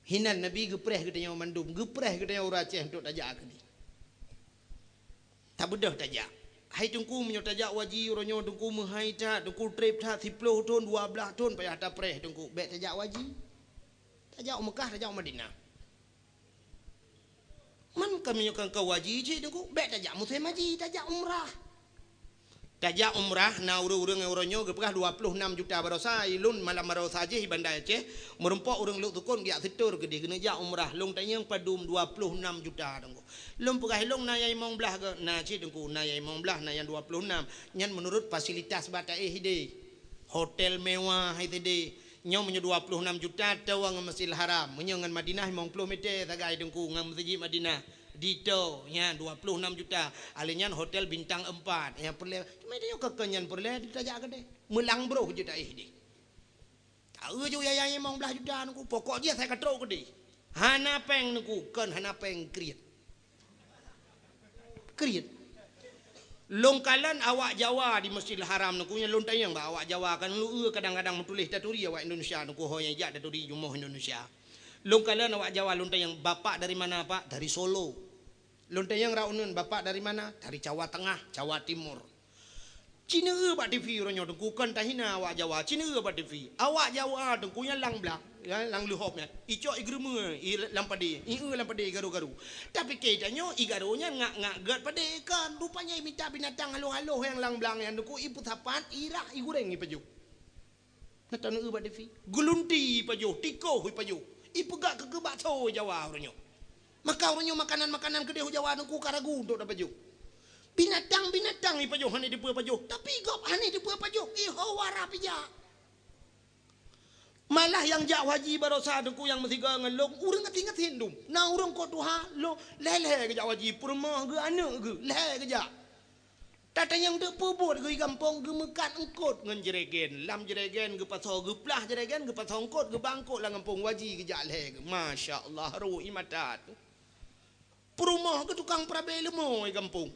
Hinan Nabi geupreh geutanyoe mandum, geupreh geutanyoe ureuëng Aceh untuk tajak keudeh. Tabeudôh tajak. Hai Teungku, meunyoe tajak haji, uroe nyoe Teungku meuhai that, Teungku treb that, siploh thon, dua blaih thon payah tapreh Teungku. Bék tajak haji. Tajak u Meukah, tajak u Madinah. Man kami nyoe kan ka haji cit Teungku, bék tajak musém haji, tajak umrah. Tajak umrah na ureuëng-ureuëng nyang uroe nyoe geupeugah dua ploh nam juta baroesa, ilôn malam baroesa jih i Banda Aceh, meurumpok ureuëng Lhoksukon geujak seutôt keudeh keuneuk jak umrah, lôn tanyong padum dua ploh nam juta Teungku. Lôn peugah ilôn na nyang limong blaih geuh, na cit Teungku, na nyang limong blaih, na nyang dua ploh nam. Nyan meunurot fasilitas bak taéh idéh. Hotel mewah i sidéh. Nyoe meunyoe dua ploh nam juta toh ngon Masjidil Haram. Meunyoe ngon Madinah limong ploh meter sagai Teungku ngon Meuseujid Madinah. Dito, nya dua puluh enam juta. Alèh nyan hotel bintang empat. Nyang peureulèe, cuma tanyoe keu nyan peureulèe tajak keudéh. Meulang broh jeuet taéh jih. Taeu ju yaya limong blaih juta Teungku, pokok jih asai ka trok keudéh. Hana péng Teungku, kon hana péng, kriet. Kriet. Lôn kalon awak Jawa di Masjidil Haram Teungku, nyang lôn tanyong bak awak Jawa kan, lôn eu kadang-kadang meutuléh taturi awak Indonesia Teungku, ho nyang jak taturi jumoh Indonesia. Lôn kalon awak Jawa lôn tanyong, "Bapak dari mana, Pak?" "Dari Solo." Lôn tanyong rot uneun, "Bapak dari mana?" "Dari Jawa Tengah, Jawa Timur." Ci neueu bak T V uroe nyoe Teungku, kon tahina awak Jawa, ci neueu bak T V. Awak Jawa Teungku nyang lam blang, nyang lam leuhop nyan. Icok igeurumeue i lam padé, ieu lam padé igaru-garu. Tapi keu tanyoe igaru nyan ngak-ngak gèt padé kan. Rupanya imita binatang haloh-haloh nyang lam blang nyan Teungku, ipeusapat, irah, igureng, ipajoh. Na taneueu bak T V. Geulunti ipajoh, tikoh ipajoh. Ipeugah keu, keu bakso Jawa uroe nyoe. Maka uroe nyoe makanan-makanan keudéh u Jawa Teungku ka ragu untuk tapajoh. Binatang-binatang ipajoh hana dipeue pajoh, tapi gob hana dipeue pajoh, iho wara pijak. Malah nyang jak haji baroesa Teungku nyang meusigoe ngon lôn, ureueng gasien-gasien dum. Na ureueng kot tuha, lôn lhèe-lhèe geujak haji, peurumoh geuh, aneuk geuh, lhèe geujak. Tatanyong teuk peubuet geuh i gampông, geumeukat eungkôt ngon jregen. Lam jregen geupasoe, geuplah jregen, geupasoe eungkôt, geuba eungkôt lam gampông, haji geujak lhèe geuh. Masya Allah, rhot ie mata teuh. Peurumoh geuh tukang peurabé leumo i gampông.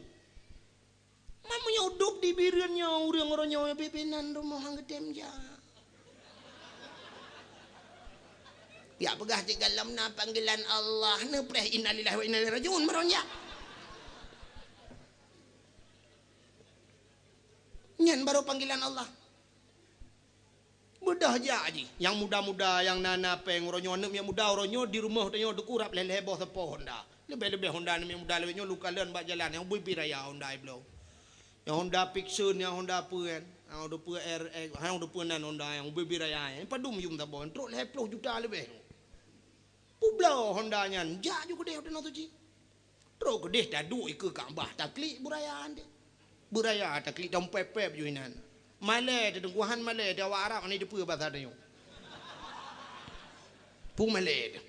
Man meunyoe udôb di Bireuen nyoe, ureueng uroe nyoe bit-bit nan rumoh han geutem jak. Jak peugah cit gohlom na panggilan Allah, neupreh innalillahi wa inna ilaihi raji'un, meuron jak. Nyan barô panggilan Allah. Beudôh jak jih. Nyang muda-muda, nyang na-na péng uroe nyoe, aneuk miet muda uroe nyoe di rumoh tanyoe Teungku rab lhèe-lhèe boh sapo Honda. Leubeh-leubeh Honda aneuk miet muda lawét nyoe lôn kalon bak jalan, nyang ubé-bé raya Honda ibloe. Nyang Honda Vixion, nyang Honda peue kan? Nyang Honda peue R X, nyang Honda peue nan Honda nyang ubé-bé raya. Padum yum saboh, trok lhèe ploh juta leubeh. Peubloe Honda nyan, jak ju keudéh u Tanoh Suci. Trok keudéh taduek ikeue Ka'bah, taklik beuraya deh. Beuraya taklik, tampép-pép ju inan. Malèe teuh Teungku, han malèe teuh awak Arab, hana dipeue basa tanyoe. Peue malèe teuh.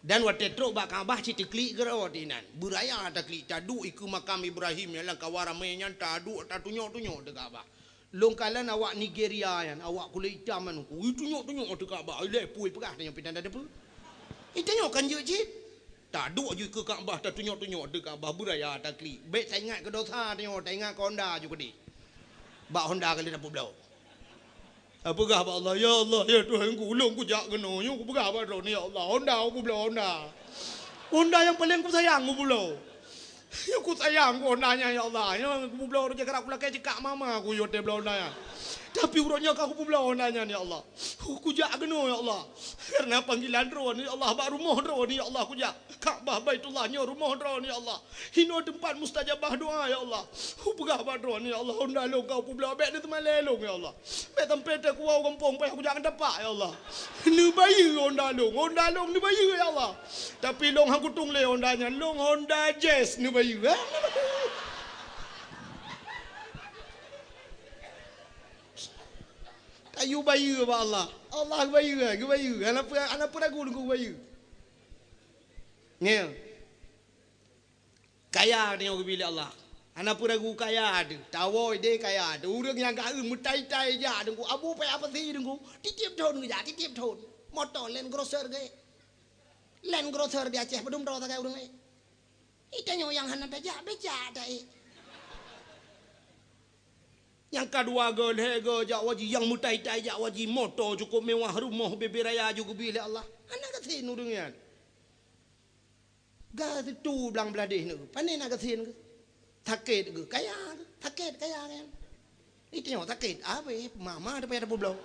Dan watèe trok bak Ka'bah cit taklik keudroe inan. Beuraya taklik, taduek ikeue makam Ibrahim nyang lam kawan ramé nyan, taduek tatunyok-tunyok teuh Ka'bah. Lôn kalon awak Nigeria nyan, awak kulét itam nyan, ui, tunyok-tunyok teuh Ka'bah, ilèe peue peugah tanyoe pih hana tapeue. Ih, tanyoe kan jeuet cit. Taduek ju ikeue Ka'bah, tatunyok-tunyok teuh Ka'bah, beuraya taklik. Bèk taingat keu dosa tanyoe, taingat keu Honda ju keudéh. Bak Honda ka lheueh tapeubloe. Tapeugah bak Allah, "Ya Allah, ya Tuhanku, ulôn kujak keunoe, nyoe kupeugah bak Droeneuh, ya Allah, Honda kupeubloe, Honda. Honda nyang paleng kusayang kupeubloe." Nyoe kusayang keu Honda nyan, ya Allah. Nyoe kupeubloe uroe jih karab kulakèe cekak mama ku yue teuh bloe Honda nyan. Tapi uroe nyoe ka kupeubloe Honda nyan, ya Allah. Kujak keunoe, ya Allah. Karena panggilan Droeneuh, ya Allah, bak rumoh Droeneuh, ya Allah, kujak. Ka'bah Baitullah nyoe rumoh Droeneuh, ya Allah. Hinoe teumpat mustajabah doa, ya Allah. Kupeugah bak Droeneuh, ya Allah, Honda lôn ka kupeubloe, bèk neuteumalèe lôn, ya Allah. Bèk sampai teukuwoe gampông payah kujak ngon tapak, ya Allah. Neubayeue Honda lôn, Honda lôn neubayeue, ya Allah. Tapi lôn han kutueng lé Honda nyan, lôn Honda Jazz neubayeue. Tayue bayeue bak Allah. Allah geubayeue, geubayeue. Hana peu-, hana peuragu Teungku geubayeue. Ngieng. Kaya tanyoe geubri lé Allah. Hana peuragu kaya teuh. Tawoe idéh kaya teuh. Ureueng nyang ka eu meutai-tai jak Teungku. Abu payah pasi Teungku. Tiep-tiep thon geujak, tiep-tiep thon. Moto Land Cruiser geuék. Land Cruiser di Aceh padum droe sagai ureueng ék. Ih, tanyoe nyang hana tajak, bèk jak taék. Nyang ka dua go, lhèe go jak haji, nyang meutai-tai jak haji, moto cukôp mewah, rumoh ubé-bé raya ju geubri lé Allah. Hana gasien ureueng nyan. Ka situ blang blah déh nyoe, pane na gasien geuh? Sakét geuh, kaya geuh, sakét kaya nyan. Ih, tanyoe sakét, abéh mama teuh payah tapeubloe.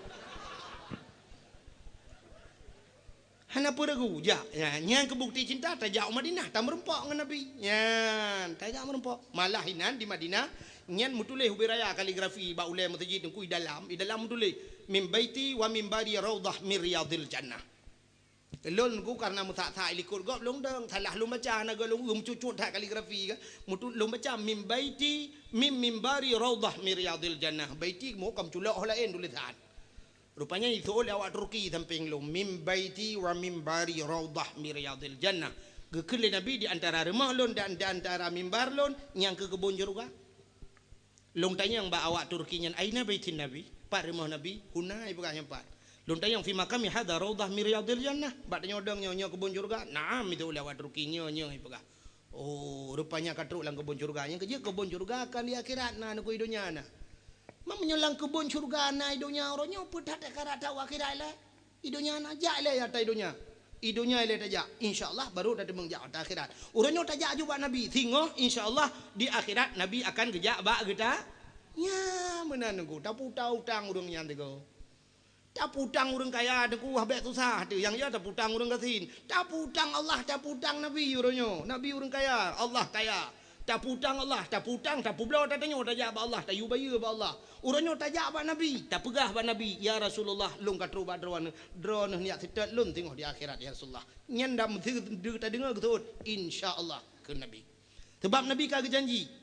Hana peuragu jak. Ya, nyan keu bukti cinta, tajak u Madinah, tameurumpok ngon Nabi. Nyan, tajak meurumpok. Malah inan di Madinah, nyan meutuléh ubé raya kaligrafi bak ulèe meuseujid Teungku, i dalam, i dalam meutuléh, "Min baiti wa minbari raudhah min riyadhil jannah." Lôn Teungku karena meusak-sak i likot gob lôn dong, salah lôn baca, hana goe lôn eu, meucut-cut that kaligrafi ka. Meutu-, lôn baca, "Min baiti, min minbari raudhah min riyadhil jannah." Baiti mo ka meuculok ho laén tulésan. Rupanya iseuôt lé awak Turki sampéng lôn, "Min baiti wa minbari raudhah min riyadhil jannah." Geukheun lé Nabi, "Di antara rumoh lôn dan di antara mimbar lôn nyang keu keubon syeuruga." Lôn tanyong bak awak Turki nyan, "Aina baitin Nabi?" Pat rumoh Nabi? "Huna," ipeugah, "Nyan pat." Lôn tanyong, "Fi maqami hadza raudhah min riyadhil jannah?" Bak tanyoe dong nyoe, "Nyoe keubon syeuruga?" "Na'am," itu lé awak Turki, "Nyoe, nyoe," ipeugah. Oh, rupanya ka trok lam keubon syeuruga. Nyang keujeuet keubon syeuruga kan di akhirat na, hana di donya na. Meunyoe lam keubon syeuruga na di donya, uroe nyoe peue that takarat that u akhirat lé? Di donya na, jak lé ata di donya. Di donya lé tajak. Insya Allah baru tateumeung jak ata akhirat. Uroe nyoe tajak aju bak Nabi. Singoh insya Allah di akhirat Nabi akan geujak bak geutanyoe. Meunan Teungku, taputa utang ureuëng nyan Teungku. Taputang ureuëng kaya Teungku, wah bék susah teuh. Nyang ya taputang ureuëng gasien. Taputang Allah, taputang Nabi uroe nyoe. Nabi ureuëng kaya, Allah kaya. Taputang Allah, taputang, tapubloe, tatanyoe tajak bak Allah, tayue bayeue bak Allah. Uroe nyoe tajak bak Nabi, tapeugah bak Nabi, "Ya Rasulullah, lôn ka trok bak Droeneueh, Droeneueh neujak seutôt lôn singoh di akhirat, ya Rasulullah." Nyan dam tadeungoe geuseuôt, "Insya Allah," kheun Nabi. Sabab Nabi ka geujanji.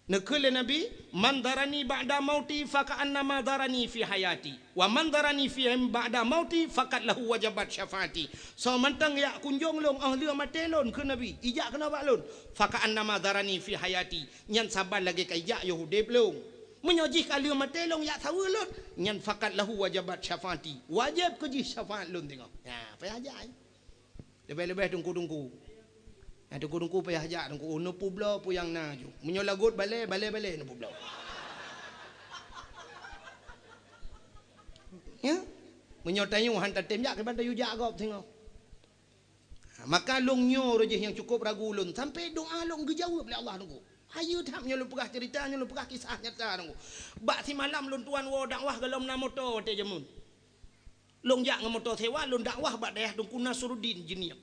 Neukheun lé Nabi, "Man zarani ba'da mauti faka'annama zarani fi hayati, wa man zarani fi ba'da mauti faqad lahu wajabat syafaati." Soe mantong jak kunjong lôn óh lheueh maté lôn, kheun Nabi, ijak keunoe bak lôn, "faka'annama zarani fi hayati," nyan saban lagée ka ijak yoh udeb lôn. Meunyoe jih ka lheueh maté lôn jak saweue lôn, nyan "faqad lahu wajabat syafaati," wajéb keu jih syafaat lôn singoh. Nah, payah jak. Leubeh-leubeh teungku-teungku. Nyang teungku-teungku payah jak teungku, oh, neupubloe peue nyang na ju. Meunyoe lagot balée, balée-balée neupubloe. Ya? Meunyoe tanyoe han tatem jak, kiban tayue jak gob singoh. Ha, maka lôn nyoe roh jih nyang cukup ragu lôn, sampai doa lôn geujaweueb lé Allah teungku. Hayeue that nyoe lôn peugah cerita, nyoe lôn peugah kisah nyata teungku. Bak simalam lôn tuan woe dakwah golom na moto watée jameun. Lôn jak ngon moto sewa, lôn dakwah bak dayah Teungku Nasruddin Jeunieb.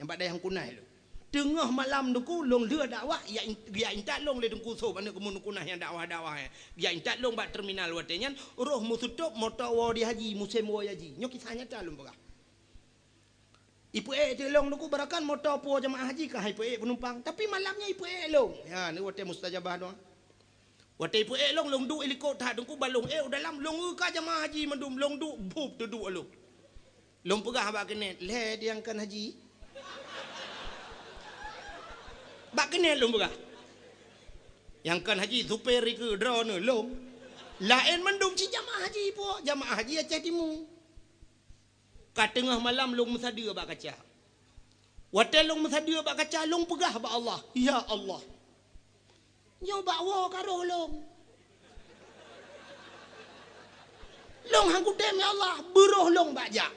Nyang bak dayah Teungku Nah lôn. Teungoh malam Teungku, lôn lheueh dakwah, jak in-, jak intat lôn lé Teungku Sob, aneuk keumun Teungku Nah nyang dakwah-dakwah nyan. Jak intat lôn bak terminal watée nyan, roh meuseutôt moto woe di haji, musém woe haji. Nyoe kisah nyata lôn peugah. Ipeuék teuk lôn Teungku, barangkapeue moto puwoe jamaah haji ka han ipeuék peunumpang. Tapi malam nyan ipeuék lôn. Ya, ni watée mustajabah doa. Watée ipeuék lôn, lôn duek i likot that Teungku, ban lôn ék u dalam, lôn eu ka jamaah haji mandum, lôn duek, bup, teuduek lôn. Lôn peugah bak keuneuk, "Lhée nyang kon haji?" Bak keuneuk lôn peugah. Nyang kon haji, supir dikeue, droeneueh, lôn. Laén mandum cit jamaah haji puwoe, jamaah haji Aceh Timu. Ka teungoh malam lôn meusadeue bak kaca. Watée lôn meusadeue bak kaca, lôn peugah bak Allah, "Ya Allah, nyoe bak woe ka roh lôn. Lôn han kutem, ya Allah, beuroh lôn bak jak."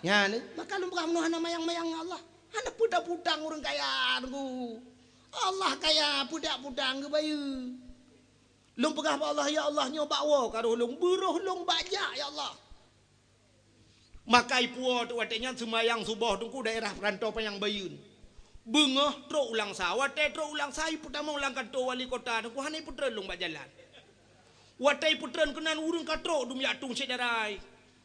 Nyan, maka lôn peugah, "Meunoe hana mayang-mayang ngon Allah, hana peue taputang ureuëng kaya Teungku. Allah kaya, peue taputang geubayeue." Lôn peugah bak Allah, "Ya Allah, nyoe bak woe ka roh lôn, beuroh lôn bak jak, ya Allah." Maka ipuwoe teuk watée nyan seumayang suboh Teungku daerah Peurantô Panyang Bayeuen. Beungoh trok u Langsa. Watée trok u Langsa, ipeutamong lam kantô wali kota Teungku, hana ipeutreun lôn bak jalan. Watée ipeutreun keunan, ureuëng ka trok dum jak tueng syedara.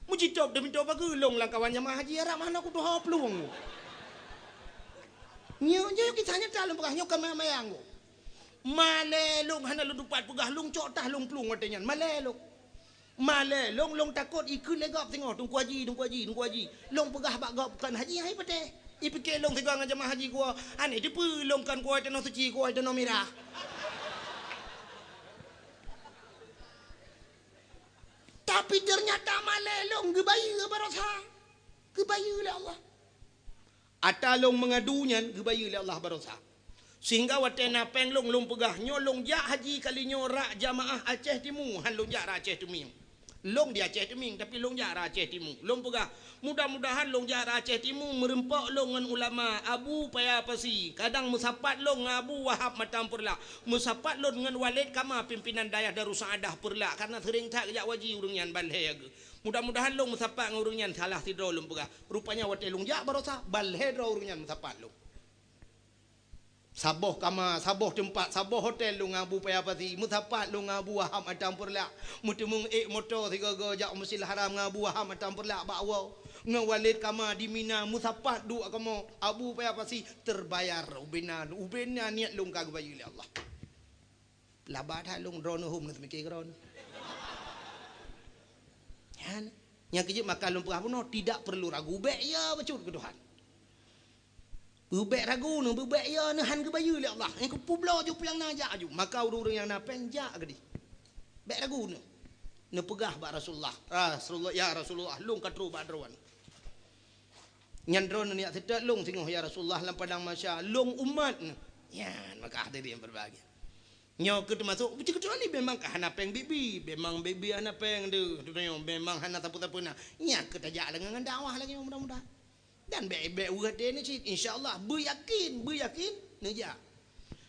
Meujitôb deuh meutoe bageue lôn lam kawan jamaah haji, harab hana kutuho plueng. Nyoe, nyoe kisah nyata lôn peugah, nyoe kon mayang-mayang. Malée lôn hana lôn tupat peugah, lôn cok tah lôn plueng watée nyan. Malée lôn. Malée lôn, lôn takot ikheun lé gob singoh, "Teungku Haji, Teungku Haji, Teungku Haji." Lôn peugah bak gob, "Kon haji hai patéh." Ipike lôn sigoe ngon jamaah haji kuwoe, "Aneuk deupeue lôn kon kuwoe tanoh suci, kuwoe tanoh mirah." Tapi ternyata malée lôn geubayeue baroesa. Geubayeue lé Allah. Ata lôn meungadu nyan geubayeue lé Allah baroesa. Sehingga watée na péng lôn, lôn peugah, "Nyoe lôn jak haji kali nyoe rak jamaah Aceh Timu, han lôn jak rak Aceh Teumieng." Lôn di Aceh Teumieng, tapi lôn jak rak Aceh Timu. Lôn peugah, "Mudah-mudahan lôn jak rak Aceh Timu meureumpok lôn ngon ulama Abu Paya Pasi, kadang meusapat lôn ngon Abu Wahab Matang Peureulak, meusapat lôn ngon Waled Kama, pimpinan dayah Darussaadah Peureulak, karena seuring that geujak haji ureuëng nyan ban lhée geuh. Mudah-mudahan lôn meusapat ngon ureuëng nyan salah sidroe," lôn peugah. Rupanya watée lôn jak baroesa, ban lhée droe ureuëng nyan meusapat lôn. Saboh kama, saboh teumpat, saboh hotel lôn ngon Abu Paya Pasi, meusapat lôn ngon Abu Wahab Matang Peureulak, meuteumeung ék moto sigoe-goe jak u Masjidil Haram ngon Abu Wahab Matang Peureulak bak woe, ngon Waled Kama di Mina, meusapat duek kamoe, Abu Paya Pasi, terbayar ubena, ubena niet lôn ka geubayeue lé Allah. Laba that lôn droeneueh hom neuseumiké keu droeneueh. Nyan, nyang keujeuet maka lôn peugah bunoe, tidak perlu ragu, bék ya bacut keu Tuhan. Beubèk ragu neuh, beubèk yo neuh, han geubayeue lé Allah. Nyang keupeubloe ju peue nyang na jak aju. Maka ureueng-ureueng nyang na pèng jak keudeh. Bèk ragu neuh. Neupeugah bak Rasulullah, "Rasulullah, ya Rasulullah, lôn ka trôh bak droeneuh. Nyan droeneuh neujak seutôt lôn singoh ya Rasulullah lam padang mahsyar, lôn umat neuh." Nyan maka hadirin berbahagia. Nyoe keuh teumasok, kecuali memang ka hana pèng bibi, memang bibi hana pèng deuh, memang hana sapeue-sapeue na. Nyan keuh tajak lagèe ngon dakwah lagèe nyoe mudah-mudahan. Dan bèk, bèk uroe até nyoe cit, insya Allah, beuyakin, beuyakin, neujak.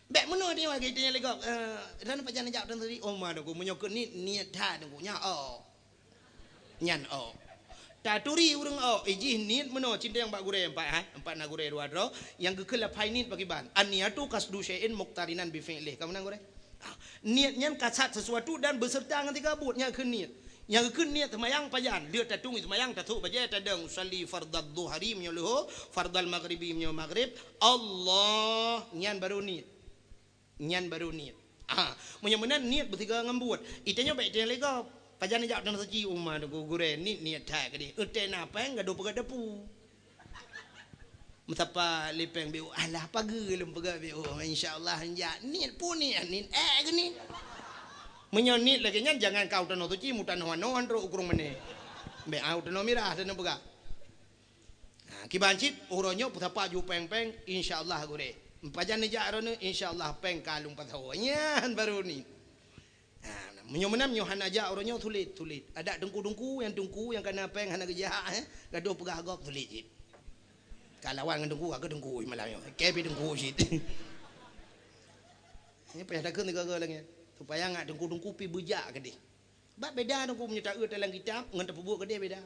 Bèk meunoe tanyoe lagèe tanyoe lé gob, eh, dan pajan neujak dan tadi, oh ma Teungku, meunyoe keu niet, niet that Teungku, nyan oh. Nyan oh. Taturi ureueng oh, ijih niet meunoe cindeng bak gurèe empat, ha? Empat na gurèe dua droe, nyang geukheun laphai niet pakriban. An-niyatu qasdu syai'in muqtarinan bi fi'lih. Ka meunan gurèe? Ah, niet nyan kasat sesuatu dan beserta ngon siga buet, nyan kheun niet. Nyang kheun niet seumayang pajan, lheueh tatueng seumayang, tasôk bajèe, tadong, usalli fardadz dhuhri meunyoe leuhô, fardal maghribi meunyoe maghrib, Allah, nyan barô niet. Nyan barô niet. Ah, meunyoe meunan niet beusigoe ngon buet. Itanyoe bèk itanyoe lé gob. Pajan neujak dan suci umat Teungku gurèe niet, niet that keudeh. Eutée na pèng gadoh peugah dapu. Meusapa lé pèng B O, alah pageue lôn peugah B O, insya Allah han jak. Niet peue niet, niet ék keuh niet. Meunyoe niet lagèe nyan, jangan kau tanoh suci, meutanoh anoe trok u krueng meunée. Bèk au tanoh mirah tanoh peugah. Ha, kiban cit, uroe nyoe peusapa ju pèng-pèng, insya Allah gurèe. Pajan neujak droeneuh, insya Allah pèng ka lôn pasoe. Nyan barô niet. Ha, meunyoe meunan, meunyoe hana jak uroe nyoe, sulet, sulet. Adak teungku-teungku, nyang teungku nyang ka na pèng hana geujak, eh, gadoh peugah gob, sulet cit. Ka lawan ngon teungku, ka keu teungku malam nyoe. Keu pih teungku cit. Nyoe payah takheun sigoe-goe lagèe nyan. Supaya ngat teungku-teungku pih beujak keudeh. Bak beda teungku meunyoe taeu lam kitab ngon tapeubuet keudeh beda.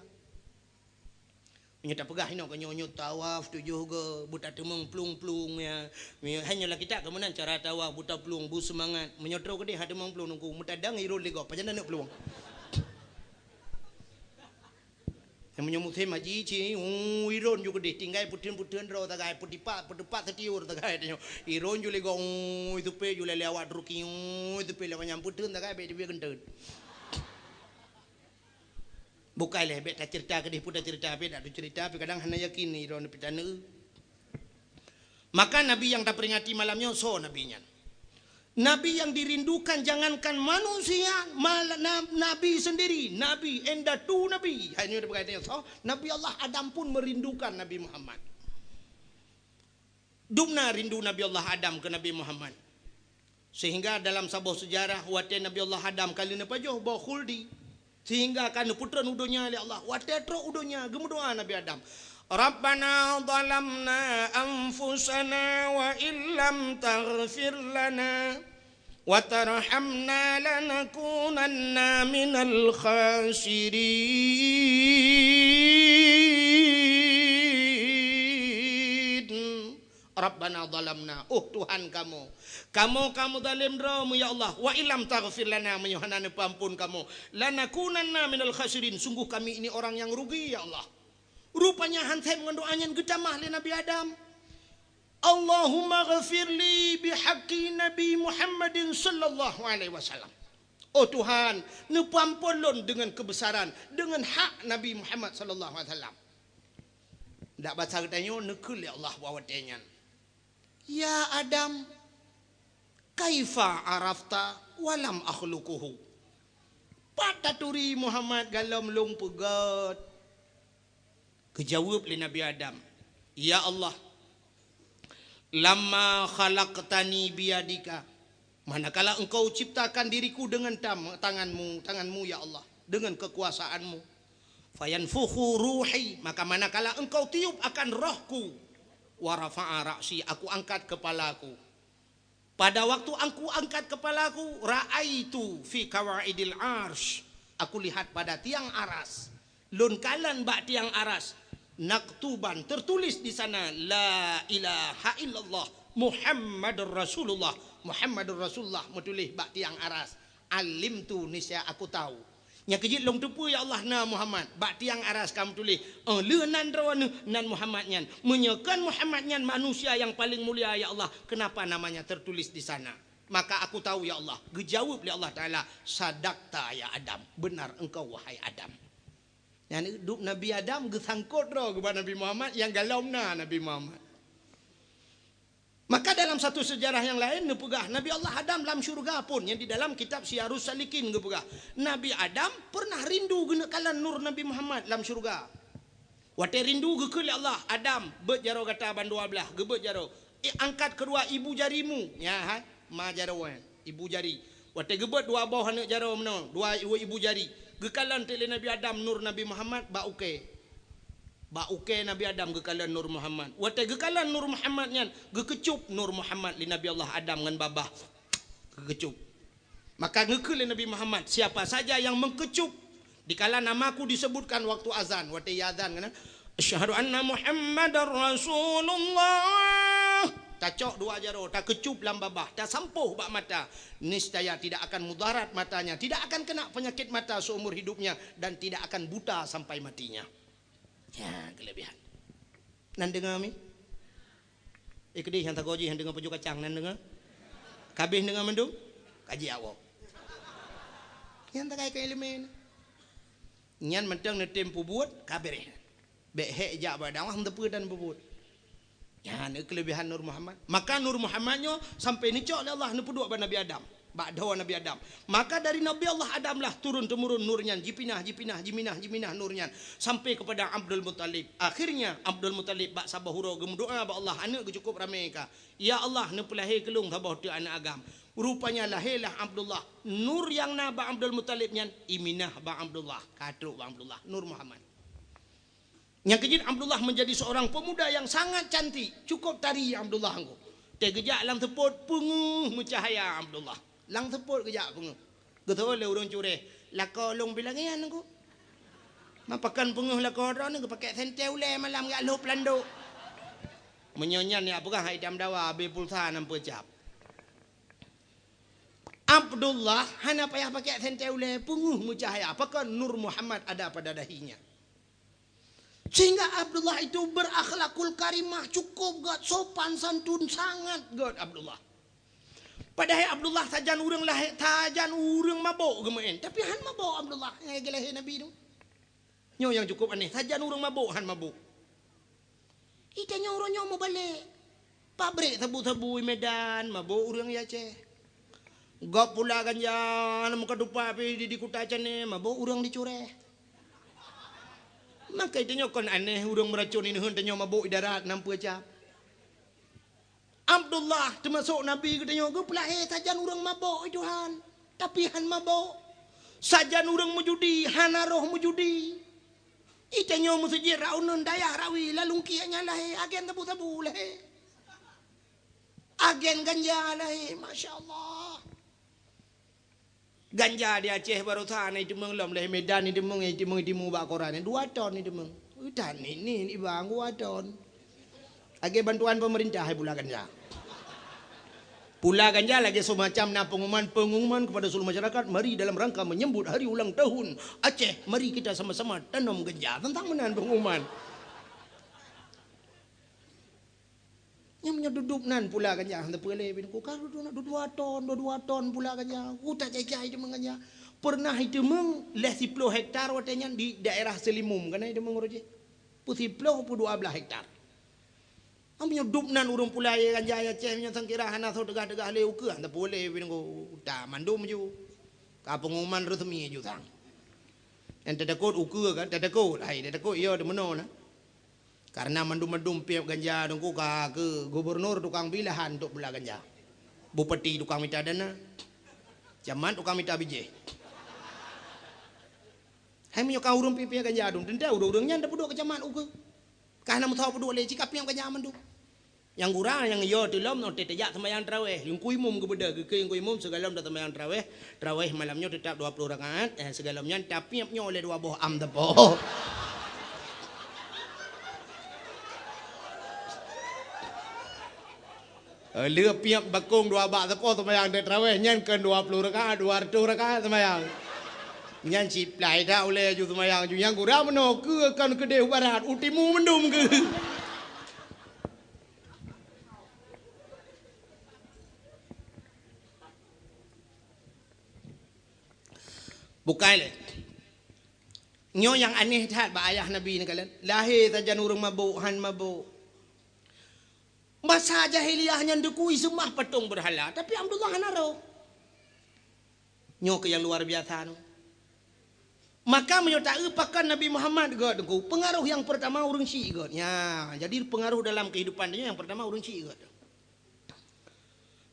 Meunyoe tapeugah inoe keu nyoe, nyoe tawaf tujoh goe, beutateumong plueng-plueng, ya. Meunyoe hai nyoe lam kitab keu meunan cara tawaf, beutaplueng, beuseumangat. Meunyoe trok keudeh han teumong plueng teungku, meutadang iron lé gob, pajan aneuk plueng. Meunyoe musém haji, ci, uu, iron ju keudeh, tinggai peuteun-peuteun droe sagai, peudipat, peudipat seutiur sagai tanyoe. Iron ju lé gob, uu, iteupe ju lé awak Turki, uu, iteupe lé manyang peuteun sagai, bèk teubiet geunteut. Bukai lé, bèk taceurita keudeh peue taceurita, bèk dak teuceurita, tapi kadang hana yakin ni droeneuh pih taneuk. Maka Nabi nyang taperingati malam nyoe, soe Nabi nyan? Nabi yang dirindukan jangankan manusia, mal-, na-, Nabi sendiri, Nabi, indatu Nabi. Hai nyoe tapeugah nyoe, soe? Nabi Allah Adam pun merindukan Nabi Muhammad. Dum na rindu Nabi Allah Adam keu Nabi Muhammad. Sehingga dalam saboh seujarah, watèe Nabi Allah Adam ka lheueh neupajoh boh khuldi, sehingga ka neupeutreun u donya lé Allah. Watèe trok u donya, geumeudoa Nabi Adam, "Rabbana zalamna anfusana wa illam taghfir lana wa tarhamna lanakunanna minal khasirin." Rabbana zalamna, oh Tuhan kamoe, kamoe ka meuzalém droe mu ya Allah, wa illam taghfir lana, meunyoe hana neupeuamphon kamoe, lanakunanna minal khasirin, sungguh kami ini orang yang rugi ya Allah. Rupanya han sép ngon doa nyan geutamah lé Nabi Adam. Allahumma ghafirli bihaqqi Nabi Muhammadin sallallahu alaihi wasallam. Oh Tuhan, neupeuamphon lôn deungon keubeusaran, deungon hak Nabi Muhammad sallallahu alaihi wasallam. Dak basa geutanyoe neukheun lé Allah bak watèe nyan, "Ya Adam, kaifa arafta wa lam akhluquhu?" Pat taturi Muhammad galom lôn peugöt? Geujaweueb lé Nabi Adam, "Ya Allah, lamma khalaqtani biyadika, manakala Engkau ciptakan diriku dengan tam-, tangan-Mu, tangan-Mu, ya Allah, dengan kekuasaan-Mu. Fayanfukhu ruhi, maka manakala Engkau tiup akan rohku, wa rafa'a ra'si, aku angkat kepalaku. Pada waktu aku angkat kepalaku, ra'aitu fi qawaidil arsy, aku lihat pada tiang aras, lôn kalon bak tiang aras, maktuban, tertulis di sana, la ilaha illallah Muhammadur Rasulullah, Muhammadur Rasulullah meutuléh bak tiang aras. Alimtu, niscaya aku tahu." Nyang keujeuet lôn teupeue, ya Allah, na Muhammad, bak tiang aras ka meutuléh, "Oh, lheueh nan droeneuh nan Muhammad nyan. Meunyoe kon Muhammad nyan manusia nyang paleng mulia, ya Allah, kenapa namanya tertulis di sana?" Maka aku tahu, ya Allah, geujaweueb lé Allah Taala, "Sadaqta ya Adam, benar engkau wahai Adam." Nyan dup Nabi Adam geusangkot droe keu bak Nabi Muhammad, nyang galom na Nabi Muhammad. Maka dalam satu sejarah yang lain neupeugah, Nabi Allah Adam lam syurga pun, yang di dalam kitab Siyarus Salikin geupeugah, Nabi Adam pernah rindu geuneuk kalon nur Nabi Muhammad lam syurga. Watée rindu geukheun lé Allah, "Adam, beuet jaroe gata bandua blaih," geubeuet jaroe. "Eh, angkat keudua ibu jarimu." Nyan hai, ma jaroe nyan, ibu jari. Watée geubeuet dua boh aneuk jaroe meunoe, dua ibu, ibu jari, geukalon teuk lé Nabi Adam nur Nabi Muhammad bak ukée. Bak ukée Nabi Adam geukalon nur Muhammad. Watée geukalon nur Muhammad nyan, geukeucup nur Muhammad lé Nabi Allah Adam ngon babah. Geukeucup. Maka geukheun lé Nabi Muhammad, "Siapa saja yang mengkecup dikala namaku disebutkan waktu azan," watée azan kan, "Asyhadu anna Muhammadar Rasulullah." Tacok dua jaroe, takeucup lam babah, tasampôh bak mata, niscaya tidak akan mudarat matanya, tidak akan kena penyakit mata seumur hidupnya, dan tidak akan buta sampai matinya. Ya, kelebihan. Nan deungoe mi? Eh, keudeh nyang tagoe jih nyang deungoe pajoh kacang nan deungoe. Kabeh deungoe mandum? Kaji awak. Nyang takai keu ileumèe. Nyan mantong neutem peubuet, ka beureh. Bèk hék jak bak dakwah, meuteupeu dan peubuet. Nyan kelebihan Nur Muhammad. Maka Nur Muhammad nyoe sampai neucok lé Allah neupeuduek bak Nabi Adam. Bak dhoe Nabi Adam. Maka dari Nabi Allah Adam lah turun-temurun nur nyan, jipinah, jipinah, jiminah, jiminah nur nyan sampai kepada Abdul Muttalib. Akhirnya Abdul Muttalib bak saboh uroe geumeudoa bak Allah, aneuk geuh cukup ramé ka. Ya Allah, neupeulahé keu lôn saboh teuk aneuk agam. Rupanya lahé lah Abdullah. Nur nyang na bak Abdul Muttalib nyan iminah bak Abdullah, ka trok bak Abdullah, Nur Muhammad. Nyang keujeuet Abdullah menjadi seorang pemuda yang sangat cantik, cukup tari Abdullah nyoe. Teugeujak lam seupôt peungeuh meucahaya Abdullah. Lam seupôt geujak peungeuh. Geutho lé ureuëng cureh, "Lakoe lôn bilangian nyoe." Mapakon peungeuh lakoe droeneuh geupakék sentée ulée malam jak lhôb landok. Meunyoe nyan nyang peugah hai dam dawa abéh pulsa nan peucap. Abdullah hana payah pakék sentée ulée, peungeuh meucahaya, pakon Nur Muhammad ada pada dahinya. Sehingga Abdullah itu berakhlakul karimah, cukup gét, sopan santun sangat gét Abdullah. Padahai Abdullah sajan ureuëng lahé, sajan ureuëng mabök geumeuén, tapi han mabök Abdullah nyang geulahé Nabi tu. Nyoe nyang cukup aneh, sajan ureuëng mabök han mabök. Itanyoe uroe nyoe mubalek. Pabrék sabu-sabu i Medan, mabök ureuëng i Aceh. Gob pula ganja, lam muka tupak pih di, di Kuta Cané, mabök ureuëng di Cureh. Maka itanyoe kon aneh ureuëng meuracon ineuen tanyoe mabök i darat nan peucap. Abdullah teumasok Nabi geutanyoe geupeulahé sajan ureuëng mabök i Tuhan, tapi han mabök. Sajan ureuëng meujudi hana roh meujudi. Itanyoe meuseujid rak uneun dayah rawi lalungkiek nyan lahé agen sabu-sabu lahé. Agen ganja lahé, masya Allah. Ganja di Aceh baroesa na iteumeung lom lé Medan iteumeung, iteumeung, iteumeung bak koran. Dua ton iteumeung. Utan ni, ni, ni bang dua ton. Lagée bantuan pemerintah hai pula ganja. Pula ganja lagée semacam na pengumuman, pengumuman kepada seluruh masyarakat, mari dalam rangka menyambut hari ulang tahun Aceh, mari kita sama-sama tanam ganja. Teuntang meunan pengumuman. Nyang meunyoe dudup nan pula ganja, hana peue lé bin ku ka dudu-, dua ton, dua, dua ton pula ganja. Ku tak cai-cai teumeng ganja. Pernah iteumeung lhèe siploh hektar watèe nyan di daerah Seulimum, kana iteumeung roh jih. Peu siploh, peu dua blaih hektar. Am nyoe dup nan ureueng pula ye ganja ya ceh, nyoe sangkira hana soe teugah-teugah lé ukeue, hana peue lé bin ku ta mandum ju. Ka pengumuman resmi ju sang. Nyang teutakot ukeue kan, teutakot, hai teutakot iya deumeunoe na. Karena mandum-mandum piep ganja teungku ka keu gubernur tukang bi lahan untuk bela ganja. Bupati tukang mita dana. Camat tukang mita bijéh. Hai meunyoe ka ureueng piep-piep ganja dum, teuntèe ureueng-ureueng nyan tapeuduek keu camat ukeue. Ka hana meusawa peuduek lé, cit ka piep ganja mandum. Nyang gura nyang yo teulom nyoe teuh teujak seumayang taraweh. Teungku imum geubeudôh, geukheun teungku imum sigohlom taseumbayang taraweh. Taraweh malam nyoe teutap dua ploh rakaat, eh, sigohlom nyan tapiep nyoe lé dua boh am teupô. Eh, lheueh piep bakong dua bak teupô seumayang taraweh nyan kon dua ploh rakaat, dua reutôh rakaat seumayang. Nyan siplai that ulèe ju seumayang ju nyang gura meunoe keu kon keudeh u barat, u timu mandum keu. Bukai lé. Nyoe nyang aneh that bak ayah Nabi neukalon. Lahé sajan ureueng mabök, han mabök. Masa jahiliyah nyan Teungku iseumah patong beurhala, tapi Abdullah hana roh. Nyoe keuh nyang luar biasa nyoe. Maka meunyoe taeu pakon Nabi Muhammad geuh Teungku, peungaroh nyang peurtama ureuëng syiek geuh. Ya, jadi peungaroh dalam keuhidupan tanyoe nyang peurtama ureuëng syiek geuh.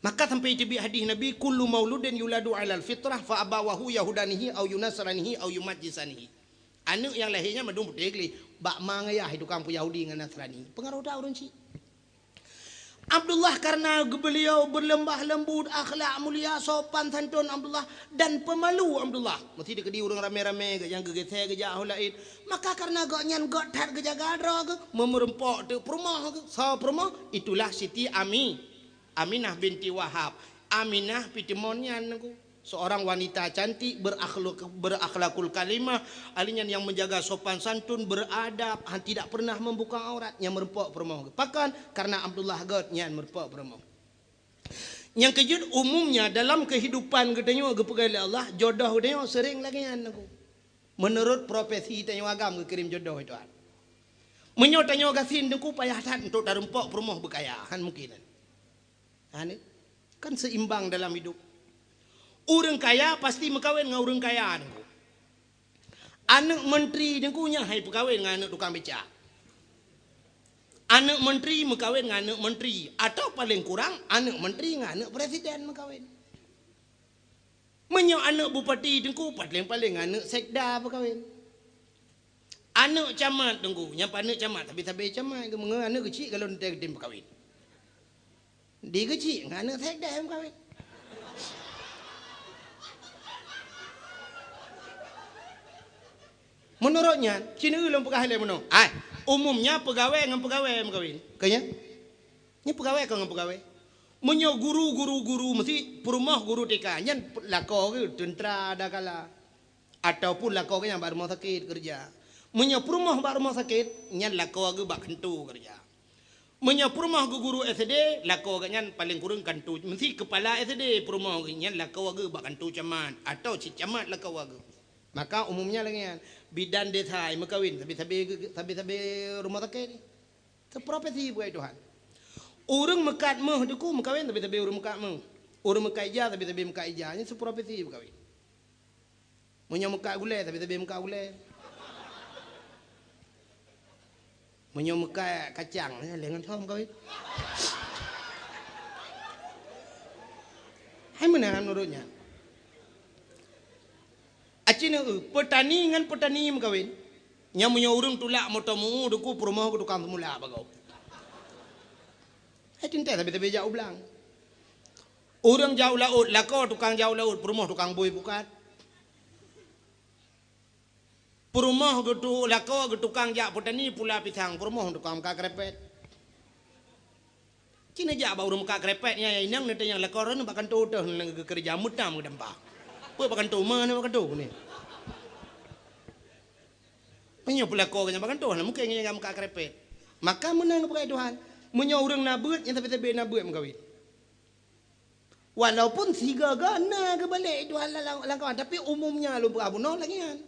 Maka sampai teubiet hadih Nabi, "Kullu mauludin yuladu 'alal fitrah fa abawahu yahudanihi au yunasranihi au yumajjisanihi." Aneuëk nyang lahé nyan mandum putéh gleh, bak ma ngon yah tukang peuyahudi ngon Nasrani. Peungaroh that ureuëng syiek. Abdullah karena beliau berlembah lembut, akhlak mulia, sopan santun Abdullah, dan pemalu Abdullah. Meusti dikeudi ureuëng ramé-ramé geuh nyang geugeusé geujak ho laén. Maka karena gobnyan göt that geujaga droe geuh, meumeurumpok teuk peurumoh geuh. Soe peurumoh? Itulah Siti Ami. Aminah binti Wahab. Aminah pih timon nyan Teungku. Seorang wanita cantik, berakhlak-, berakhlakul karimah, ahli nyan nyang menjaga sopan santun, beradab, han, tidak pernah membuka aurat, nyang meureumpok peurumoh geuh. Pakon? Karena Abdullah göt nyan meureumpok peurumoh. Nyang keujeuet, umumnya dalam kehidupan geutanyoe geupeugah lé Allah, jodoh geutanyoe sering lagée nyan Teungku. Menurut profesi tanyoe agam geukirém jodoh itu. Meunyoe tanyoe gasien Teungku payah that untuk tarumpok peurumoh beukaya, han mungkin. Hana, kan seimbang dalam hidup. Ureuëng kaya pasti meukawen ngon ureuëng kaya Teungku. Aneuëk menteri Teungku nyan han jipeukawen ngon aneuëk tukang beca. Aneuëk menteri meukawen ngon aneuëk menteri, atau paling kurang aneuëk menteri ngon aneuëk presiden meukawen. Meunyoe aneuëk bupati Teungku, paling-paling aneuëk sekda meukawen. Aneuëk camat Teungku, nyang aneuëk camat, sabe-sabe camat, geumeungon aneuëk keuchik kalau teuntée geutem meukawen. Di keuchik ngon aneuëk sekda meukawen. Meunurot nyan, ci neueu lôn peugah lé meunoe. Ai, umumnya peugawée ngon peugawée meukawen. Keu nyan? Nyan peugawée kon ngon peugawée. Meunyoe guru, guru, guru, meusti peurumoh guru T K, nyan lakoe geuh teuntra ada kala. Ataupun lakoe geuh nyan bak rumoh sakét keureuja. Meunyoe peurumoh bak rumoh sakét, nyan lakoe geuh bak kantô keureuja. Meunyoe peurumoh geuh guru S D, lakoe geuh nyan paleng kureueng kantô, meusti keupala S D peurumoh geuh nyan lakoe geuh bak kantô camat, atau cit camat lakoe geuh. Maka umumnya lagée nyan, bidan desa meukawen sabe-sabe geu-, sabe-sabe rumoh sakét. Teuprofesi beugai Tuhan. Ureuëng meukat méuh Teungku meukawen sabe-sabe ureuëng meukat méuh. Ureuëng meukat ija sabe-sabe meukat ija. Nyan teuprofesi beugai. Meunyoe meukat gulée, sabe-sabe meukat gulée. Meunyoe meukat kacang, eh, lé ngon soe meukawen. Hai meunan meunurot nyan. Aci neueu, peutani ngon peutani meukawen. Nyan meunyoe ureuëng tulak moto meu-eu Teungku peurumoh keu tukang seumulak bagoe. Hai teuntée sabe-sabe jak u blang. Ureuëng jak u laôt, lakoe tukang jak u laôt, peurumoh tukang bui pukat. Peurumoh geutu-, lakoe geutukang jak peutani pula pisang, peurumoh tukang meukat keureupat. Ci neujak bak ureuëng meukat keureupat nyan, inong neutanyong lakoe droeneuh bak kantô teuh, nyan geukeureuja meutam geudampah. Peue bak kantô, ma na bak kantô ni. Meunyoe peulakoe geuh nyan bak kantô, hana mungken nyan meukat keureupat. Maka meunan geupeugah Tuhan, meunyoe ureuëng na beuet, nyan sabe-sabe na beuet meukawen. Walaupun sigoe-goe na geubalek Tuhan lam, lam kawan, tapi umumnya lôn peugah bunoe lagée nyan.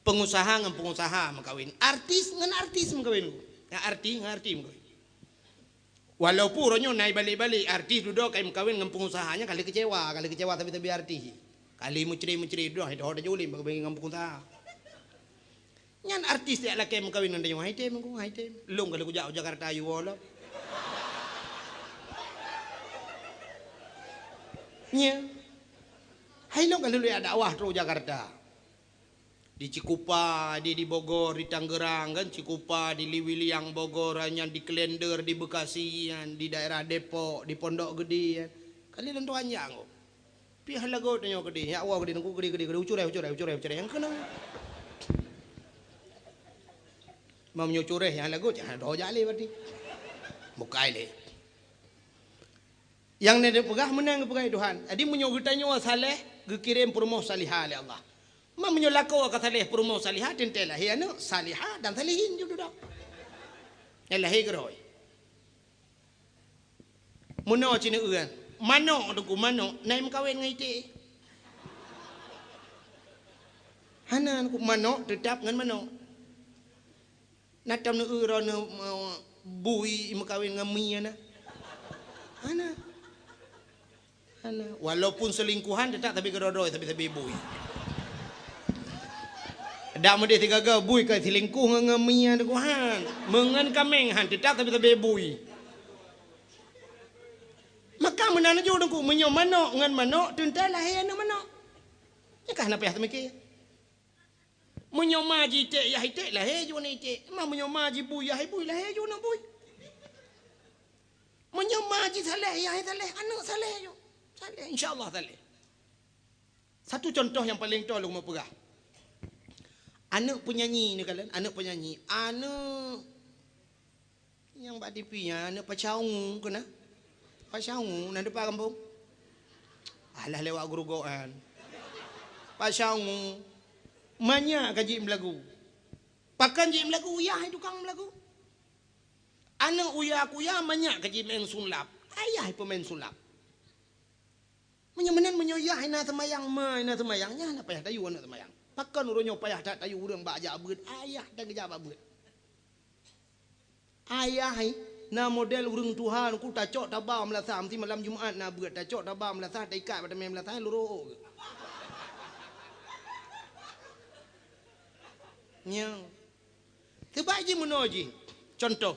Pengusaha ngon pengusaha meukawen, artis ngon artis meukawen, ngon artis ngon artis meukawen. Walaupun uroe nyoe na ibalek-balek artis dudoe ka imeukawen ngon pengusaha, nyan ka lheueh keucewa, ka lheueh keucewa sabe-sabe artis. Ka lheueh meucre-meucre dudoe, hai doh tajak ulém bak ngon pengusaha. Nyan artis jak lakée meukawen ngon tanyoe, hai tem, hai tem. Lôn ka lheueh kujak u Jakarta yue woe lom. Nya. Hai lôn ka lheueh jak dakwah trok u Jakarta. Di Cikupa, di, di Bogor, di Tangerang kan, Cikupa, di Liwiliang Bogor, nyan di Klender, di Bekasi, nyan di daerah Depok, di Pondok Gede, kan. Kali lôn tuan jak ngok. Pih lagot nyoe keudeh, nyak woe keudeh, nungku keudeh, keudeh, keudeh, ucureh, ucureh, ucureh, ucureh, nyang keunong. Meunyoe cureh nyang lagot, nyan doh jak lé berarti. Bukai lé. Nyang na dipeugah meunan geupeugah Tuhan. Jadi meunyoe geutanyoe saleh, geukirém peurumoh salihah lé Allah. Ma meunyoe lakoe ka saleh, peurumoh salihah, teuntée lahé aneuëk salihah dan salihin ju dudoe. Nyang lahé keudroe. Meunoe ci neueu, manok Teungku, manok na imeukawen ngon iték? Hana, Teungku, manok teutap ngon manok. Na tom neueu droeneuh, eh, Bui meukawen ngon mi hana. Hana. Hana. Walaupun selingkuhan tetap tapi keudroe-droe, tapi-tapi bui. Dak meudeh sigaga bui ka selingkuh ngon, ngon mi hana Tuhan. Meungon kaméng han tetap tapi-tapi bui. Maka meunan laju Teungku, meunyoe manok ngon manok teuntèe lahé aneuk manok. Nyan ka hana payah teumikir. Meunyoe ma jiték yah iték, lahé ju aneuk iték. Ma meunyoe ma jibui yah ibui, lahé ju aneuk bui. Meunyoe ma jisaleh yah isaleh, aneuk saleh ju. Saleh, insya Allah saleh. Satu contoh nyang paleng toe lôn peugah. Aneuk penyanyi neukalon, aneuk penyanyi, aneuk nyang bak T V nyan, aneuk Pasha Ungu keunan. Pasha Ungu na dipat gampông? Alah lewat Geurugok nyan. Pasha Ungu. Manyak ka jeuet meulagu. Pakon jeuet meulagu? Yah tukang meulagu. Aneuk uya kuya manyak ka jimeu'en sulap. Ayah peumain sulap. Meunyoe meunan, meunyoe yah hana seumayang, ma hana seumayang, nyan hana payah tayue aneuk seumayang. Pakon uroe nyoe payah that tayue ureueng bak jak beuet, ayah tan geujak bak beuet. Ayah hai, na model ureueng tuha Teungku, tacok taba meulasah, meusti malam Jumat na beuet, tacok taba meulasah, taikat bak tameng meulasah, lurok geuh. Nyoe. Teubaik jih meunoe jih. Contoh.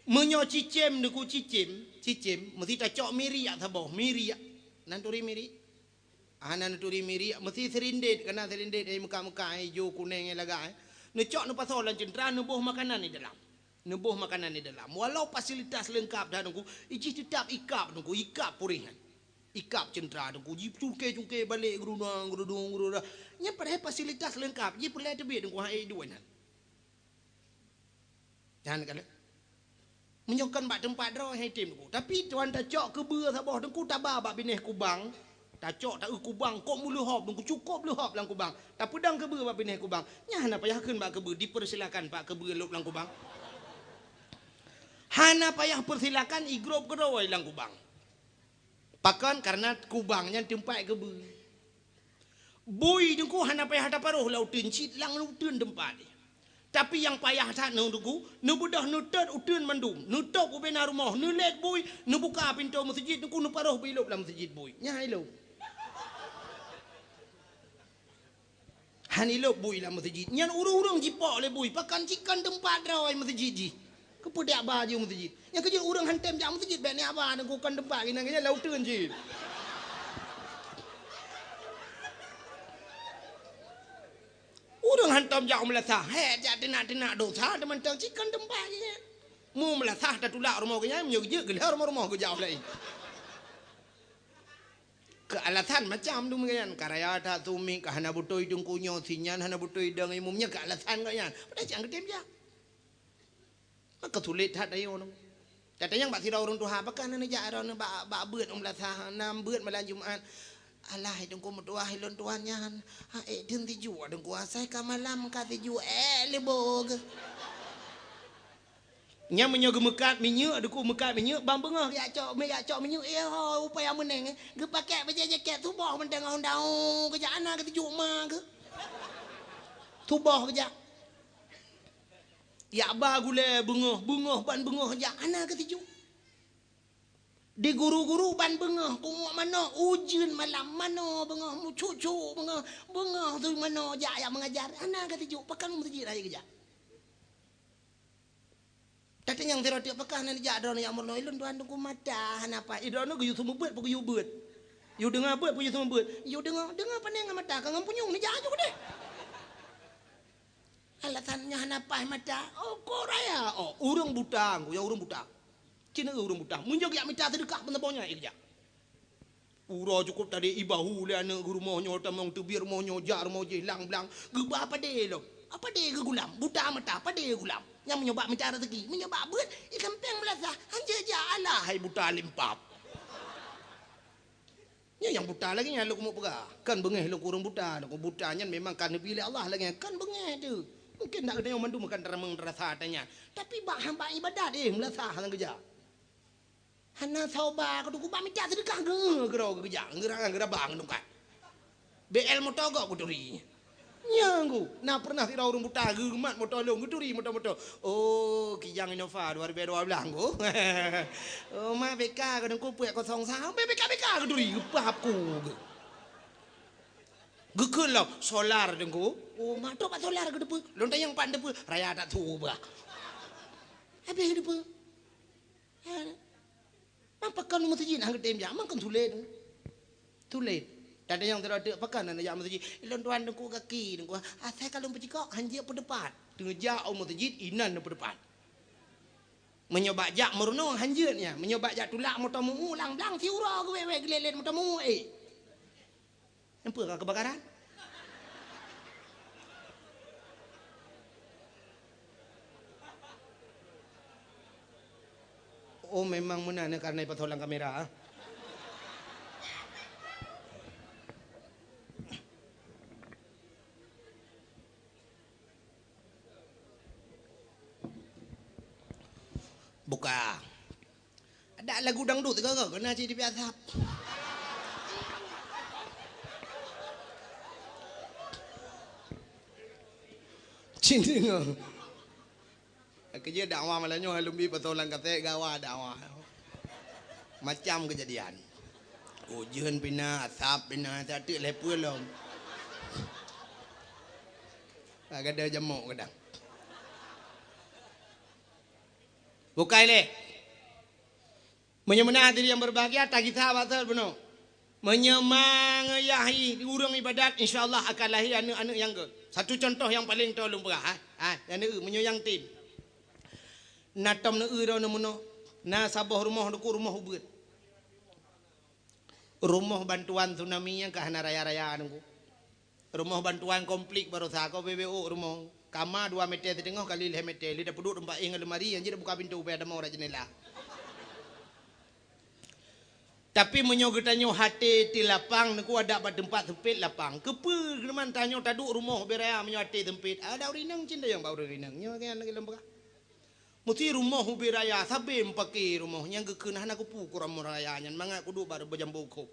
Meunyoe cicém Teungku, cicém, cicém, meusti tacok miriek saboh, miriek. Na neuturi miriek? Hana neuturi miriek, meusti sirindét, kana sirindét, eh, meuka-meuka, eh, ijo, kuneng, eh, lagak, eh. Neucok neupasoe lam ceuntra, neuboh makanan di dalam. Neuboh makanan di dalam. Walau fasilitas leungkap that Teungku, jih teutap ikab Teungku, ikab puréh nyan. Ikab ceuntra Teungku, jicungke-cungke balek, geurudong, geurudong, geurudong. Nyan padahai fasilitas leungkap, jih peureulèe teubiet Teungku, hai duek nyan. Nyan kalon. Meunyoe kon bak teumpat droe hai tem Teungku. Tapi tuan tacok keubeue saboh Teungku, taba bak binéh kubang. Tacok taeu kubang kok meuleuhob Teungku, cukôp leuhob lam kubang. Tapeudong keubeue bak binéh kubang. Nyan hana payah kheun bak keubeue, dipersilakan pak keubeue lôb lam kubang. Hana payah persilakan, igrôp keudroe lam kubang. Pakon? Karena kubang nyan teumpat keubeue. Bui Teungku hana payah taparoh lam uteuen, cit lam uteuen teumpat jih. Tapi nyang payah that nyoe Teungku, neubeudôh neutot uteuen mandum, neutôp ubena rumoh, neulét bui, neubuka pintoe meuseujid Teungku, neuparoh bui lôb lam meuseujid bui. Nyan hai lôn. Hana ilôb bui lam meuseujid. Nyan ureueng-ureueng jipok lé bui, pakon? Cit kon teumpat droe meuseujid jih. Keupeue jak ba jih meuseujid? Nyang keujeuet ureueng han tem jak meuseujid, bèk neujak ba Teungku, kon teumpat, inan nyan lam uteuen jih. Ureueng hantom jak u meulasah, hék jak teunak-teunak dosa teumantong, cit kon teumpat jih nyan. Mu meulasah tatulak rumoh geuh nyan, meunyoe geujeuet geulheueh rumoh-rumoh geujak u laén. Keu alasan macam tu meunan, ka raya that sumiet, ka hana beutôi Teungku nyoe, si nyan hana beutôi dong imum, nyan keu alasan gobnyan. Padahai cit han geutem jak. Maka sulet that ayo nyoe. Tatanyong bak sidroe ureueng tuha, "Pakon hana jak droeneuh bak, bak beuet u meulasah, na beuet malam Jumat?" "Alah, hai Teungku meutuah, ilôn tuan nyan. Ha, ék deuh sijuek Teungku, asai ka malam ka sijuek, ék leubo geuh." Nyan meunyoe geumeukat minyeuk, Teungku meukat minyeuk, ban beungoh geujak cok, geujak cok minyeuk, eh ho, upaya meuneng, eh. Geupakèk bajèe jakét, suboh mantong daun-daun geujak, hana geusijuek ma geuh. Suboh geujak. Jak ba gulèe beungoh, beungoh ban beungoh jak, hana geusijuek. Di guru-guru ban beungoh, punguek manok, ujeuen malam, manoe beungoh, meucuk-cuk beungoh, beungoh su manoe jak, jak meungajar, hana geusijuek, pakon meuseujid hana geujak. Tatanyong sidroe teuk, "Pakon hana jak droeneuh jak meurunoe?" "Ilôn tuan Teungku mata hana paih." "Eh, droeneuh geuyue seumeubeuet peue geuyue beuet? Yue deungoe beuet peue yue seumeubeuet?" "Yue deungoe, deungoe pane ngon mata, ka ngon punyueng neujak aju keudeh." Alasan nyan hana paih mata. Oh, kok raya. Oh, ureueng buta, Teungku, ya ureueng buta. Cina ureueng buta. Meunyoe geujak mita seudeukah pun saboh nyan, eh, geujak. Uroe cukôp tadi ibahu lé aneuk geuh rumoh nyoe, tamong teubiet rumoh nyoe, jak rumoh jih, lang-blang. Geuba padé lom. Padé geugulam. Buta mata, padé geugulam. Nyan meunyoe bak mita raseuki. Meunyoe bak beuet, ikan pèng meulasah. Hanjeuet jak, alah, hai buta limpab. Nyoe nyang buta lagèe nyan lôn keumeung peugah. Kan beungèh lôn keu ureueng buta, lôn keu buta nyan memang ka neubi lé Allah lagèe nyan. Kan beungèh teuh. Mungken dak geutanyoe mandum kan taramong tarasa tanyan. Tapi bak hamba ibadat, eh, meulasah nyang geujak. Hana soba keu Teungku, bak mita seudeukah geu-, geuro geujak, geura-, geuraba ngon tungkat. B L moto gob geuturi. Nyan ku, na pernah sidroe ureueng buta geumat moto lôn, geuturi moto-moto. Oh, Kijang Innova dua ribu dua belas ku. Oh, ma B K ka Teungku peuet kosong sa, B K, B K geuturi, geupah ku. Geukheun lom, solar Teungku. Oh, ma trok bak solar geuteupeue. Lôn tanyong pat teupeu, raya that su bah. Habéh teupeu. Ha. Man pakon meuseujid hana geutem jak, man kon sulet. Sulet. Tadayong sidroe teuk pakon hana jak meuseujid. Lôn tuan Teungku gaki, Teungku. Asai ka lôn peucikok, hanjeuet peudeupat. Teungoh jak u meuseujid, inan peudeupat. Meunyoe bak jak meurunoe, hanjeuet nyan. Meunyoe bak jak tulak moto meu-u, lang-blang, siuroe geuwet-wet geulet-let moto meu-u, eh. Nampak ka kebakaran? Oh, memang meunan ya, karena ipasang lam kamera, ah. Buka. Ada lagu dangdut tiga ke, kena cit biasa. Cint deungoe. Keujeuet dakwah malam nyoe, lôn bi pasang lam kaset gawa dakwah. Macam keujadian. Ujeuen pih na, asap pih na, tak teuk lé peue lom. Agak ada jamok kadang. Bukai lé. Meunyoe meunan hadirin yang berbahagia, tagisa bak bunoe. Meunyoe mangeuyah ureueng ibadat, insya Allah akan lahé aneuk-aneuk nyang gét. Satu contoh nyang paleng toe lôn peugah, ha. Ha, aneuk, meunyoe nyang tem. Na tom neueu droeneuh meunoe, na saboh rumoh Teungku, rumoh ubeut. Rumoh bantuan tsunami nyang ka hana raya-raya Teungku. Rumoh bantuan konflik baroesa ko B B O rumoh. Kama dua meter siteungoh kali lhèe meter, lheuh tapeuduek teumpat éh ngon lemari, nyang jeuet buka pintoe, bèk tamong rot jeundela. Tapi meunyoe geutanyoe até teuh lapang, Teungku, adak bak teumpat seumpet lapang. Keupeue keuneuk tanyoe taduek rumoh ubé raya meunyoe até seumpet? Adak ureueng inong cit tayong bak ureueng inong. Nyoe kan lagèe lôn peugah. Meusti rumoh ubé raya, sabé meupaké rumoh nyang geukheun hana kupeue keu rumoh raya nyan, mangat kuduek bak beujambo khôb.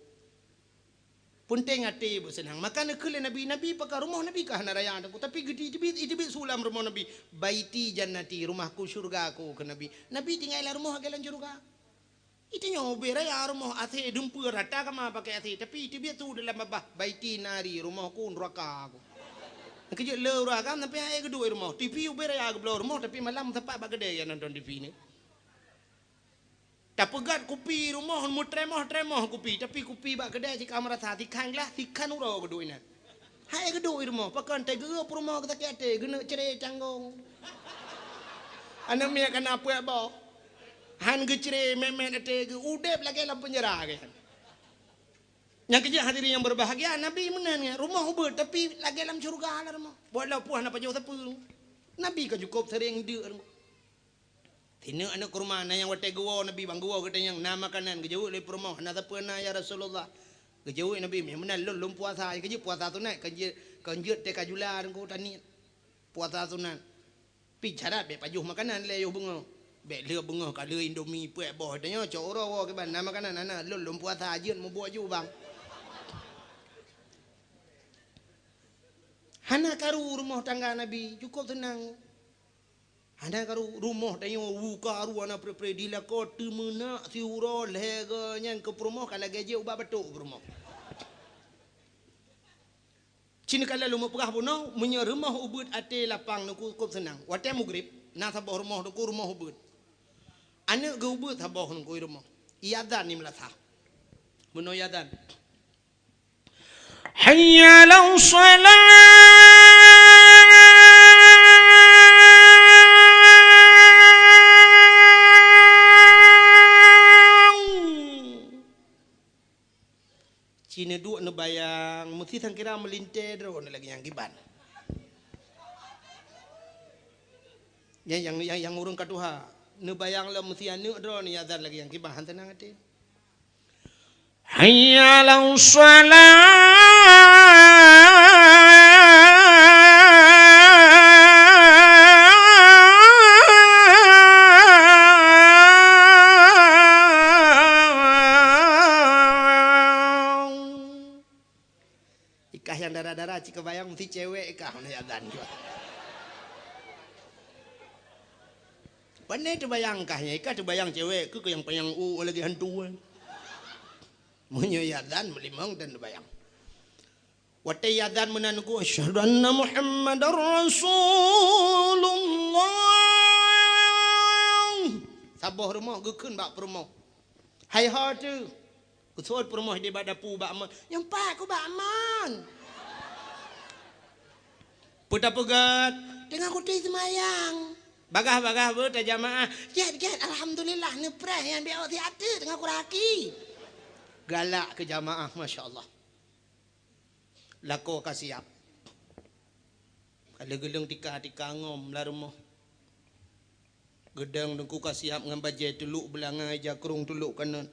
Peunteng até beuseunang. Maka neukheun lé Nabi, Nabi pakon rumoh Nabi ka hana raya Teungku, tapi geuteubiet, iteubiet su lam rumoh Nabi, "Baiti jannati, rumahku syurgaku," kheun Nabi. Nabi tinggai lam rumoh lagèe lam syurga. Geutanyoe ubé raya rumoh, A C dumpeue rata kama pakai A C, tapi iteubiet su dalam babah, "Baiti nari, rumohku neuraka ku." Keujeuet le ureueng agam sampai hai geuduek rumoh. T V ubé raya geubloe rumoh, tapi malam sapat bak keudè nyang nonton T V nyoe. Tapeugöt kupi rumoh, meutremoh-tremoh kupi, tapi kupi bak keudè sikhan meurasa, sikhan glah, sikhan uroe geuduek inan. Hai geuduek i rumoh, pakon teuh geu peurumoh geusakét até, geuneuk cre canggong. Aneuk miet ka na peuet boh. Han geucre mèt-mèt até geu, udép lagèe lam peunjara geuh. Nyang keujeuet hadirin yang berbahagia, Nabi meunan nyan, rumoh ubeut tapi lagèe lam syeuruga lah rumoh. Walaupun hana pajoh sapeue. Nabi ka cukôp sering deuk rumoh. Sineuk aneuk kurma, na nyang watèe geuwoe Nabi, bang geuwoe geutanyoe, na makanan, geujaweueb lé peurumoh, "Na sapeue na, ya Rasulullah?" Geujaweueb Nabi, "Meunan lôn, lôn puasa, keujeuet puasa sunat, keujeuet, keujeuet teuka jula Teungku taniet. Puasa sunat. Pi syarat bèk pajoh makanan lé yoh beungoh. Bèk lheueh beungoh ka lheueh Indomie peuet boh tanyoe, cok uroe woe kiban, na makanan, na, na, lôn, lôn puasa jeuet mubuet ju bang." Hana karu rumoh tangga Nabi, cukôp seunang. Hana karu rumoh tanyoe, u karu hana pre-pre, di lakoe teumeunak siuroe lhèe goe nyan keu peurumoh ka lagèe jeuet ubat batuk peurumoh. Cit neukalon lôn meupeugah bunoe, meunyoe rumoh ubeut até lapang Teungku cukôp seunang. Watèe mugrib, na saboh rumoh Teungku rumoh ubeut. Aneuk geuh ubeut saboh Teungku i rumoh. Iazan di meulasah. Bunoe iazan. Hayya 'alas shalah. Cit neuduek neubayang, meusti sangkira meulintèe droeneuh lagèe nyang kiban. Nyang, nyang, nyang, nyang ureueng ka tuha, neubayang lom meusti aneuk droeneuh iazan lagèe nyang kiban, han seunang até. Hayya 'alas shalah. Ikah nyang Dara-dara cit kabayang meusti cewek kah meunan azan jua. Pane teubayang kah nyan, ka teubayang cewek keu nyang panyang u lagèe hantu, eh. Meunyoe azan meulimong dan teubayang. Watèe azan meunan ku, "Asyhadu anna Muhammadar Rasulullah." Saboh rumoh geukheun bak peurumoh. Hai ho teuh. Geuseuôt peurumoh di bak dapu bak mon. Nyang pat ku bak mon. Peue tapeugah, teungoh kutem seumayang. Bagaih-bagaih beuh tajamaah. Gèt, gèt, alhamdulillah, neupreh nyang biôh siat teuk teungoh kuraki. Galak keu jamaah, masya Allah. Lakoe ka siap. Ka lheueh geuleueng tika-tika ngom lam rumoh. Geudong teungku ka siap ngon bajèe teulok beulangong, ija krông teulok kanot.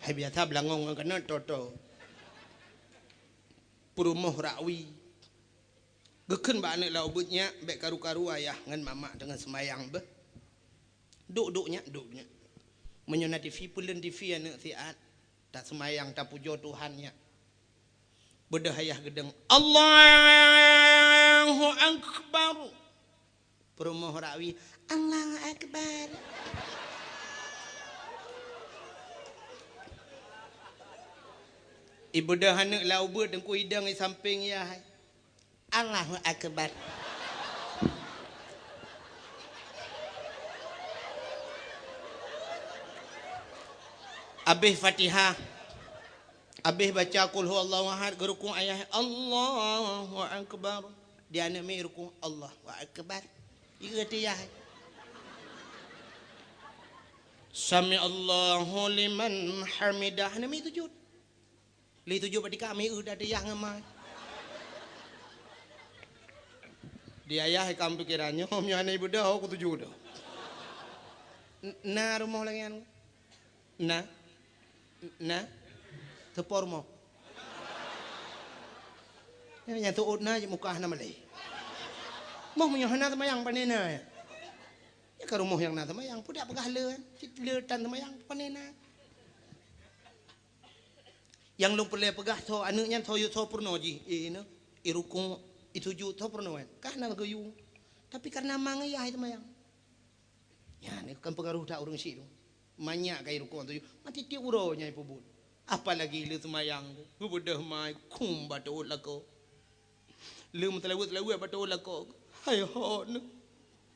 Hai biasa beulangong ngon kanot, toto. Peurumoh rakwi. Geukheun bak aneuk lam ubeuet, "Nyak, bèk karu-karu ayah ngon mamak teungoh seumayang beuh. Duek-duek nyak, duek nyak. Meunyoe na TV, peuleuen TV aneuk siat. Taseumayang, tapujoe Tuhan nyak." Beudôh ayah geudong, "Allahu Akbar." Peurumoh rakwi, "Allahu Akbar." Ibeudôh aneuk lam ubeuet teungku, idong i sampéng yah. "Allahu Akbar." Abéh Fatihah. Abéh baca Qul huwallahu ahad, geurukuk ayah, "Allahu Akbar." Di aneuk miet rukuk, "Allahu Akbar." Ieu teuh yah. "Sami'allahu liman hamidah." Aneuk miet sujud. Lé sujud bak tika, miet teuh yah ngon ma. Di ayah ikam pikiran nyoe, meunyoe aneuk ibeudôh, ku sujud dah. N-, na rumoh lagèe nyan? Na? Na? Seupôt rumoh. Nyang teuôt na, jeuet mukah na malèe. Moh meunyoe hana seumayang, pane na? Nyan ka rumoh nyang na seumayang, peue dak peugah le, cit le tan seumayang, pane na? Nyang lôn peureulèe peugah, tho aneuk nyan tho yue, tho peurunoe jih, eh, na, i rukuk, i sujud, tho peurunoe kan? Ka na geuyue. Tapi kareuna ma ngon yah seumayang. Nyan kan peungaroh that ureueng syiek tu. Manyak ka i rukuk tu, mati tiep uroe nyan ipeubuet. Apalagi le seumayang, geubeudôh ma, kum bak teuôt lakoe. Le meuseulaweuet-seulaweuet bak teuôt lakoe. Hai ho neuh.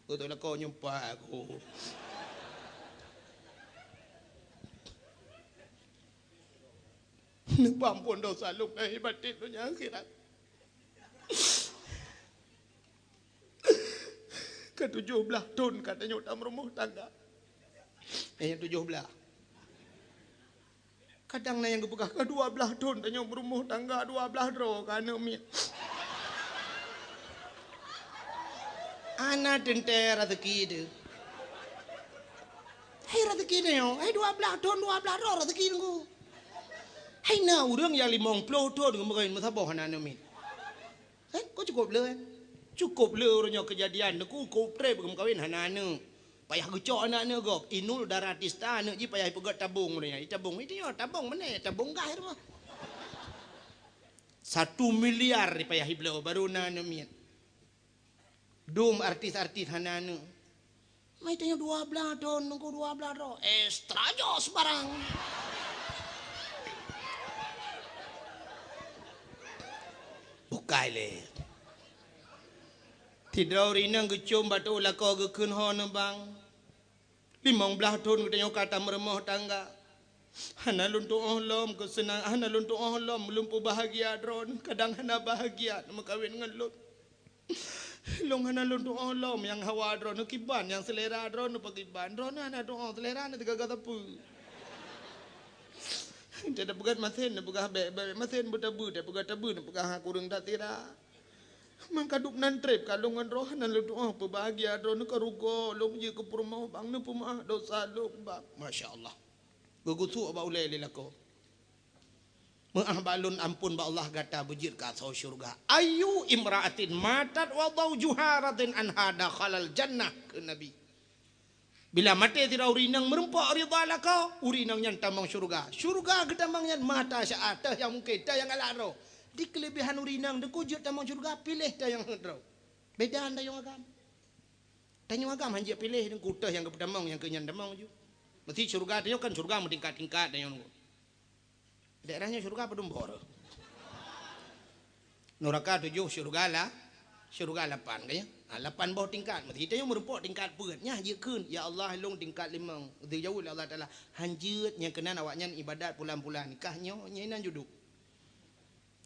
Teuôt lakoe nyoe pat ku. Neupeuamphon desya lôn lahé batén donya akhirat. Ka tujoh blaih thon ka tanyoe tameurumoh tangga. Eh, tujoh blaih. Kadang na nyang geupeugah, "Ka dua blaih thon tanyoe meurumoh tangga, dua blaih droe ka aneuk miet." Hana teuntèe raseuki teuh. Hai raseuki tanyoe, hai dua blaih thon, dua blaih droe raseuki teungku. Hai na ureueng nyang limong ploh thon geumeukawen meusaboh hana aneuk miet. Kan? Kok cukôp le, kan? Cukôp le uroe nyoe keujadian, teungku, cukôp trép geumeukawen hana aneuk. Payah geucok aneuk-aneuk gob. Inul Daratista aneuk jih payah ipeugöt tabong uroe nyoe. Itabong, itu nyoe, tabong meunan, tabong gas i rumoh. Satu miliar payah ibloe, baru na aneuk miet. Dum artis-artis hana aneuk. Mai tanyoe dua blaih thon, teungku, dua blaih droe. Extra jos barang. Bukai lé. Sidroe ureueng inong geucom bak teuôt lakoe geukheun ho neubang. Limong blaih thon geutanyoe ka tameurumoh tangga. Hana lôn tu'oh lom keuseunang, hana lôn tu'oh lom lôn peubahgia droeneuh, kadang hana bahgia neumeukawen ngon lôn. Lôn hana lôn tu'oh lom nyang hawa droeneuh kiban, nyang seulera droeneuh pakiban. Droeneuh hana tu'oh, seulera na teugaga sapeue. Teupeugöt masen, teupeugah bèk, bèk masen beuteubeu, teupeugah teubeu, teupeugah kureueng that sira. Meukadup nan trép ka lôn ngon droeneuh hana lôn tu'oh peubahgia droeneuh, ka rugoe lôn jeuet keu peurumoh bang, neupeumeu'ah dosa lôn bang. Masya Allah. Geugusok bak ulèe lé lakoe. Meu'ah bak lôn, ampôn bak Allah, gata beujeuet keu asoe syeuruga. Ayyu imra'atin matat wa zawjuha radin anha dakhalal jannah, kheun Nabi. Bila maté sidroe ureueng inong meureumpok ridha lakoe, ureueng inong nyan tamong syeuruga. Syeuruga geutamong nyan mata syaat, teuh nyang mungken, teuh nyang galak droe. Di keuleubehan ureueng inong Teungku jeuet tamong syeuruga, piléh tayong droe. Beda tayong agam. Tayong agam han jeuet piléh Teungku, teuh nyang geupeutamong nyang keu nyan tamong ju. Meusti syeuruga tayong kan syeuruga meutingkat-tingkat tayong Teungku. Daerah nyoe syeuruga padum boh? Nuraka tujoh, syeuruga la-, syeuruga lapan, kan ya? Ha, lapan boh tingkat. Meusti tayong meurumpok tingkat peuet. Nyan jeuet kheun, "Ya Allah, lôn tingkat limong." Geujaweueb lé Allah Taala, "Han jeuet, nyang keunan awaknyan ibadat pulan-pulan." Kah nyoe, nyan inan juduk.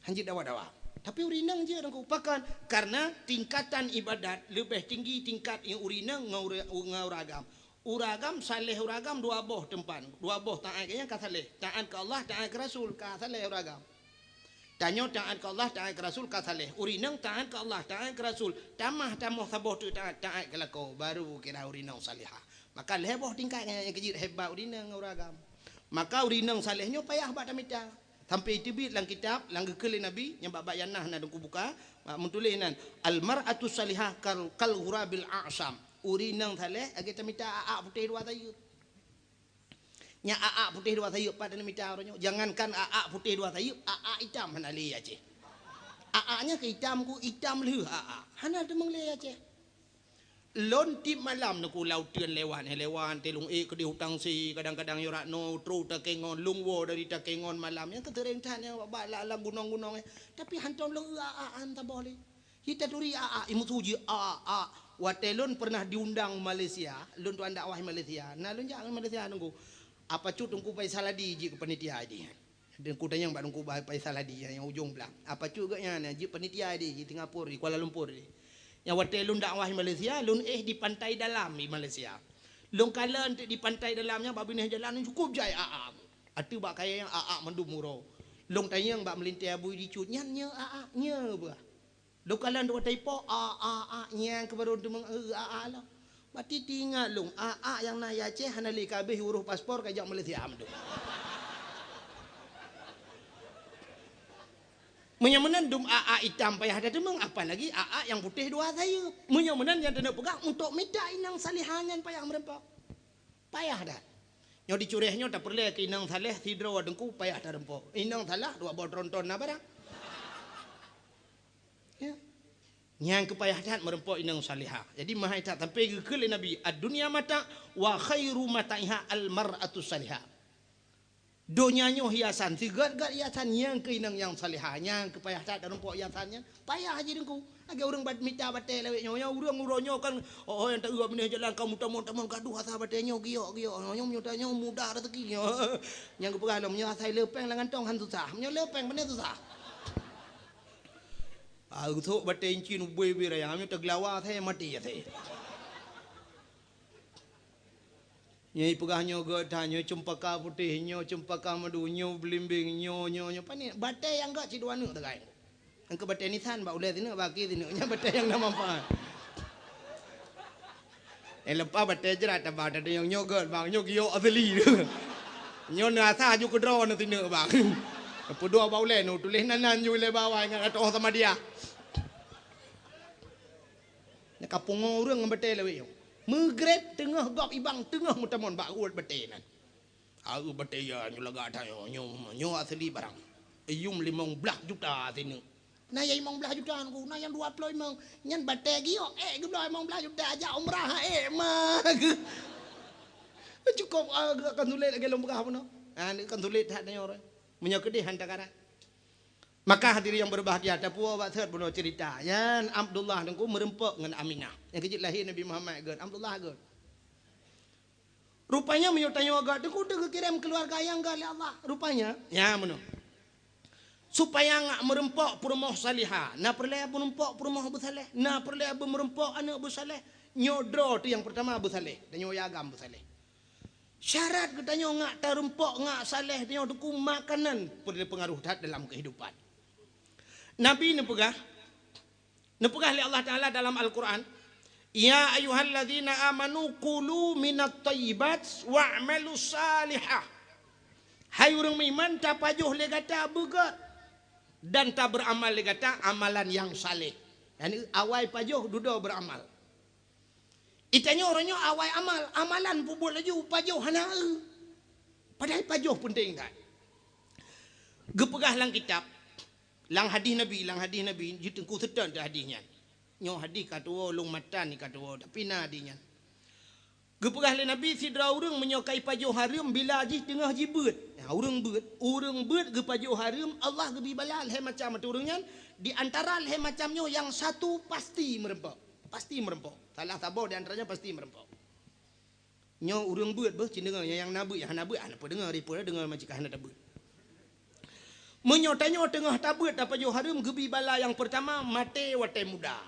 Han jeuet dawa-dawa. Tapi ureueng inong jeuet Teungku. Pakon? Karena tingkatan ibadat leubeh tinggi tingkat ureueng inong ngon ureueng, ngon ureueng agam. Ureueng agam saleh ureueng agam dua boh teumpat. Dua boh taát, nyang ka saleh. Taát keu Allah, taát keu Rasul, ka saleh ureueng agam. Tanyoe taát keu Allah, taát keu Rasul, ka saleh. Ureueng inong taát keu Allah, taát keu Rasul. Tamah tamoh saboh teuk taát, taát keu lakoe, baru kira ureueng inong salihah. Maka lhèe boh tingkat nyang keu jeuet hebat ureueng inong ngon ureueng agam. Maka ureueng inong saleh nyoe payah bak tamita. Sampai teubiet lam kitab, lam geukheun lé Nabi, nyang bak-bak nyang na, na Teungku buka, meutuléh nan, "Al-mar'atu salihah kal, kal ghurabil a'sam." Ureueng inong saleh lagèe tamita a'ak putéh dua sayeup. Nyan a'ak putéh dua sayeup pat tamita uroe nyoe. Jangankan a'ak putéh dua sayeup, a'ak itam hana lé Aceh. A'ak nyan keu itam ku, itam lheueh a'ak. Hana teumeung lé Aceh. Lôn tiep malam Teungku lam uteuen lewat, eh, lewat, teuh lôn ék keudéh u Tangse, kadang-kadang yôh rot noe, trôk Takengon, lôn woe dari Takengon malam. Nyang keuteureng that nyang bak, bak lam, lam gunong-gunong, eh. Tapi hantom lôn eu a'ak han saboh lé. Ci taturi a'ak, imeusu jih a'ak. Watèe lôn pernah diundang Malaysia, lôn tuan dakwah Malaysia. Na lôn jak Malaysia Teungku. Apa cut Teungku Faisal Hadi jih keu panitia jih. Teungku tanyong bak Teungku Faisal Hadi nyang ujong blang. Apa cut geuh nyan, jeuet panitia di, di Singapura, di Kuala Lumpur di. Nyang watèe lôn dakwah di Malaysia, lôn éh di Pantai Dalam di Malaysia. Lôn kalon teuk di Pantai Dalam nyan bak binéh jalan cukôp jai a'ak. Ateueh bak kayèe nyan a'ak mandum uroe. Lôn tanyong bak meulintèe abu di cut, "Nyan nyoe a'ak, nyoe bah." Lôn kalon dua taipo, a, a, a, nyang keubarô teumeung, e, a, a, lah. Bati teuingat lôn, a, a, nyang na i Aceh hana lé ka abéh urôh paspor ka jak Malaysia meunan. Meunyoe meunan dum a, a, itam payah tateumeung, apalagi a, a, nyang putéh dua sayeup. Meunyoe meunan nyang taneuk peugah, untuk mita inong salihah nyan payah meureumpok. Payah that. Nyoe di Curéh nyoe tapeureulèe keu inong saleh sidroe Teungku payah tareumpok. Inong salah dua boh tronton na barang. Ya. Nyang keu payah that meureumpok inong salihah. Jadi, meuhai that sampai geukheun lé Nabi, "Ad-dunya mata' wa khairu mata'iha al-mar'atus salihah." Donya nyoe hiasan, sigét-gét hiasan nyang keu inong nyang salihah, nyang keu payah that tareumpok hiasan nyan. Payah jih Teungku. Lagèe ureueng bat-, mita batèe lawét nyoe, nyoe ureueng uroe nyoe kan, oh, oh, nyang taeu binéh jalan ka meutamong-tamong gadoh asa batèe nyoe giok-giok. Nyoe, nyoe, nyoe, nyoe mudah rezeki nyoe. Nyang geupeugah lom, nyoe asai le pèng lam kantong han susah. Nyoe le pèng pane susah. Ah, geuthok batèe incin ubé-ubé raya, nyoe teugeulawa asai maté asai. Nyoe peugah nyoe geuh that, nyoe ceumpaka putéh, nyoe ceumpaka madu, nyoe beulimbeng, nyoe, nyoe, nyoe. Pane batèe nyang geuh cit dua neuk teugai. Nyang keu batèe nisan bak ulèe sineuk, bak akhé sineuk. Nyan batèe nyang na manfaat. Eh, leupah batèe jrat tabang, tadong nyoe geuh bang, nyoe giok asli. Nyoe na asa aju keudroe na sineuk bang. Peuduek bak ulèe nyoe tuléh nan-nan ju lé bawai ngon atoh sama dia. Nyan ka pungo ureueng ngon batèe lawét nyoe. Meugrét teungoh gob ibang teungoh meutamong bak uet batèe nyan. Aeu batèe ya nyoe lagak that nyoe, nyoe, nyoe asli barang. Iyum limong blaih juta sineuk. Na nyang limong blaih juta Teungku, na nyang dua ploh limong. Nyan batèe giok, eh, geubloe limong blaih juta jak umrah, eh, ma. Cukôp, ah, kan sulet lagèe lôn peugah bunoe. Ah, ni kan sulet that nyoe. Meunyoe keudéh han takarat. Maka hadirin yang berbahagia, tapuwoe bak sot bunoe cerita. Nyan Abdullah Teungku meureumpok ngon Aminah. Nyang keu jeuet lahé Nabi Muhammad gèt, Abdullah gèt. Rupanya meunyoe tanyoe agak Teungku teuh geukirém keuluwarga nyang gèt lé Allah. Rupanya, nyan bunoe. Supaya ngak meureumpok peurumoh salihah, na peureulèe meureumpok peurumoh beusaleh, na peureulèe beumeureumpok aneuk beusaleh. Nyoe droe teuh nyang peurtama beusaleh, tanyoe agam beusaleh. Syarat geutanyoe ngak tareumpok, ngak saleh, tanyoe Teungku makanan peureulèe peungaruh that dalam keuhidupan. Nabi neupeugah, neupeugah lé Allah Taala dalam Al-Quran, "Ya ayyuhalladzina amanu kulu minat thayyibat wa'malu salihah." Hai ureueng meuiman, tapajoh lé gata beugèt dan tabeuramal lé gata amalan nyang saleh. Yani awai pajoh dudoe beuramal. Geutanyoe uroe nyoe awai amal, amalan peubuet laju, pajoh hana eu. Padahai pajoh peunteng that. Geupeugah lam kitab, Lam hadih Nabi, lam hadih Nabi, jeuet teungku seutôt teuh hadih nyan. Nyoe hadih ka tuwoe, lôn matan ka tuwoe, tapi na hadih nyan. Geupeugah lé Nabi, sidroe ureuëng meunyoe ka ipajoh hareuem, bila jih teungoh jibeuet. Ya, ureuëng beuet. Ureuëng beuet geupajoh hareuem, Allah geubri bala lhée macam ateueh ureuëng nyan, di antara lhée macam nyoe nyang satu pasti meureumpok. Pasti meureumpok. Salah saboh di antaranya pasti meureumpok. Nyoe ureuëng beuet beuh, cit deungoe, nyang na beuet, nyang hana beuet, hana peudeungoe, ripeue deungoe macam ka hana tabeuet. Meunyoe tanyoe teungoh tabeuet tapajoh hareuem, geubri bala nyang peurtama, maté watée muda.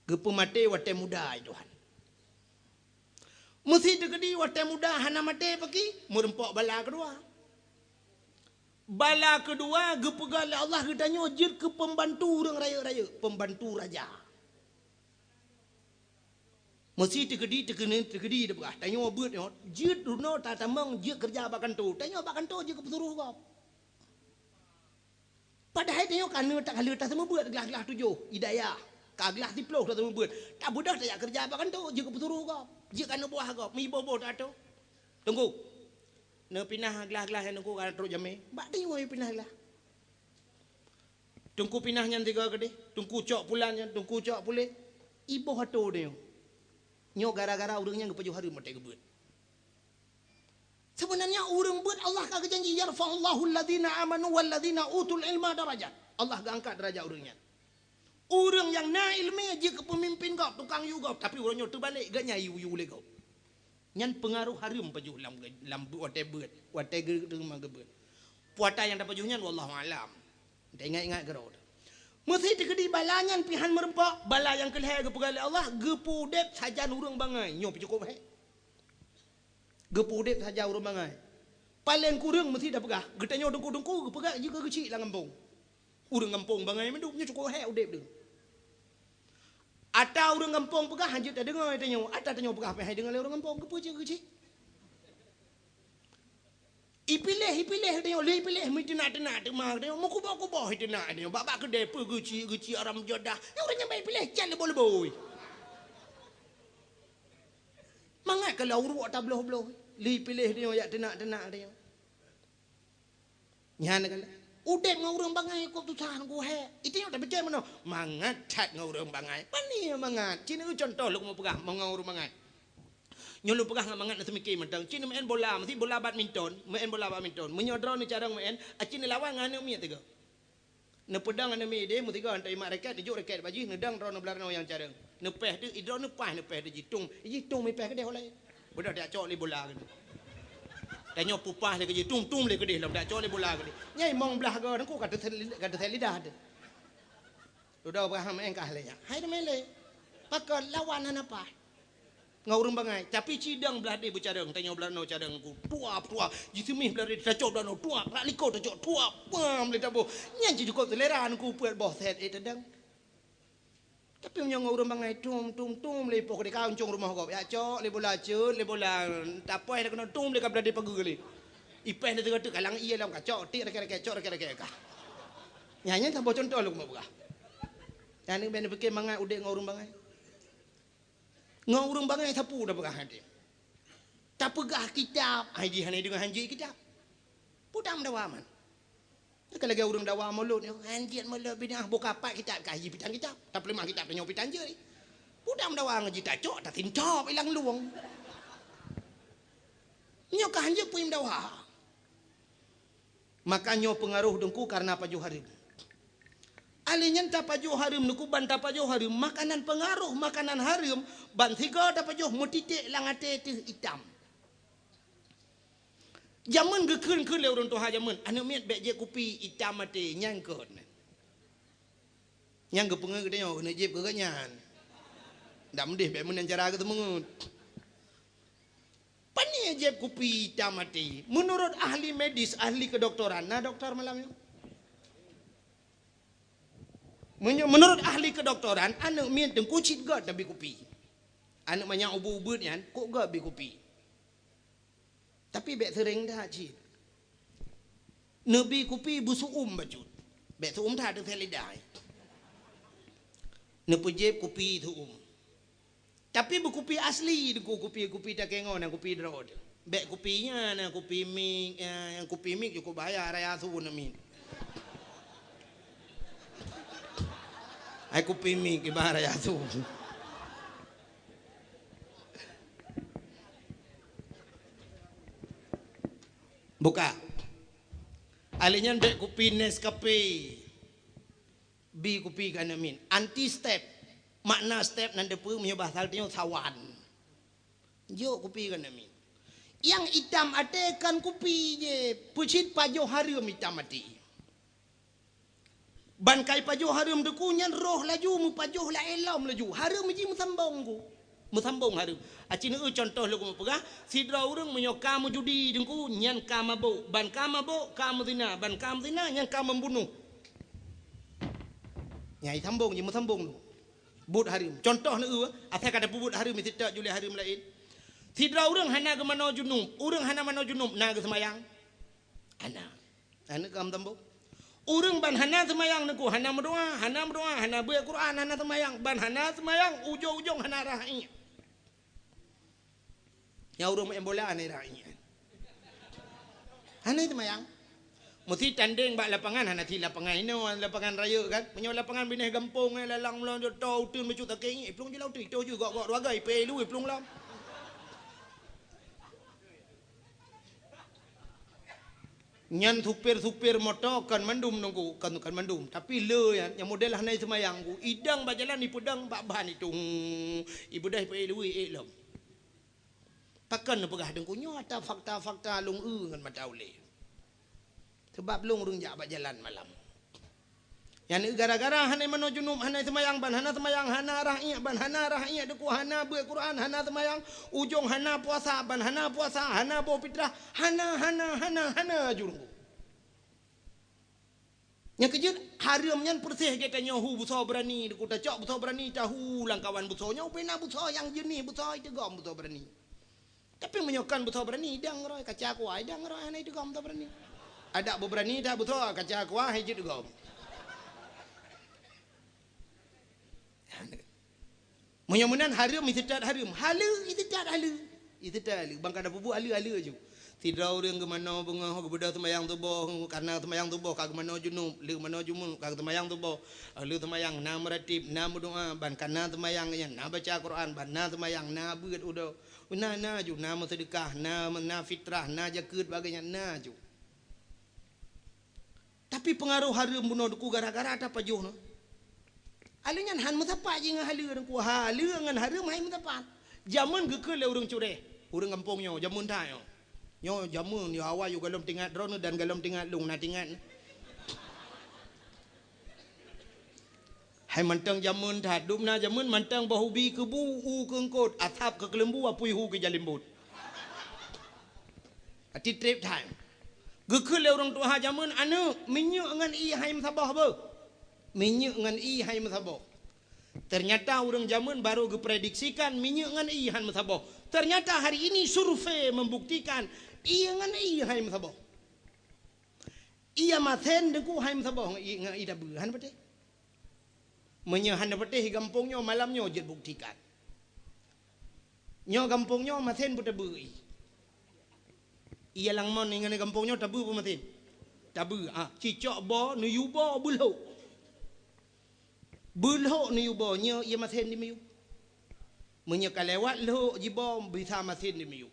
Geupeumaté watée muda, ai Tuhan. Meusi teukeudi watée muda hana maté paki, meureumpok bala keudua. Bala keudua geupeugah lé Allah geutanyoe jeuet keu peumbantu ureuëng rayeuk-rayeuk, peumbantu raja. Meusi teukeudi, teukeudi, teukeudi teupeugah, tanyoe beuet nyoe, jeuet runoe tatamong jeuet keureuja bak kantô. Tanyoe bak kantô jeuet keu peusuroh gob. Padahai tanyoe ka neuh tak ka lheueh taseumeubeuet glah-glah tujoh, hidayah. Ka glah siplôh taseumeubeuet. Tabeudôh tajak keureuja bak kantô, jeuet keu peusuroh gob. Jeuet keu aneuk buah gob, meuiboh-boh tato. Teungku, neupinah glah-glah nyan teungku ka trok jamé. Bak tanyoe pinah glah. Teungku pinah nyan tiga keudeh, teungku cok pulan nyan, teungku cok puléh. Iboh atô tanyoe. Nyoe gara-gara ureuëng nyan geupajoh hareuem watée geubeuet. Sebenarnya ureuëng beuet Allah ka geujanji, "Yarfa'ullahu alladzina amanu walladzina utul ilma darajat." Allah geuangkat derajat ureuëng nyan. Ureuëng nyang na iéleumé jeuet keu peumimpin gob, tukang yue gob, tapi uroe nyoe teubalek, geuh nyan yue-yue lé gob. Nyan peungaroh hareuem pajoh lam, lam watée beuet, watée geuteuma geubeuet. Puata nyang tapajoh nyan wallahu alam. Taingat-ingat keudroe. Meusi teukeudi bala nyan pih han meureumpok, bala nyang keulhée geupeugah lé Allah, geupeuudeb sajan ureuëng bangai. Nyoe pih cukôp hék. Geupeuudeb sajan ureuëng bangai. Paleng kureueng meusi tapeugah, geutanyoe teungku-teungku geupeugah jih keu geuchik lam gampông. Ureuëng gampông bangai mandum, nyoe cukôp hék udeb deuh. Ata ureuëng gampông peugah han jeuet tadeungoe tanyoe, ata tanyoe peugah pih han deungoe lé ureuëng gampông, keupeue cit geuchik? Ipiléh, ipiléh tanyoe, lé ipiléh meuteunak-teunak teuma tanyoe, meukuboh-kuboh iteunak tanyoe, bak-bak keudée peue geuchik-geuchik haram jadah. Nyang ureuëng nyan bak ipiléh cit leuboi-leuboi. Mangat ka lheueh uruek tabloh-bloh, lé ipiléh tanyoe jak teunak-teunak tanyoe. Nyan kan. Udeb ngon ureuëng bangai kok susah ngon hék. Itu nyang tapike meunoe. Mangat that ngon ureuëng bangai. Pani mangat. Cina contoh lôn mau peugah ngon ureuëng bangai. Nyoe lôn peugah ngon mangat na seumike mantong. Cina main bola, meusti bola badminton, main bola badminton. Meunyoe droeneuh carông main, acin lawan ngon aneuk miet tiga. Neupeudong aneuk miet deh, meusigoe antara imat raket, tijok raket bak jih, neudong droeneuh blah droeneuh nyang carông. Neupeh tu, idroeneuh pas neupeh tu jitung. Jitung mipeh keudeh ulai. Beudôh dak cok lé bola keudeh. Tanyoe pupah lé keudeh, tum-tum lé keudeh lom dak cok lé bola keudeh. Nyai mong blah go, nangku ka teusel-, ka teusel lidah tu. Dudoe Abraham engkah lé nyan. Hai teumé lé. Pakon lawan hana paih. Ngon ureuëng bangai. Tapi cidong blah deh beucarông, tanyoe blah noe carông ku. Tuap, tuap. Jiseumih blah deh tacok blah noe, tuap. Rak likot tacok, tuap. Pam lé taboh. Nyan cit cukôp selera nangku peuet boh set, eh, tadong. Tapi meunyoe ngon ureuëng bangai, tum, tum, tum, lé ipoh keudeh ka uncong rumoh gob. Yak cok, lé bola cut, lé bola tapoh dah keunoe tum, lé ka blah deh pageue lé. Ipeh na teuka-teuka kalang ié lom ka cok, tik raket-raket, cok raket-raket ka. Nyan, nyan saboh contoh lôn keuneuk peugah. Nyan ni ben pike mangat udeb ngon ureuëng bangai. Ngon ureuëng bangai sapeue tapeugah hadeh. Tapeugah kitab, ai jih hana deungoe hanjeuet kitab. Peue tam dawa man. Ka lagée ureuëng dawa mulod nyoe, hanjeuet mulod bidah buka pat kitab ka jih pitang kitab. Tapeuleumah kitab tanyoe pitang jeuet. Peue tam dawa ngon jih tacok, tasintop ilang luwong. Nyoe ka hanjeuet peue dawa. Maka nyoe peungaroh teungku kareuna pajoh hareuem. Alèh nyan tapajoh hareuem, neukuban tapajoh hareuem, makanan peungaroh makanan hareuem, ban sigoe tapajoh meutitek lam até teuh itam. Jameun geukheun-kheun lé ureuëng tuha jameun, aneuk miet bék jieb kupi itam até, nyan keuh. Nyang geupeungeut geutanyoe keuneuk jieb keu geuhnyan. Dak meudeh bék meunan cara geuteumeungeut. Pane jieb kupi itam até? Meunurot ahli medis, ahli keudoktoran, na doktor malam nyoe? Meunyo-, meunurot ahli keudoktoran, aneuk miet teungku cit göt tabi kupi. Aneuk manyak ubeut-ubeut nyan, kok göt bi kupi. Tapi bék seuréng that cit. Neubi kupi beusu'um bacut. Bék su'um that, teuseuet lidah. Neupeujieb kupi su'um. Tapi beukupi asli, kupi, kupi takengon, kupi droe teuh. Bék kupi nyan, kupi mik, eh, kupi mik cukôp bahaya, raya su aneuk miet. Hai kupi mi kiban raya su. Buka. Alèh nyan bèk kupi Nescafe. Bi kupi keuneuk miet. Anti step. Makna step nan teupeue meunyoe bahasa tanyoe sawan. Jok kupi keuneuk miet. Nyang itam até kon kupi jih, peucit pajoh hareuem itam até. Ban kai pajoh hareuem teuku nyan roh laju meupajoh laén lom laju. Hareuem jih meusambong ku. Meusambong hareuem. Aci neu contoh lôn peugah, sidroe ureueng meunyoe ka meujudi teungku, nyan ka mabök. Ban ka mabök, ka meuzina. Ban ka meuzina, nyan ka membunuh. Nyang sambong jih meusambong tu. Buet hareuem. Contoh neu, asai ka tapeubuet hareuem, meusitak julai hareuem laén. Sidroe ureueng hana geumanoe junub. Ureueng hana manoe junub, na geuseumayang? Hana. Aneuk kam tambong. Ureueng ban hana seumayang neukô, hana meudoa, hana meudoa, hana beuet Quran, hana seumayang. Ban hana seumayang, ujong-ujong hana rhah iék. Nyang ureueng main bola hana rhah iék. Hana seumayang. Meusti tandeng bak lapangan, hana sit lapangan inoe, lapangan rayeuk kan. Meunyoe lapangan binéh gampông, eh, lalang meulan jeuet to uteuen bacut sakét iék, iplueng jih lam uteuen, itoh jih gok-gok dua gay, ipée luwih plueng lom. Nyan supir-supir moto kon mandum nunggu, kon, kon mandum. Tapi le nyan, nyang model hana seumayang ku, idong bak jalan ipeudong bak ban itu. Hmm, ibeudôh ipe luwih ék lom. Pakon neupeugah deungku nyoe ata fakta-fakta lôn eu ngon mata ulée. Sebab lôn ureueng jak bak jalan malam. Nyan gara-gara hana manoe junub, hana seumayang, ban hana seumayang, hana rhah iék, ban hana rhah iék, deukô hana beuet Quran, hana seumayang, ujong hana puasa, ban hana puasa, hana boh fitrah, hana, hana, hana, hana jurung. Nyang keujeuet, hareuem nyan peureséh geutanyoe hu busoe beurani, deukô tacok busoe beurani, tahu lam kawan busoe nyoe, bena busoe nyang jeunih, busoe iteugom busoe beurani. Tapi meunyoe kon busoe beurani, idong roe, kaca kuah, idong roe, hana iteugom busoe beurani. Adak beubeurani that busoe, kaca kuah, hai jeuet gom. Meunyoe meunan hareuem, iseutôt hareuem. Haleue, iseutôt haleue. Iseutôt haleue. Ban ka tapeubuet haleue-haleue ju. Sidroe ureueng geumanoe beungoh, geubeudôh seumayang suboh, kareuna seumayang suboh ka geumanoe junub, le manoe junub ka geuseumayang suboh. Le seumayang na meuratib, na meudoa, ban ka na seumayang nyan, na baca Quran, ban na seumayang, na beuet udoe. Na, na ju, na meuseudeukah, na, na fitrah, na jakeuet, bagée nyan na ju. Tapi peungaroh hareuem bunoe deukô gara-gara tapajoh nyoe. Haleue nyan han meusapat jih ngon haleue deukô. Haleue ngon hareuem hai meusapat. Jameun geukheun lé ureueng cureh, ureueng gampông nyoe, jameun that nyoe. Nyoe jameun nyoe awai yôh gohlom teuingat droeneuh dan gohlom teuingat lôn na teuingat. Hai mantong jameun that, dum na jameun mantong boh ubi keubu u keu eungkôt, asab keu keuleumbu, apui hu keu jalimbot. Até treb that. Geukheun lé ureueng tuha jameun, "Aneuk, minyeuk ngon ié hai meusaboh beuh. Minyeuk ngon ié hai meusaboh." Ternyata ureueng jameun barô geuprediksikan minyeuk ngon ié han meusaboh. Ternyata hari ini survei membuktikan ié ngon ié hai meusaboh. Ié masen deukô hai meusaboh ngon ié, ngon ié tabeue, han patéh. Meunyoe hana patéh gampông nyoe, malam nyoe jeuet buktikan. Nyoe gampông nyoe masen peue tabeue ié. Ié lam mon ngon gampông nyoe tabeue peue masen? Tabeue, ah, cicok boh, neuyue boh, beulhok. Beulhok neuyue boh, nyoe ié masen dimiyue. Meunyoe ka lewat lhok jiboh, bisa masen dimiyue.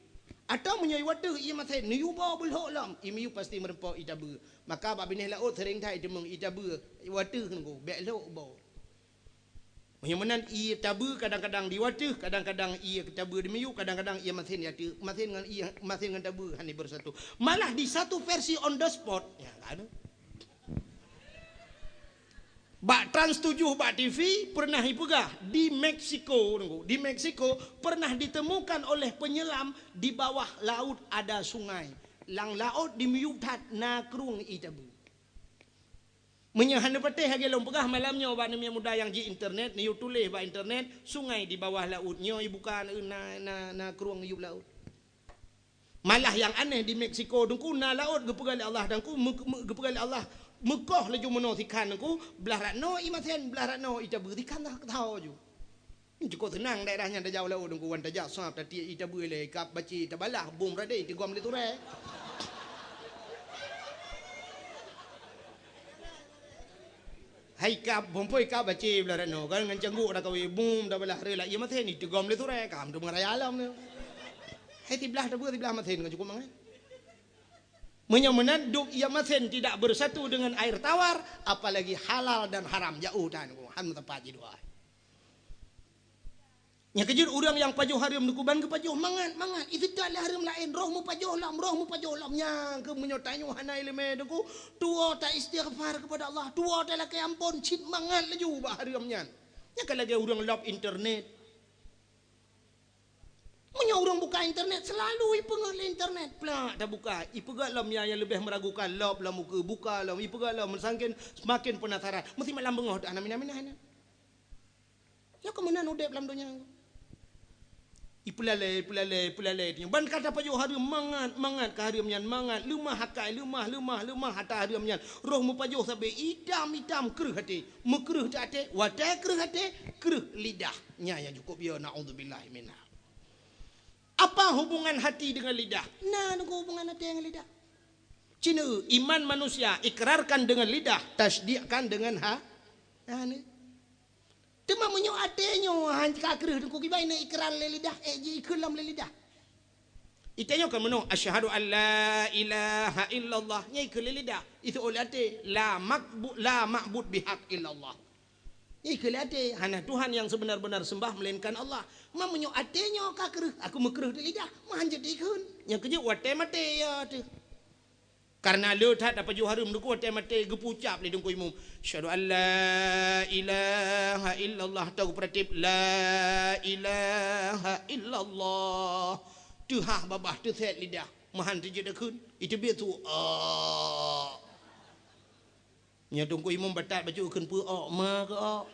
Atawa meunyoe ié wateuh ié masen, neuyue boh beulhok lom, imiyue pasti meurumpok ié tabeue. Maka bak binéh laôt seuréng that iteumeung ié tabeue, ié wateuh nunggu, bèk lhok boh. Meunyoe meunan ié tabeue kadang-kadang di wateuh, kadang-kadang ié tabeue dimiyue, kadang-kadang ié masen di ateueh, masen ngon ié, masen ngon tabeue hana beusatu. Malah di satu versi on the spot, ya, kan? Bak Trans tujuh bak T V pernah ipeugah, di Meksiko, di Meksiko pernah ditemukan oleh penyelam di bawah laut ada sungai. Lam laôt dimiyueb that na krueng ié tabeue. Meunyoe hana patéh lagèe lôn peugah malam nyoe bak aneuk muda nyang ji internet, neuyue tuléh bak internet, sungai di bawah laut, nyoe ibuka na, na, na krueng yueb laôt. Malah nyang aneh di Meksiko, deungku na laôt geupeugah lé Allah deungku, meu-, meu-, geupeugah lé Allah, meukoh laju meunoe sikhan deungku, blah rat noe ié masen, blah rat noe ié tabeue sikhan tho ju. Cukôp seunang daerah nyan tajak u laôt deungku, wan tajak sab tatiek ié tabeue lé, kab baci tabalah bom radé tigom lé turée. Hai kab, bumpôi kab baci blah rano kan ngon cangguek dah kawi bum dah balah rela ia masin ni tegom le surai kam tu mengaraya alam ni. Hai siblah dah siblah masin kan cukup mangat. Meunyoe meunan dum ia masin tidak bersatu dengan air tawar, apalagi halal dan haram jauh dan han meutepat jidua. Nyang keujeuet ureuëng nyang pajoh hareuem neukuban geupajoh mangat-mangat. Iseutôt lé hareuem laén, roh meupajoh lom, roh meupajoh lom. Nyang keu meunyoe tanyoe hana iéleumé deungoe, tuwoe ta istighfar kepada Allah, tuwoe ta lakée ampôn, cit mangat laju bak hareuem nyan. Nyang ka lagée ureuëng lop internet. Meunyoe ureuëng buka internet, selalu ipeungeut lé internet. Plak tabuka, ipeugah lom nyang, nyang leubeh meragukan, lop lom muka, buka lom, ipeugah lom meusangken semakin penasaran. Meusi malam beungoh teuh hana minah-minah nyan. Nyoe keuh meunan udeb lam donya. Ipeulalée, ipeulalée, ipeulalée. Ban ka tapajoh hareuem mangat, mangat ka hareuem nyan mangat. Leumah akai, leumah, leumah, leumah ata hareuem nyan. Roh meupajoh sabe itam-itam kreueh até. Meukreueh teuh até, watée kreueh até, kreueh lidah. Nyan nyang cukup yo, naudzubillah minha. Apa hubungan hati dengan lidah? Na nunggu hubungan até ngon lidah. Cina iman manusia ikrarkan dengan lidah, tasdikkan dengan ha-, hana. Teuma meunyoe até nyoe han ka kreueh deungoe kiban na ikrar lé lidah, eh, ji ikheun lom lé lidah. Ita nyoe kan meunoe, "Asyhadu an la ilaha illallah." Nyan ikheun lé lidah. Itu oleh até, "La makbu-, la ma'bud bihaq illallah." Nyan ikheun lé até, "Hana Tuhan yang sebenar-benar sembah melainkan Allah." Ma meunyoe até nyoe ka kreueh, aku meukreueh di lidah, ma han jeuet ikheun. Nyang keujeuet watée maté ya teuh. Karena le that tapajoh hareuem deungoe watée maté geupeucap lé deungoe imum, "Asyhadu an la ilaha illallah," atau geupeuratéb, "La ilaha illallah." Teuhah babah teusét lidah, ma han teujeuet akheun, iteubiet su, "Ah." Nyoe deungoe imum batat bacut kheun peu ok ma keu ok.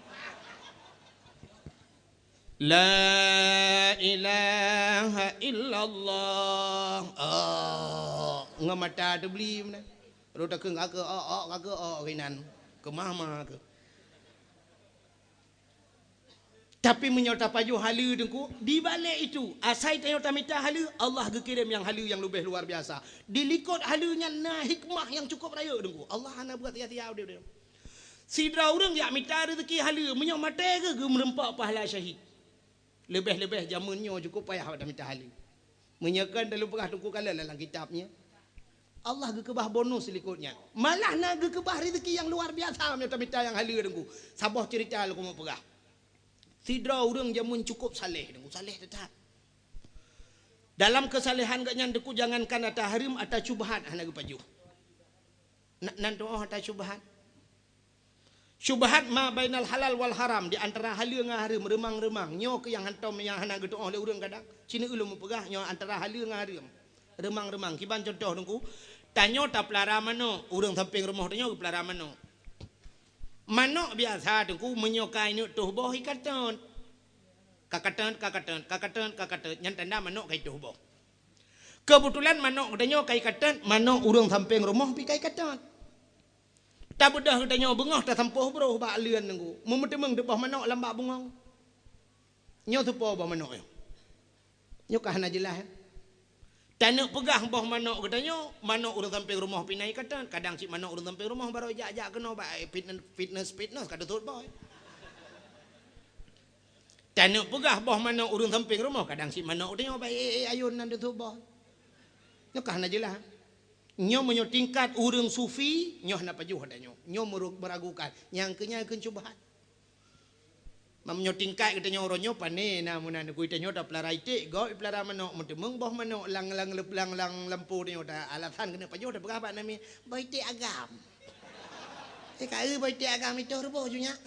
La ilaha illallah. Oh, ngon mata teubli meunan. Rot takheun ka keu ok, ok, ka keu ok, ok, inan. Keumah ma keu. Tapi meunyoe tapajoh haleue deungoe, di balek itu, asai tanyoe tamita haleue, Allah geukirém nyang haleue nyang leubeh luar biasa. Di likot haleue nyan na hikmah nyang cukup rayeuk deungoe. Allah hana buat sia-sia udeb deungoe. Sidroe ureuëng jak mita rezeki haleue, meunyoe maté geuh geumeureumpok pahala syahid. Leubeh-leubeh jameun nyoe cukup payah bak tamita haleue. Meunyoe kan dalam peugah teungku kala lam kitab nyan. Allah geukeubah bonus likot nyan. Malah na geukeubah rezeki nyang luar biasa meunyoe tamita nyang haleue deungoe. Saboh cerita lôn keumeung peugah. Sidroe ureuëng jameun cukup saleh deungoe, saleh teutap. Dalam keusalehan geuh nyan deungoe jangankan ata hareuem, ata syubhat hana geupajoh. Na-, nan tuoh ata syubhat. Syubhat ma bainal halal wal haram, di antara haleue ngon hareuem, reumang-reumang. Nyoe keuh nyang hantom nyang hana geutuoh lé ureuëng kadang. Sineuk ulôn meupeugah nyoe antara haleue ngon hareuem. Reumang-reumang. Kiban contoh deungoe, tanyoe tapeulara manok, ureuëng sampéng rumoh tanyoe geupeulara manok. Manok biasa deungoe meunyoe ka ineuk toh boh ikatot. Kakatot, kakatot, kakatot, kakatot. Nyan tanda manok ka itoh boh. Keubeutulan manok geutanyoe ka ikatot, manok ureuëng sampéng rumoh pi ka ikatot. Tabeudôh geutanyoe beungoh tasampôh broh bak leuen deungoe. Meumeuteumeung teuh boh manok lam bak bungong. Nyoe teupo boh manok nyoe. Nyoe ka hana jeulaih, eh? Taneuk peugah boh manok geutanyoe, manok ureuëng sampéng rumoh pi na ikatot. Kadang cit manok ureuëng sampéng rumoh barô jak-jak keunoe bak, eh, fitnes, fitnes, fitnes ka teutot boh, eh. Taneuk peugah boh manok ureuëng sampéng rumoh, kadang cit manok geutanyoe bak, eh, eh, ayôn nan teutot boh. Nyoe ka hana jeulaih. Nyoe meunyoe tingkat ureuëng sufi, nyoe hana pajoh ata nyoe. Nyoe meuru-, meragukan. Nyang keu nyan kheun syubhat. Meunyoe tingkat geutanyoe uroe nyoe pane na meunan geutanyoe tapeulara iték, gob ipeulara manok, meuteumeung boh manok lam, lam, lam, lam lampu tanyoe ta alasan keuneuk pajoh tapeugah bak namiet, "Boh iték agam." Eh, ka eu boh iték agam itoh ruboh ju nyak.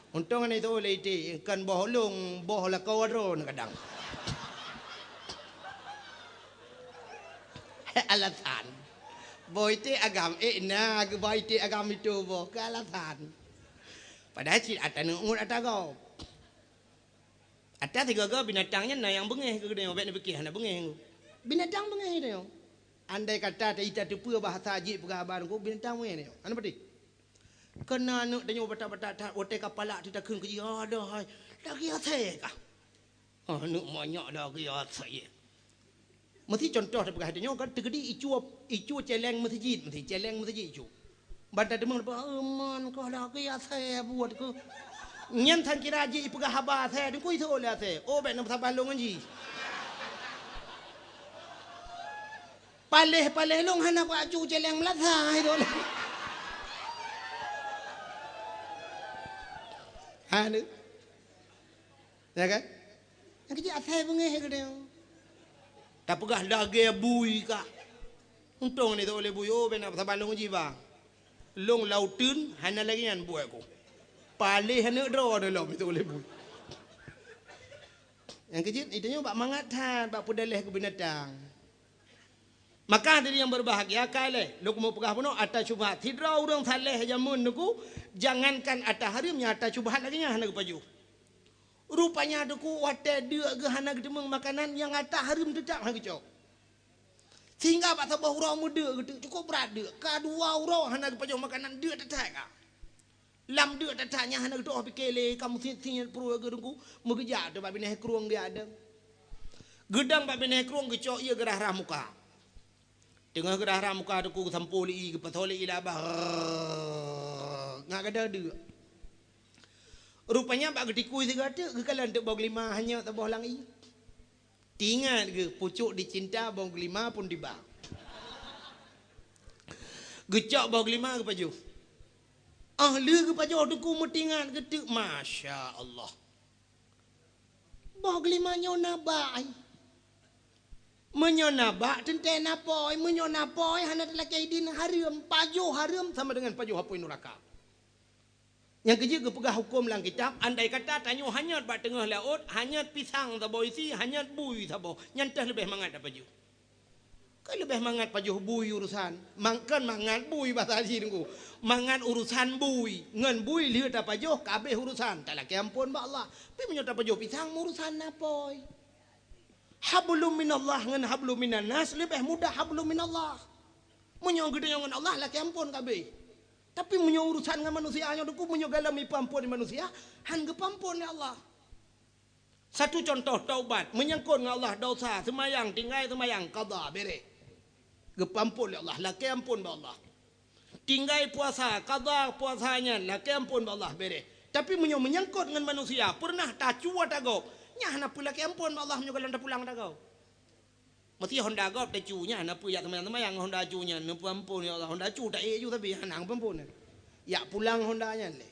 Untông hana itoh lé iték, kon boh ulông, boh lakoe droe kadang. Alasan. Boh iték agam, eh, na geuboh iték agam itoh boh, keu alasan. Padahai cit ata neuk ngut ata gob. Ata sigoe-goe binatang nyan na nyang beungéh keu geutanyoe, bék neupike hana beungéh. Binatang beungéh geutanyoe. Andai kata ta-, ita teupeue bahasa jih peugah haba deungoe, binatang beungéh geutanyoe. Hana pati. Keu na aneuk tanyoe batat-batat that, watée ka palak teuh takheun keu jih, "Adoh hai, lagée asèe kah?" "Oh, aneuk monyok lagée asèe." Meusi contoh tapeugah tanyoe kan, teukeudi icue, icue céléng meuseujid, meusi céléng meuseujid icue. Ban tateumeung, "Eumon koh lagèe asèe buet keuh." Nyan sang kira jih ipeugah haba asèe, deungku ithok lé asèe. Oh, bèk na saban lôn ngon jih. Paléh-paléh lôn hana kuaju céléng meulasa ithok lé. Hana. Ya kan? Nyang keuh jih asèe beungèh geutanyoe. Tapeugah lagèe bui kah. Untông ni teuh lé bui, oh, bèk na saban lôn jih, bang. Lôn lam uteuen hana lagèe nyan buet keuh. Paléh aneuk droeneuh lom teuh lé bui. Nyang keuh jih, geutanyoe bak mangat that, bak peudalèh keu binatang. Maka hadirin yang berbahagia, ka lheuh lôn keumeung peugah bunoe ata syubhat. Sidroe ureueng saleh jameun teungku, jangankan ata hareuem, nyang ata syubhat lagèe nyan hana geupajoh. Rupanya teungku watèe deuk geuh hana geuteumeung makanan, nyang ata hareuem teutap hana geucok. Sehingga bak saboh uroe meudeuk geuteuk, cukôp brat deuk. Ka dua uroe hana geupajoh makanan, deuk that-that ka. Lam deuk that-that nyan hana geutu'oh pike lé, ka meusit-sit pruet geuh teungku, meugeujak teuk bak binéh krueng geujak dong. Geudong bak binéh krueng geucok ié geurhah-rhah muka. Teungoh geurhah-rhah muka teungku geusampoe lé ié, geupasoe lé ié lam babah. Rrrr, ngat gada deuk. Rupanya bak geutikui sigoe teuk geukalon teuk boh geulima hanyot saboh lam ié. Teuingat geuh, pucuk dicinta boh geulima pun tiba. Geucok boh geulima geupajoh. Óh lheueh geupajoh teungku meuteuingat geuh teuk, masya Allah. Boh geulima nyoe na bak ai. Meunyoe na bak teuntèe na apôi, meunyoe na apôi hana talakèe idin hareuem, pajoh hareuem sama deungon pajoh apui nuraka. Nyang keuh jeuet geupeugah hukôm lam kitab, andai kata tanyoe hanyot bak teungoh laôt, hanyot pisang saboh isi, hanyot bui saboh, nyan teuh leubeh mangat tapajoh. Keu leubeh mangat pajoh bui urosan, mang-, kon mangat bui basa jih teungku. Mangat urosan bui, ngon bui lheueh tapajoh ka abéh urosan, talakèe amphon bak Allah. Tapi meunyoe tapajoh pisang, meurusan na apôi. Hablum minallah ngon hablum minan nas leubeh mudah hablum minallah. Meunyoe geutanyoe ngon Allah lakèe amphon ka abéh. Tapi meunyoe urosan ngon manusia nyoe teungku, meunyoe gohlom ipeuamphon lé manusia, han geupeuamphon lé Allah. Satu contoh taubat, menyangkut ngon Allah dosa, seumayang, tinggai seumayang, qadha, bèrèh. Geupeuamphon lé Allah, lakèe amphon bak Allah. Tinggai puasa, qadha puasa nyan, lakèe amphon bak Allah, bèrèh. Tapi meunyoe meunyangkot ngon manusia, peureunah tacue ata gob, nyan hana peue lakèe amphon bak Allah meunyoe gohlom tapulang ata gob. Meusti honda gob tacue nyan, hana peue jak seumayang-seumayang honda cue nyan, neupeuamphon, "Ya Allah, honda cue taék ju, tapi hana geupeuamphon." Jak pulang honda nyan lé.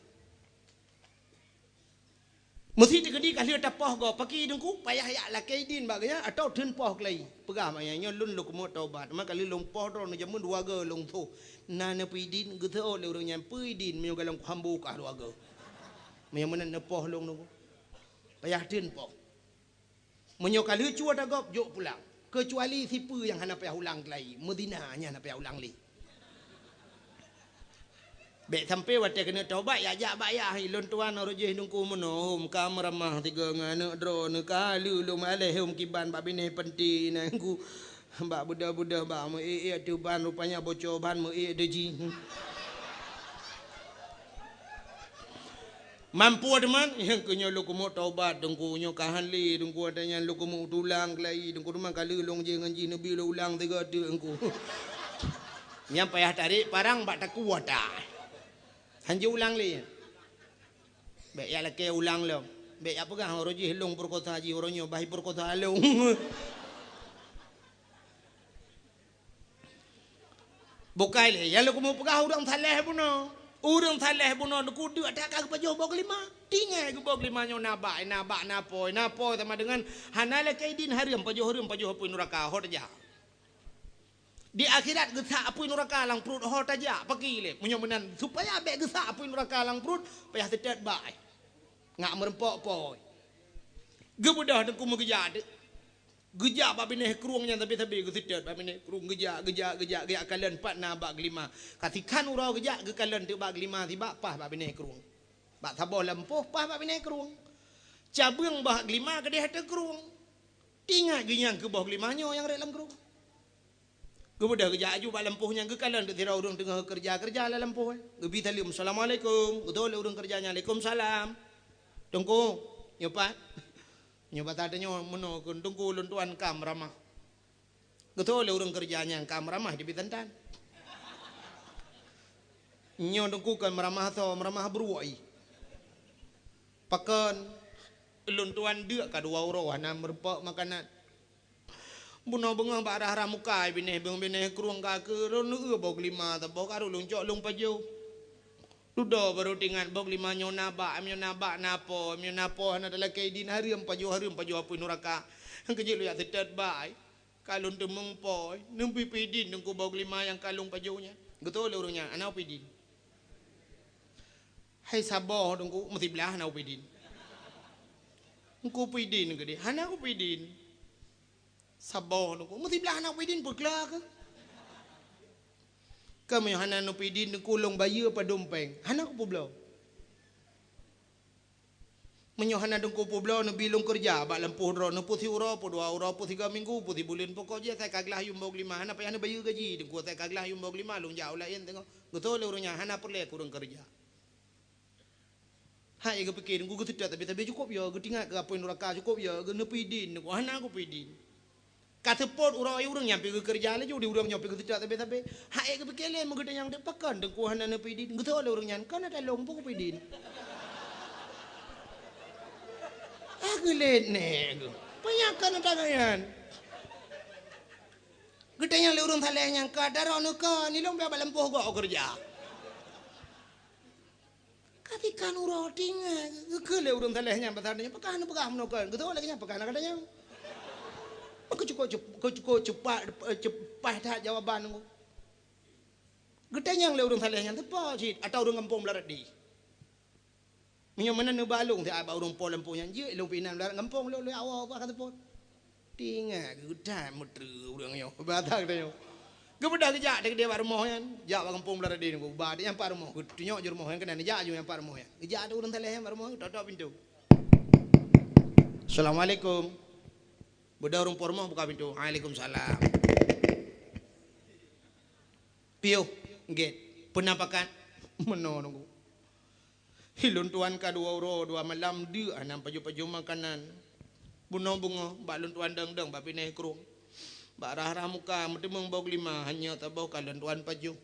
Meusti teukeudi ka lheueh tapoh gob, pakri teungku, payah jak lakèe idin bak geuhnyan atawa theun poh keulayi. Peugah bak geuhnyan, "Nyoe lôn lôn keumeung taubat, teuma ka lheueh lôn poh droeneuh jameun dua goe lôn soh. Na neupeu idin?" Geuseuôt lé ureueng nyan, "Peue idin meunyoe gohlom kuhambo kah dua goe. Meunyoe meunan neupoh lôn teungku." Payah theun poh. Meunyoe ka lheueh cue ata gob, jok pulang. Keucuali sipeue nyang hana payah ulang keulayi, meuzina nyan hana payah ulang lé. Bèk sampoe watèe keuneuk taubat, jak-jak bak yah, "Lôn tuan, uroe jih teungku meunoe, hom ka meuramah sigoe ngon aneuk droeneuh, ka lheueh lôn alèh hom kiban bak binéh panti nyan teungku. Bak beudôh-beudôh bak meu-ék-ék ateueh ban, rupanya bocor ban meu-ék ateueh jih." Mampu teuma, nyang keu nyoe lôn keumeung taubat, teungku, nyoe ka han lé, teungku, watèe nyan lôn keumeung tulang keulayi, teungku, teuma ka lheueh lôn jih ngon jih neubi lôn ulang sigoe teuk, teungku. Nyan payah tarek parang bak takue ata. Han jiulang lé. Bèk jak lakèe ulang lom. Bèk jak peugah, "Uroe jih lôn peurekosa jih, uroe nyoe bah ipeurekosa lôn." Bukai lé, nyang lôn keumeung peugah ureueng saleh bunoe. Ureueng saleh bunoe teungku deuk that ka geupajoh boh geulima. Tinggai geuboh geulima nyoe na bak, na bak, na apôi, na apôi sama deungon hana lakèe idin hareuem, pajoh hareuem, pajoh apui nuraka, ho tajak. Di akhirat geusak apui nuraka lam pruet, ho tajak, pakri lé. Meunyoe meunan, supaya bèk geusak apui nuraka lam pruet, payah seutôt bak. Ngat meureumpok apôi. Geubeudôh teungku meugeujak teuk. Geujak bak binéh krueng nyan sabe-sabe geuseutôt bak binéh krueng, geujak, geujak, geujak, geujak kalon pat na bak geulima. Ka sikhan uroe geujak geukalon teuk bak geulima sibak paih bak binéh krueng. Bak saboh lampôh paih bak binéh krueng. Cabeueng bak geulima keudeh ateueh krueng. Teuingat geuh nyang keu boh geulima nyoe nyang rhot lam krueng. Geubeudôh geujak aju bak lampôh nyan geukalon teuk sidroe ureueng teungoh keureuja-keureuja lam lampôh, eh. Geubi saleuem, "Assalamualaikum." Geutôh lé ureueng keureuja nyan, "Alaikumsalam." "Teungku, nyoe pat?" Nyoe basa tanyoe meunoe kheun, "Teungku, lôn tuan ka meuramah." Geutôh lé ureueng keureuja nyan ka meuramah jibi tan-tan. Nyoe Teungku kon meuramah asoe, meuramah bruek. Pakon? Lôn tuan deuk ka dua uroe hana meurumpok makanan. Bunoe beungoh bak rhah-rhah muka, binéh beung binéh krueng ka keu lôn eu boh geulima saboh ka lôn cok lôn pajoh. Dudoe barô teuingat boh geulima nyoe na bak, nyoe na bak na po, nyoe na po hana talakée idin, hareuem pajoh, hareuem pajoh apui nuraka. Keujeuet lôn jak seutôt bak. Ka lôn teumeung po, neubi pidin Teungku boh geulima nyang ka lôn pajoh nyan. Geutôi lé ureuëng nyan, hana pidin. Hai saboh Teungku, meusiblah hana pidin. Teungku pidin keudeh, hana kupidin. Saboh Teungku, meusiblah hana pidin, peugla keu. Ka meunyoe hana neupidin Teungku lôn bayeue padum péng, hana kupeubloe. Meunyoe hana Teungku peubloe neubi lôn keureuja bak lampôh droe, neupeusiuroe, peudua uroe, peusigoe minggu, peusibuleuen, pokok jih asai ka glah yuem boh geulima, hana payah neubayeue gaji Teungku, asai ka glah yuem boh geulima lôn jak u laén teungoh. Geutôi lé ureuëng nyan hana peureulée keu ureuëng keureuja. Hai geupiké Teungku geuseutôt sabe-sabe cukôp yo, geutingat keu apui nuraka cukôp yo, geuneupidin Teungku, hana kupidin. Ka seupôt uroe ureuëng nyan pi geukeureuja laju di ureuëng nyoe pi geuseutôt sabe-sabe. Hai geupiké lé meugeutanyong teuk pakon Teungku hana neupidin. Geutôi lé ureuëng nyan, kon ata lôn peue kupidin. Ah geulet nèk geuh. Peue nyang kon ata nyan. Geutanyong lé ureuëng saleh nyan ka daroe neuka nilong bak lampôh gok keureuja. Ka tikan uroe tingai geukheun lé ureuëng saleh nyan pasal nyan, pakon neupeugah meunoe kon? Geutôi lagée nyan pakon na gata nyang. Keucukôp cep-, keucukôp cepat, cepat that jawaban Teungku. Geutanyong lé ureuëng saleh nyan, teupeue cit atau ureuëng gampông Beularadi. Meunyoe meunan neuba lôn siat bak ureuëng po lampôh nyan, jeuet lôn pih inan Beularadi gampông lôn, lôn awak ka teupeue. Tingat geuh that meutreue ureuëng nyoe. Bata geutanyoe. Geubeudôh geujak deh bak rumoh nyan, jak bak gampông Beularadi Teungku. Ba di nyan pat rumoh, geutunyok ju rumoh nyan keunan, jak ju nyan pat rumoh nyan. Geujak deh ureuëng saleh nyan bak rumoh, tok-tok pintoe. "Assalamualaikum." Beudôh ureuëng po rumoh buka pintoe. "Waalaikumsalam." "Piôh, gét. Peue na pakat?" "Meunoe Teungku. Hi lôn tuan ka dua uroe dua malam deuk hana pajoh-pajoh makanan. Bunoe beungoh bak lôn tuan dong-dong bak binéh krueng. Bak rhah-rhah muka meuteumeung boh geulima, hanyot saboh ka lôn tuan pajoh.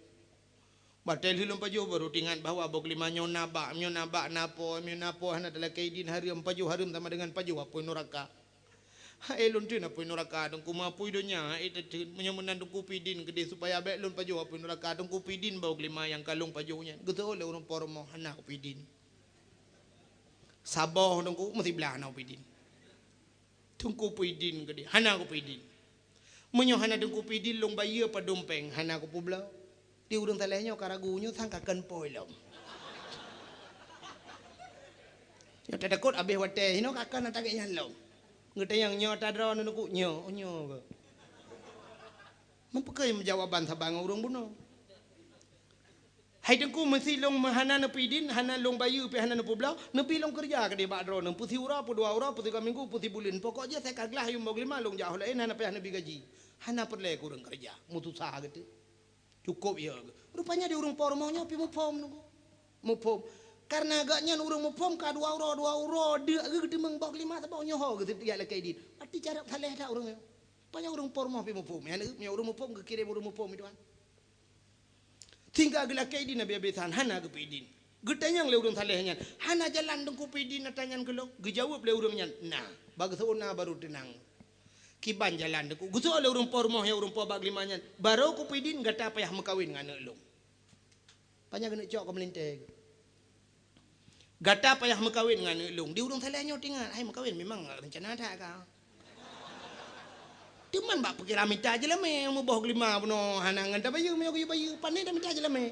Watée lheueh lôn pajoh barô teuingat bahwa boh geulima nyoe na bak, nyoe na bak na po, nyoe na po hana talakée idin, hareuem pajoh, hareuem sama deungon pajoh apui nuraka. Hai lôn teun apui nuraka Teungku, meu apui donya, hai teuteuun. Meunyoe meunan Teungku pidin keudeh supaya bék lôn pajoh apui nuraka, Teungku pidin boh geulima nyang ka lôn pajoh nyan." Geutôi lé ureuëng po rumoh, "Hana kupidin." Saboh Teungku, meusiblah hana kupidin. "Teungku pidin keudeh." "Hana kupidin." "Meunyoe hana Teungku pidin lôn bayeue padum péng?" "Hana kupeubloe." Di ureuëng saleh nyoe ka ragu, nyoe sang ka kon po lom. Nyoe tatakot abéh watée, inoe ka kon ata gét nyan lom. Geutanyong nyoe ata droeneuh Teungku, nyoe, oh nyoe keuh. Meupeukeue jawaban saban ngon ureuëng bunoe. "Hai Teungku, meusé lôn hana neupidin, hana lôn bayeue pih hana neupeubloe, neubi lôn keureuja keudeh bak droeneuh, peusiuroe, peudua uroe, peusigoe minggu, peusibuleuen. Pokok jih asai ka glah yuem boh geulima lôn jak u laén hana payah neubi gaji." Hana peureulée keu ureuëng keureuja, meususah geutanyoe. Cukôp yo geuh. Rupanya di ureuëng po rumoh nyoe pih muphom Teungku. Muphom. Kareuna gobnyan ureuëng muphom ka dua uroe, dua uroe deuk geuh geuteumeung boh geulima saboh nyoe ho geuh setiap lakée idin. Berarti carab saleh that ureuëng nyoe. Rupanya ureuëng po rumoh pih muphom. Nyan, meunyoe ureuëng muphom geukirém ureuëng muphom itu kan. Sehingga geulakée idin habéh-habésan, hana geupidin. Geutanyong lé ureuëng saleh nyan, "Hana jalan Teungku pidin ata nyan keu lôn?" Geujaweueb lé ureuëng nyan, "Na." Bak geuseuôt na barô teunang. "Kiban jalan Teungku?" Geuseuôt lé ureuëng po rumoh nyang ureuëng po bak geulima nyan, "Barô kupidin gata payah meukawen ngon aneuëk lôn." Panyang keuneuk cok keu meulintée. "Gata payah meukawen ngon aneuëk lôn." Di ureuëng saleh nyoe teuingat, hai meukawen memang reuncana that ka. Teuma bak pikiran mita jeulamé, muboh geulima bunoe hana ngon tabayeue, meunyoe geuyue bayeue, pane tamita jeulamé.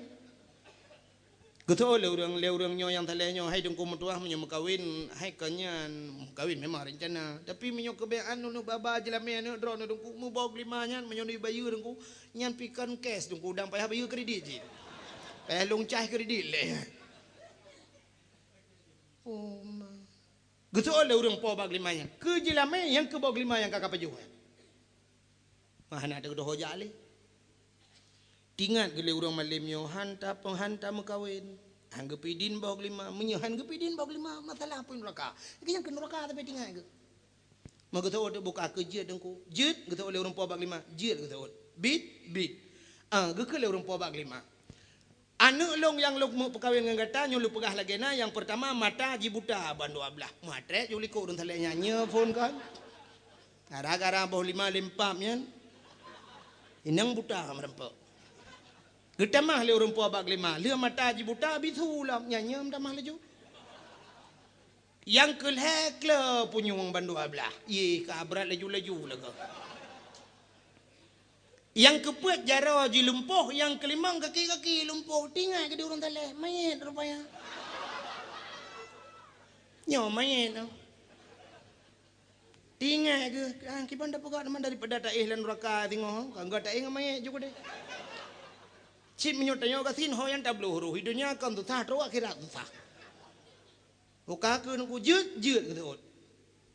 Geutôi lé ureuëng, lé ureuëng nyoe nyang saleh nyoe, "Hai Teungku meutuah, meunyoe meukawen, hai kon nyan meukawen memang reuncana. Tapi meunyoe keubeunaran neuneuk ba-ba jeulamé aneuëk droeneuh Teungku, muboh geulima nyan meunyoe neubayeue Teungku, nyan pih kon cash Teungku, dan payah bayeue kredit cit. Payah lôn cah kredit lé." Oh ma. Geuseuôt lé ureuëng po bak geulima nyan, "Keu jeulamé nyang keu boh geulima nyang ka kapajoh nyan?" Mah hana teudoho jak lé. Teuingat geuh lé ureuëng malém nyoe, "Han ta-, han tameukawen, han geupidin boh geulima." Meunyoe han geupidin boh geulima, masalah apui nuraka. Nyang keu nuraka tapi teuingat geuh. Mah geuseuôt buka keu jeuet Teungku. "Jeuet?" Geuseuôt lé ureuëng po bak geulima. "Jeuet," geuseuôt. "Bit?" "Bit." Ah, geukheun lé ureuëng po bak geulima, Aneuk lôn nyang lôn meupeukawen ngon gata nyoe lôn peugah lagée na, nyang peurtama mata jibuta bandua blaih. Meuhat trek ju likot ureuëng saleh nyan nyoe phon kan. Gara-gara boh lima lempap nyan. Inong buta meureumpok. Geutamah lé ureuëng po bak lima, lheueh mata jibuta bisu lom nyan nyoe meutamah laju. Nyang keulhée kle punyueng bandua blaih. Yeh, ka brat laju-laju lagée. Nyang keupeuet jaroe jilumpoh, nyang keulimong kaki-kaki lumpoh. Tinggai keu di ureuëng saleh, manyét rupanya. Nyoe manyét nyoe. Tinggai keu, ah, kiban tapeugah teuma daripada taéh lam nuraka singoh, ka enggak taéh ngon manyét ju keudeh. Cit meunyoe tanyoe gasien ho nyang tabloe roh, di donya kon susah, trok akhirat susah. Muka keu nuku jeuet-jeuet keu seuôt.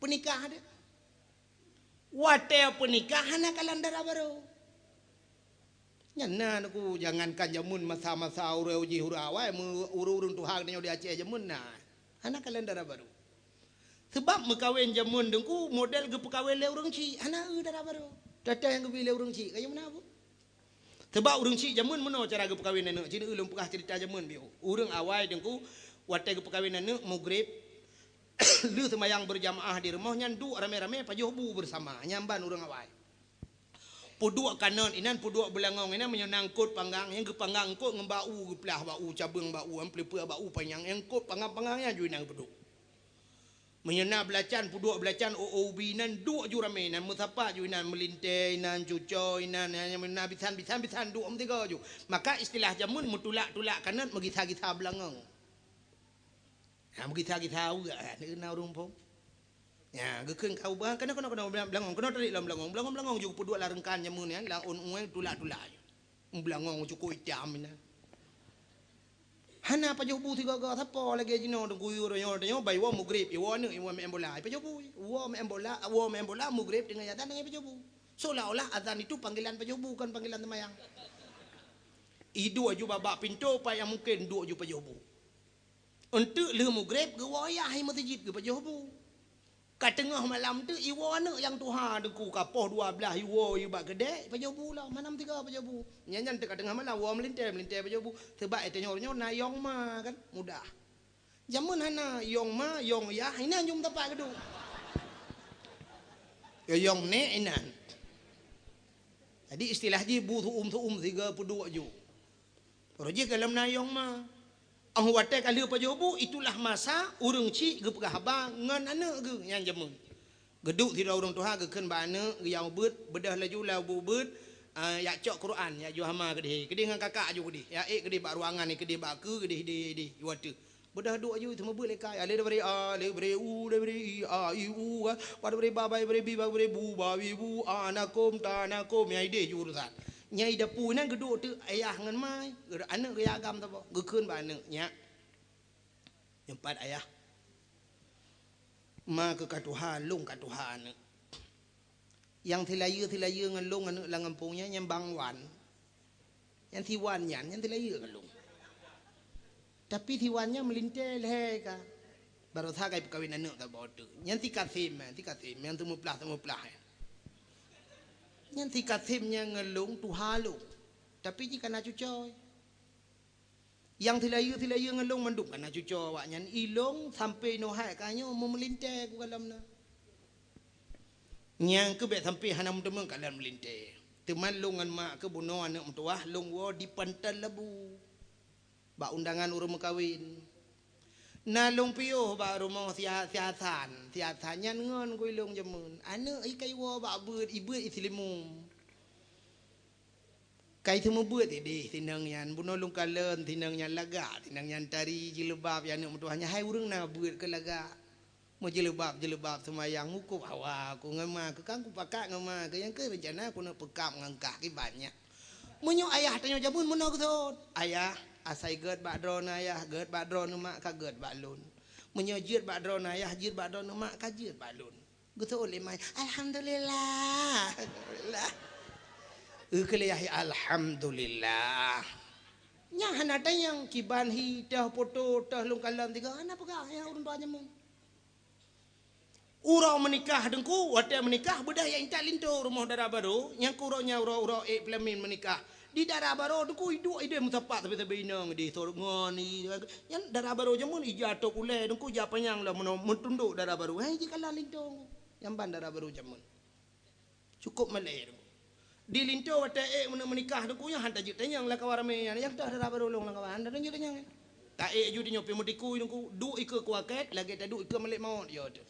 Peunikah deh. Watée peunikah hana kalon dara barô. Nyan na nuku, jangankan jameun masa-masa ureuëng uji hura awai, ureuëng-ureuëng tuha geutanyoe di Aceh jameun na. Hana kalon dara barô. Sebab meukawen jameun teungku model geupeukawen lé ureuëng chik, hana eu dara barô. Teuh-teuh nyang geubi lé ureuëng chik, kayém na bu. Teubak ureuëng chik jameun meunoe cara geupeukawen aneuk. Cit ulôn peugah ceurita jameun biôh. Ureuëng awai teungku, watée geupeukawen aneuk, mugreb, lheueh seumayang beurjamaah di rumoh nyan duek ramé-ramé pajoh bu beusama. Nyan ban ureuëng awai. Peuduek kanot inan, peuduek beulangong inan, meunyoe na eungkot panggang, nyang geupanggang eungkot ngon bak u, geuplah bak u, cabeueng bak u, nyang peuleupeue bak u panyang, nyang eungkot panggang-panggang nyan ju inan geupeuduek. Meunyoe na beulacan, peuduek beulacan, ô-ô ubi inan, duek ju ramé inan, meusapat ju inan, meulintée inan, cucoe inan, na bisan-bisan, bisan duek meusigoe ju. Maka istilah jameun meutulak-tulak kanot, meugisa-gisa beulangong. Ha, meugisa-gisa uek, ha, na ureuëng phon. Ya, geukheun ka ubah, keunoe, keunoe, keunoe, beulangong, keunoe tarik lom beulangong. Beulangong, beulangong ju peuduek lam reungkan jameun nyan, lam ôn ueng tulak-tulak ju. Beulangong cukôp itam inan. Hana pajoh bu sigoe-goe, sapo lagée jinoe teungku, yue tanyoe, tanyoe bai woe mugreb, iwoe aneuk, iwoe meu'en bola, ipajoh bu. Woe meu'en bola, woe meu'en bola, mugreb teungoh azan teungoh ipajoh bu. Seolah-olah azan itu panggilan pajoh bu, kon panggilan seumayang. Iduek ju bak-bak pintoe, pat nyang mungken duek ju pajoh bu. Eunteuk lheueh mugreb geuwoe yah i meuseujid geupajoh bu. Ka teungoh malam teuk iwoe aneuk nyang tuha teungku, ka poh dua blaih iwoe i bak keudè, ipajoh bu lom, hana meusigoe pajoh bu. Nyan, nyan teuk ka teungoh malam woe meulintée, meulintée pajoh bu. Seubab tanyoe nyoe na yong ma kan, mudah. Jameun hana yong ma, yong yah, inan ju meusapat geuduek. Yong nèk inan. Jadi istilah jih bu su'um-su'um sigoe peuduek ju. Roh jih ka lom na yong ma. Óh watée ka lheueh pajoh bu, itulah masa ureuëng chik geupeugah haba ngon aneuk geuh nyang jameun. Geuduek sidroe ureuëng tuha geukheun bak aneuk, geuyue ubeuet, beudôh laju lam ubeuet, ah, jak cok Quran, jak ju hama keudeh. Keudeh ngon kakak ju keudeh, jak ék keudeh bak ruangan, keudeh bak keue, keudeh, keudeh, keudeh, ju ateueh. Beudôh duek ju, teuma beuet lé kai, alif daripada a, alif daripada u, daripada i, a, i, u, ka. Ba daripada ba, ba daripada bi, ba daripada bu, ba, bi, bu, a, na, kum, ta, na, kum, nyang ideh ju urusan. Nyang i dapu nyan geuduek teuk ayah ngon ma, aneuk geuyue agam saboh, geukheun bak aneuk, "Nyak, nyoe pat ayah. Ma keuh ka tuha, lôn ka tuha aneuk. Nyang silayeue-silayeue ngon lôn aneuk lam gampông nyan, nyan Bang Wan. Nyang si Wan nyan, nyan silayeue ngon lôn. Tapi si Wan nyan meulintée lhée ka. Baroesa ka ipeukawen aneuk saboh teuk. Nyan si Kasem, si Kasem, nyang teumeuplah-teumeuplah nyan. Nyan si Kasem nyan ngon lôn tuha lôn. Tapi jih ka na cucoe. Nyang silayeue-silayeue ngon lôn mandum ka na cucoe awaknyan. I lôn sampoe inoe hai ka nyoe meumeulintée kukalon na." Nyang keuh bék sampoe hana meuteumé kalon meulintée. Teuma lôn ngon mak keuh bunoe aneuk meutuwah lôn woe di Pantai Labu. Bak undangan ureuëng meukawen. Na lôn piôh bak rumoh si Ha-, si Hasan. Si Hasan nyan ngon keu lôn jameun. Aneuk i ka iwoe bak beuet, ibeuet i Seulimeum. Ka i seumeubeuet ideh sinong nyan. Bunoe lôn kalon sinong nyan lagak, sinong nyan tari jilbab, ya aneuk meutuwah nyan hai ureuëng na beuet keu lagak. Meujilbab-jilbab seumayang, mukub hawa ku ngon ma keuh, kan kupakat ngon ma keuh, nyang keuh reuncana kuneuk peukab ngon kah kiban nyan. Meunyoe ayah tanyoe jameun meunoe geuseuôt, "Ayah, asai gét bak droeneuh ayah, gét bak droeneuh mak, ka gét bak lôn. Meunyoe jeuet bak droeneuh ayah, jeuet bak droeneuh mak, ka jeuet bak lôn." Geuseuôt lé ma, "Alhamdulillah." Alhamdulillah. Eu keu lé yah, "Alhamdulillah." Nyan hana tanyong kiban hi, toh poto, toh lôn kalon tiga, hana peugah, ya ureuëng tuha jameun. Uroe meunikah teungku, watée meunikah beudôh jak intat linto rumoh dara barô, nyang keu uroe nyan uroe-uroe ék peulamin meunikah. Di dara barô teungku iduek ideh meusapat sabe-sabe inong di sor ngon i-, nyan dara barô jameun ija top ulèe teungku ija panyang lah meuno-, meutundok dara barô. Hai jikalan linto. Nyang ban dara barô jameun. Cukôp malèe teungku. Di linto watèe ék meuneuk meunikah teungku nyan han tajeuet tanyong lam kawan ramè nyan. Nyang toh dara barô lôn lam kawan, han tajeuet tanyong. Ta ék ju tanyoe pih meutikui teungku, duek ikeue kuakèt lagèe taduek ikeue malèk mawöt yo teuh.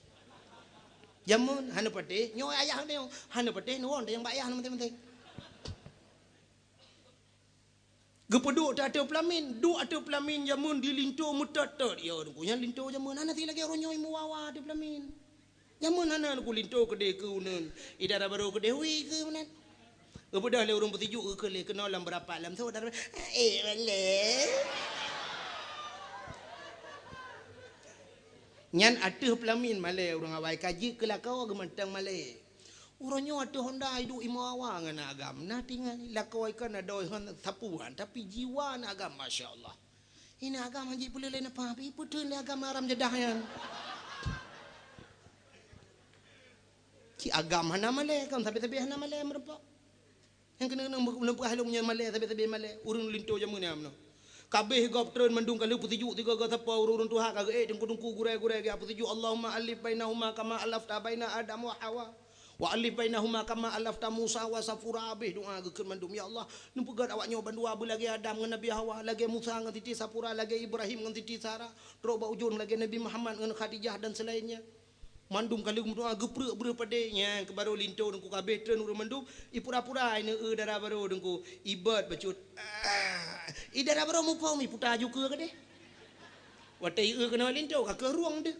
Jameun hana patéh, nyoe ayah nyoe hana patéh nuwon tanyong bak ayah na maté-maté. Geupeuduek teuh ateueh peulamin, duek ateueh peulamin jameun di linto meutot-tot. Ya, teungku, nyan linto jameun hana si lagèe uroe nyoe meuwawa ateueh peulamin. Jameun hana teungku linto keudeh keu uneun. I dara barô keudeh wi keu meunan. Geubeudôh lé ureueng peusijuek geukheun lé keunoe lam beurapat lam sot dara, eh, malèe. Nyan ateueh peulamin malèe ureueng awai ka jeuet keu lakoe geumantong malèe. Uroe nyoe ateueh honda iduek imoe awa ngon agam. Na tinggai lakoe ikan adoe ngon sapuan, tapi jiwa na agam, masya Allah. Ina agam hanjeuet peuleueh lé neupah, pi peuteun lé agam haram jadah nyan. Cit agam hana malèe, agam sabe-sabe hana malèe meurumpok. Nyang keuneuk neupeugah lôn nyan malèe, sabe-sabe malèe, ureueng linto jameun nyan meunoe. Kabeh gob treun mandum ka lheueh peusijuek tiga gata po ureueng-ureueng tuha ka geuék teungku-teungku gurèe-gurèe geuh peusijuek, Allahumma alif bainahuma kama alafta baina Adam wa Hawa. Wa alif bainahuma kama alafta Musa wa Safura, abéh doa geukheun mandum, "Ya Allah, neupeugöt awak nyoe bandua beulagèe Adam ngon Nabi Hawa, lagèe Musa ngon Siti Safura, lagèe Ibrahim ngon Siti Sara, trok bak ujông lagèe Nabi Muhammad ngon Khadijah dan selainnya." Mandum ka lheueh meudoa geupreuek breueh padé, nyan keuh barô linto teungku kabéh treun ureueng mandum, ipura-pura ineuk eu dara barô teungku, ibot bacut. Ah, i dara barô muphom iputa ju keue keudeh. Watèe ieu keunoe linto ka keuh rueng deuh.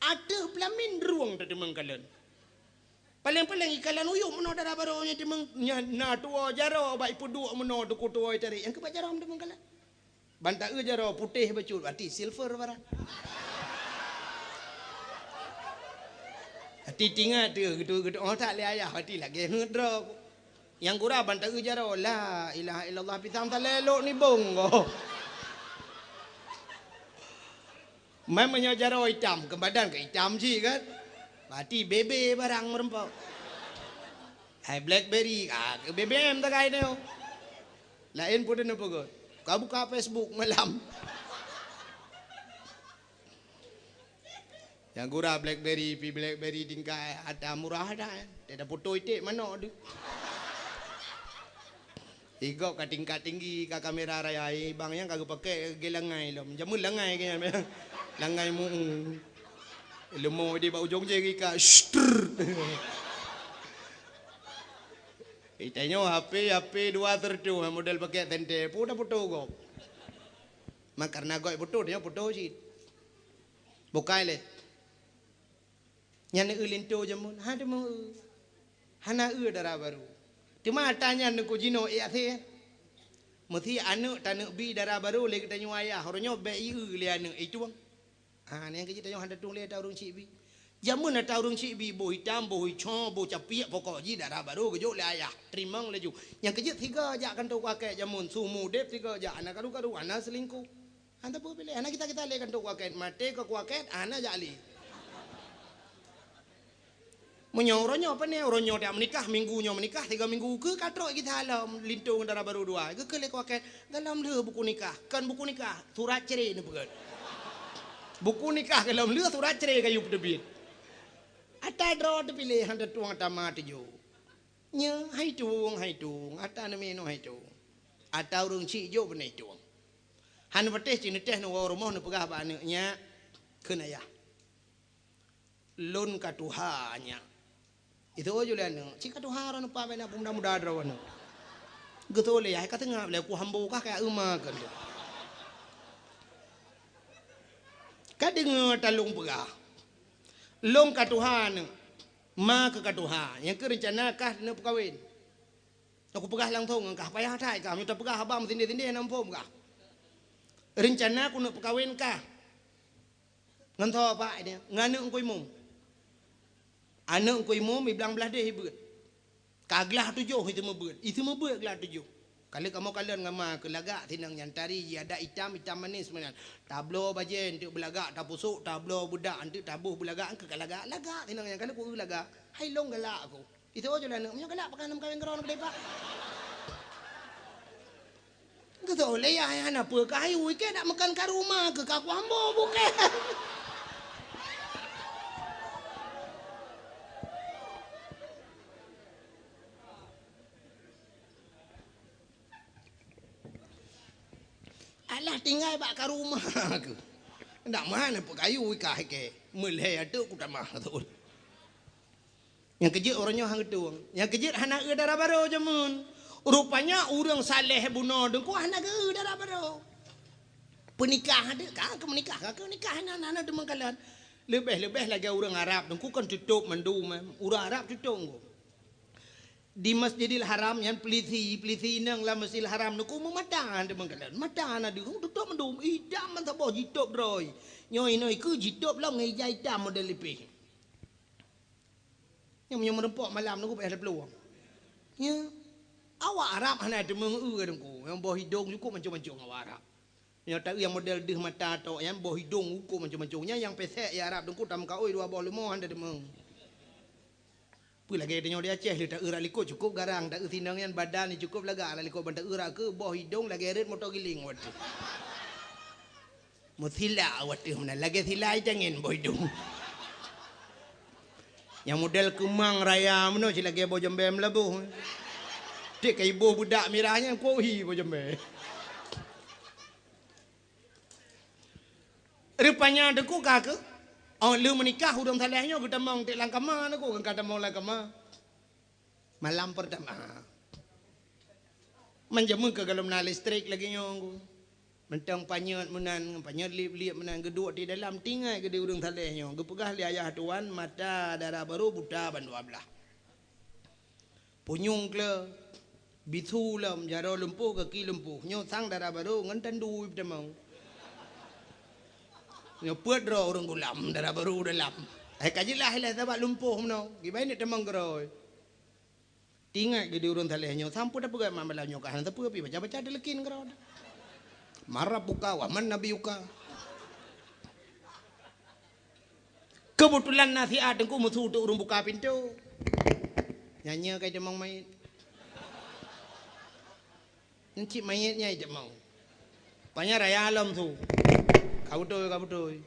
Ateueh peulamin rueng tateumeung kalon. Paleng-paleng ikalon uyueb meunoe dara barô nyan teumeung nyan na tuwoe jaroe bak ipeuduek meunoe teungku tuwoe itarek nyang keuh bak jaroe teumeung kalon. Ban ta eu jaroe putéh bacut, ati silver barang. Ati tingat teuh geutu-geutu oh that lé ayah, ati lagèe heuet droe. Nyang gura ban ta eu jaroe, la ilaha illallah pisang talé lok nibong goh. Mai meunyoe jaroe itam, keu badan ka itam cit kan. Berarti bebe barang meurumpok. Hai Blackberry, ah, keu B B M takai nyoe. Laén pun neupeugöt. Ka buka Facebook malam. Nyang gura Blackberry, pi Blackberry tingkat ada murah dah. Dia dah foto iték manok tu. Igob ka tingkat tinggi, ka kamera raya, eh, bang nyang ka geupakè geulangai lom. Jameun langai keu nyan. Langai mu. Leumo di bak ujong jih ka. Shtr. Itanyoe H P, H P dua sertus model pakè senter. Pun dah foto gob. Mak karena gob foto, dia foto cit. Bukai lé. Nyan eu linto jameun, ha teuma eu. Hana eu dara barô. Teuma ata nyan neukujinoe ék asé. Meusi aneuk taneuk bi dara barô lé geutanyoe ayah, uroe nyoe bèk ieu lé aneuk itueng. Ha, nyan keuh jih tanyoe hana tueng lé ata ureueng cik bi. Jameun ata ureueng cik bi, boh itam, boh ico, boh capiek, pokok jih dara barô geujok lé ayah. Teurimong laju. Nyang keujeuet sigoe jak kantô kuakèt jameun, su mudép sigoe jak, hana karu-karu, hana seulingkoh. Hana peue piléh, hana gita-gita lé kantô kuakèt, maté ka kuakèt, hana jak lé. Meunyoe uroe nyoe pane, uroe nyoe tajak meunikah, minggu nyoe meunikah, tiga minggu keu ka trok gita lom, linto ngon dara barô dua. Geukheun lé kuakèt, galom lheueh buku nikah, kon buku nikah, surat cerai neupeugöt. Buku nikah galom lheueh, surat cerai kayue peuteubiet. Ata droe teupiléh, hana tueng ata ma teujok. Nyoe hai tueng, hai tueng, ata neumé nyoe hai tueng. Ata ureueng chik jok beunai tueng. Hana patéh cit neuteh neuwoe rumoh neupeugah bak aneuk nyak, kheun ayah. Lôn ka tuha nyak. Itu jok lé aneuk, cit ka tuha droeneuh pa bak na peumuda-muda droeneuh. Geutôi lé yah ka teungab lé ku hambo kah kaya euma keu lôn. Ka deungoe talông peugah. Lôn ka tuha aneuk. Ma keu ka tuha, nyang keu reuncana kah neupeukawen. Aku peugah langsông ngon kah, payah that kah, meunyoe tapeugah haba meusindeh-sindeh na muphom kah. Reuncana ku neupeukawen kah. Ngon soe pak nyan, ngon aneuk Teungku Imum. Aneuk Teungku Imum i blang blaih deh i beuet. Ka glah tujoh i seumeubeuet, i seumeubeuet glah tujoh. Ka lheueh kamoe kalon ngon ma keu lagak sinong nyan tari jih adat itam, itam manis meunan. Tabloe bajèe eunteuk beulagak, tapusok, tabloe beudak eunteuk taboh beulagak, keu ka lagak, lagak sinong nyan ka lheueh ku lagak. Hai lôn galak aku. Itu aja lah aneuk, meunyoe galak pakon na meukawen keudroe aneuk deh pak. Teuh lé yah, hana peue keu ayu, ikei dak meukan ka rumoh keu ka kuambo bukée. Alah tinggai bak ka rumoh keu. Dak meuhan peue keu ayu ikah ikei. Meulhée ateueh kutamah teuh. Nyang keujeuet uroe nyoe han geutueng. Nyang keujeuet hana eu dara barô jameun. Rupanya ureuëng saleh bunoe teungku hana geu dara barô. Peunikah adak ka keu meunikah, ka keu nikah hana, hana, hana deungon kalon. Leubeh-leubeh lagée ureuëng Arab teungku kan tutôp mandum, eh. Ureuëng Arab tutôp teungku. Di Masjidil Haram nyan peulisi, peulisi inong lam Masjidil Haram teungku meumata deungon kalon. Mata hana deuh, tutôp mandum, idam mantong boh jitôp droe. Nyoe inoe keu jitôp lom ngon ija itam model lipeh. Nyang meunyoe meureumpok malam teungku payah taplueng. Ya. Awak Arab hana teumeung eu teungku. Nyang boh idong cukup mancong-mancong awak Arab. Nyoe taeu nyang model deuh mata tok nyan boh idong cukup mancong-mancong. Nyan nyang pesek ya Arab teungku tameukaôi dua boh leumo hana teumeung. Peue lagée tanyoe di Aceh lé taeu rak likot cukup garang, taeu sinong nyan badan cukup lagak rak likot ban taeu rak keu boh idong lagée rot moto giling watée. Meusila watée meunan lagée sila itangen boh idong. Nyang model keumang raya meunoe cit lagée boh jambée meulaboh. Tiek ka iboh beudak mirah nyan kuohi boh jambée. Rupanya teungku ka keu, oh lheueh meunikah ureuëng saleh nyoe geutamong tiek lam kama teungku, ka tamong lam kama. Malam pertama. Manjameun keu galom na listrik lagée nyoe teungku. Mantong panyöt meunan, panyöt liep-liep meunan geuduek di dalam tinggai geude ureuëng saleh nyoe. Geupeugah lé ayah tuan mata dara barô buta ban dua blaih. Punyueng kle, bisu lom, jaroe lumpuh, gaki lumpuh. Nyoe sang dara barô ngon tandu peutamong. Nyoe peuet droe ureuëng gulam dara barô dalam. Hai ka jeulaih ilée sabab lumpuh meunoe. Kiban neuk tamong keudroe. Tingat geude ureuëng saleh nyoe sampoe tapeugah malam nyoe ka hana sapeue pi baca-baca teuleukin keudroe. Marab buka wa man nabi uka. Keubeutulan na siat teungku meusu teuk ureuëng buka pintoe. Nyan nyoe ka itamong manyét. Nyan cit manyét nyan itamong. Panya raya lom su. Ka beutôi, ka beutôi.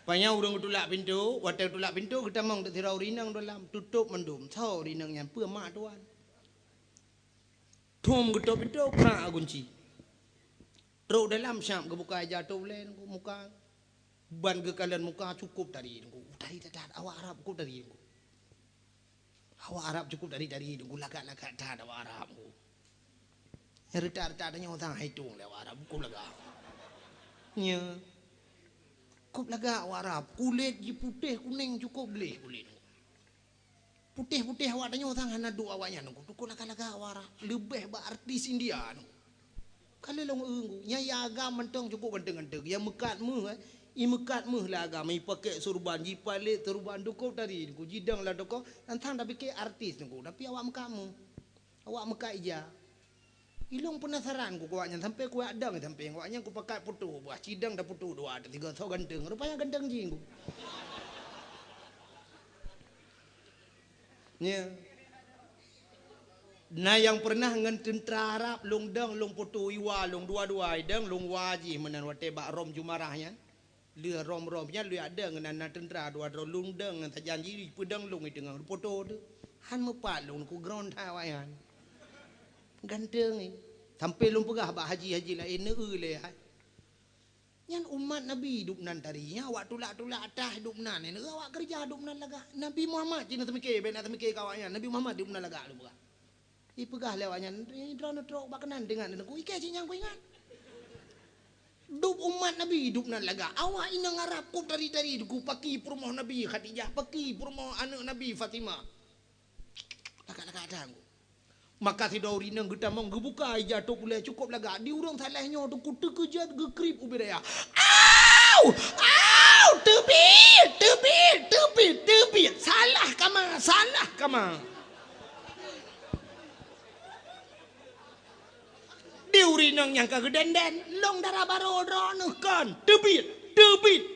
Panya ureuëng geutulak pintoe, watée geutulak pintoe geutamong teuk sidroe ureuëng inong dalam, tutôp mandum. Soe ureuëng inong nyan peue mak tuan. Thom geutôp pintoe, krak gunci. Trok dalam syab geubuka ija tôp lé muka. Ban geukalon muka cukup tari teungku. Tari that-that awak Arab cukup tari teungku. Awak Arab cukup tari-tari teungku, lagak-lagak that awak Arab teungku. Nyang reutak-reutak tanyoe sang hai tueng lé awak Arab cukup lagak. Nya. Cukup lagak awak Arab, kulét jih putéh kunéng cukup gleh kulét. Putéh-putéh awak tanyoe sang hana duek awaknyan teungku. Cukup lagak-lagak awak Arab, leubeh bak artis India teungku. Ka lheueh lôn eu teungku, nyang agam mantong cukup ganteng-ganteng. Nyang meukat méuh, eh. I meukat méuh lam agam, i pakèk surban, jipalét surban, cukup tari teungku, jidong lam toko, tantang tapike artis teungku, tapi awak meukat méuh. Awak meukat ija. Ilôn peunasaran ku awaknyan sampai kuadang sampai awaknyan kupakat foto, bah cidong tafoto dua, tiga, soe ganteng. Rupanya ganteng jih teungku. Nya. Na nyang peureunah ngon teuntra Arab lôn dong lôn foto iwa lôn dua-dua idong lôn wa jih meunan watée bak Rom Jumarah nyan. Lheueh Rom-Rom nyan lheueh ada ngon na teuntra dua droe lôn dong ngon sajan jih peudong lôn i teungoh foto tu. Han meupat lôn ku ground that awaknyan. Ganteng i. Sampai lôn peugah bak haji-haji laén neu lé hai. Nyan umat Nabi dubnan tari, nyan awak tulak-tulak atah dubnan, nyan awak keureuja dubnan lagak. Nabi Muhammad cit na teumike, bék na teumike keu awaknyan, Nabi Muhammad dubnan lagak lôn peugah. Ipeugah lé awaknyan, "Eh, droeneuh trok bak keunan deungon aneuëk ku, ikei cit nyang kuingat." Dub umat Nabi dubnan lagak, awak inong Arab kop tari-tari ku paki peurumoh Nabi Khadijah, paki peurumoh aneuëk Nabi Fatimah. Lagak-lagak atah ku. Maka sidroe ureuëng inong geutamong geubuka ija tôp ulée cukôp lagak. Di ureuëng saleh nyoe teungku teukeujot geukrip ubit raya. Au! Au! Teubiet! Teubiet! Teubiet! Teubiet! Salah kama! Salah kama! Di ureuëng inong nyang ka geudenden, lôn dara barô droeneuh kon. Teubiet! Teubiet!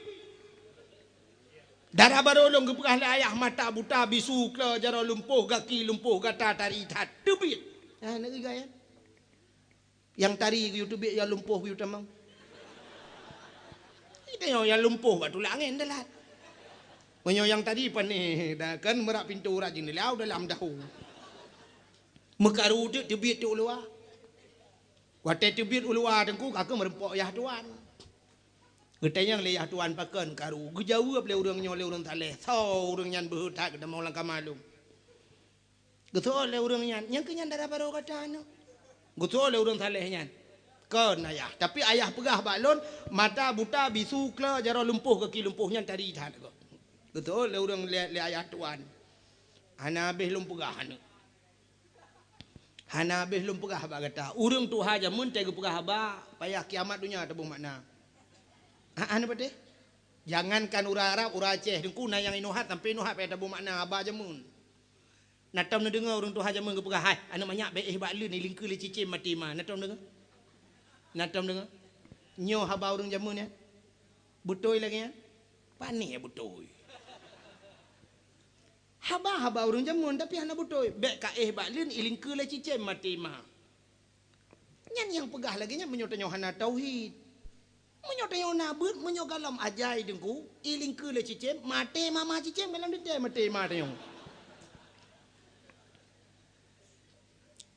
Dara barô lôn geupeugah lé ayah mata buta bisu klo jaroe lumpoh gaki lumpoh gata tari that teubiet. Nah, neu gaya. Nyang tari geuyue teubiet, nyang lumpoh geuyue tamong. Itu nyang, nyang lumpoh bak tulak angén dalat. Meunyoe nyang tari panéh, dah kan meurak pintoe urat jeuneula dalam dahu. Meukaru teuk teubiet teuk u luwa. Watée teubiet u luwa teungku, ka keuh meureumpok yah tuan. Geutanyong lé yah tuan pakon karu. Geujaweueb lé ureuëng nyoe lé ureuëng saleh. Soe ureuëng nyan beuhe that geutamong lam kama lom. Geuseuôt lé ureuëng nyan, nyang keu nyan dara barô gata nyoe. Geuseuôt lé ureuëng saleh nyan. Kon ayah, tapi ayah peugah bak lôn, mata buta, bisu, klo, jaroe lumpoh, gaki lumpoh, nyan tari that gob. Geuseuôt lé ureuëng lé, lé ayah tuan. Hana habéh lôn peugah aneuëk. Hana habéh lôn peugah bak gata. Ureuëng tuha jameun teuh geupeugah haba, payah kiamat donya taboh makna. Ha, hana patéh? Jangankan ureuëng Arab, ureuëng Aceh, teungku na nyang inoe hat sampai inoe hat payah taboh makna haba jameun. Na tom neudeungoe ureuëng tuha jameun geupeugah, "Hai, aneuëk manyak, bék éh bak leuen, ilingkeue lé cicém maté ma." Na tom deungoe? Na tom deungoe? Nyoe haba ureuëng jameun nyan? Beutôi lagée nyan? Panéh beutôi. Haba-haba ureuëng jameun, tapi hana beutôi. "Bék ka éh bak leuen, ilingkeue lé cicém maté ma." Nyan nyang peugah lagée nyan meunyoe tanyoe hana tauhid. Meunyoe tanyoe na beuet, meunyoe gohlom ajai teungku, ilingkeue lé cicém, maté ma, ma cicém, gohlom teuntée maté ma tanyoe.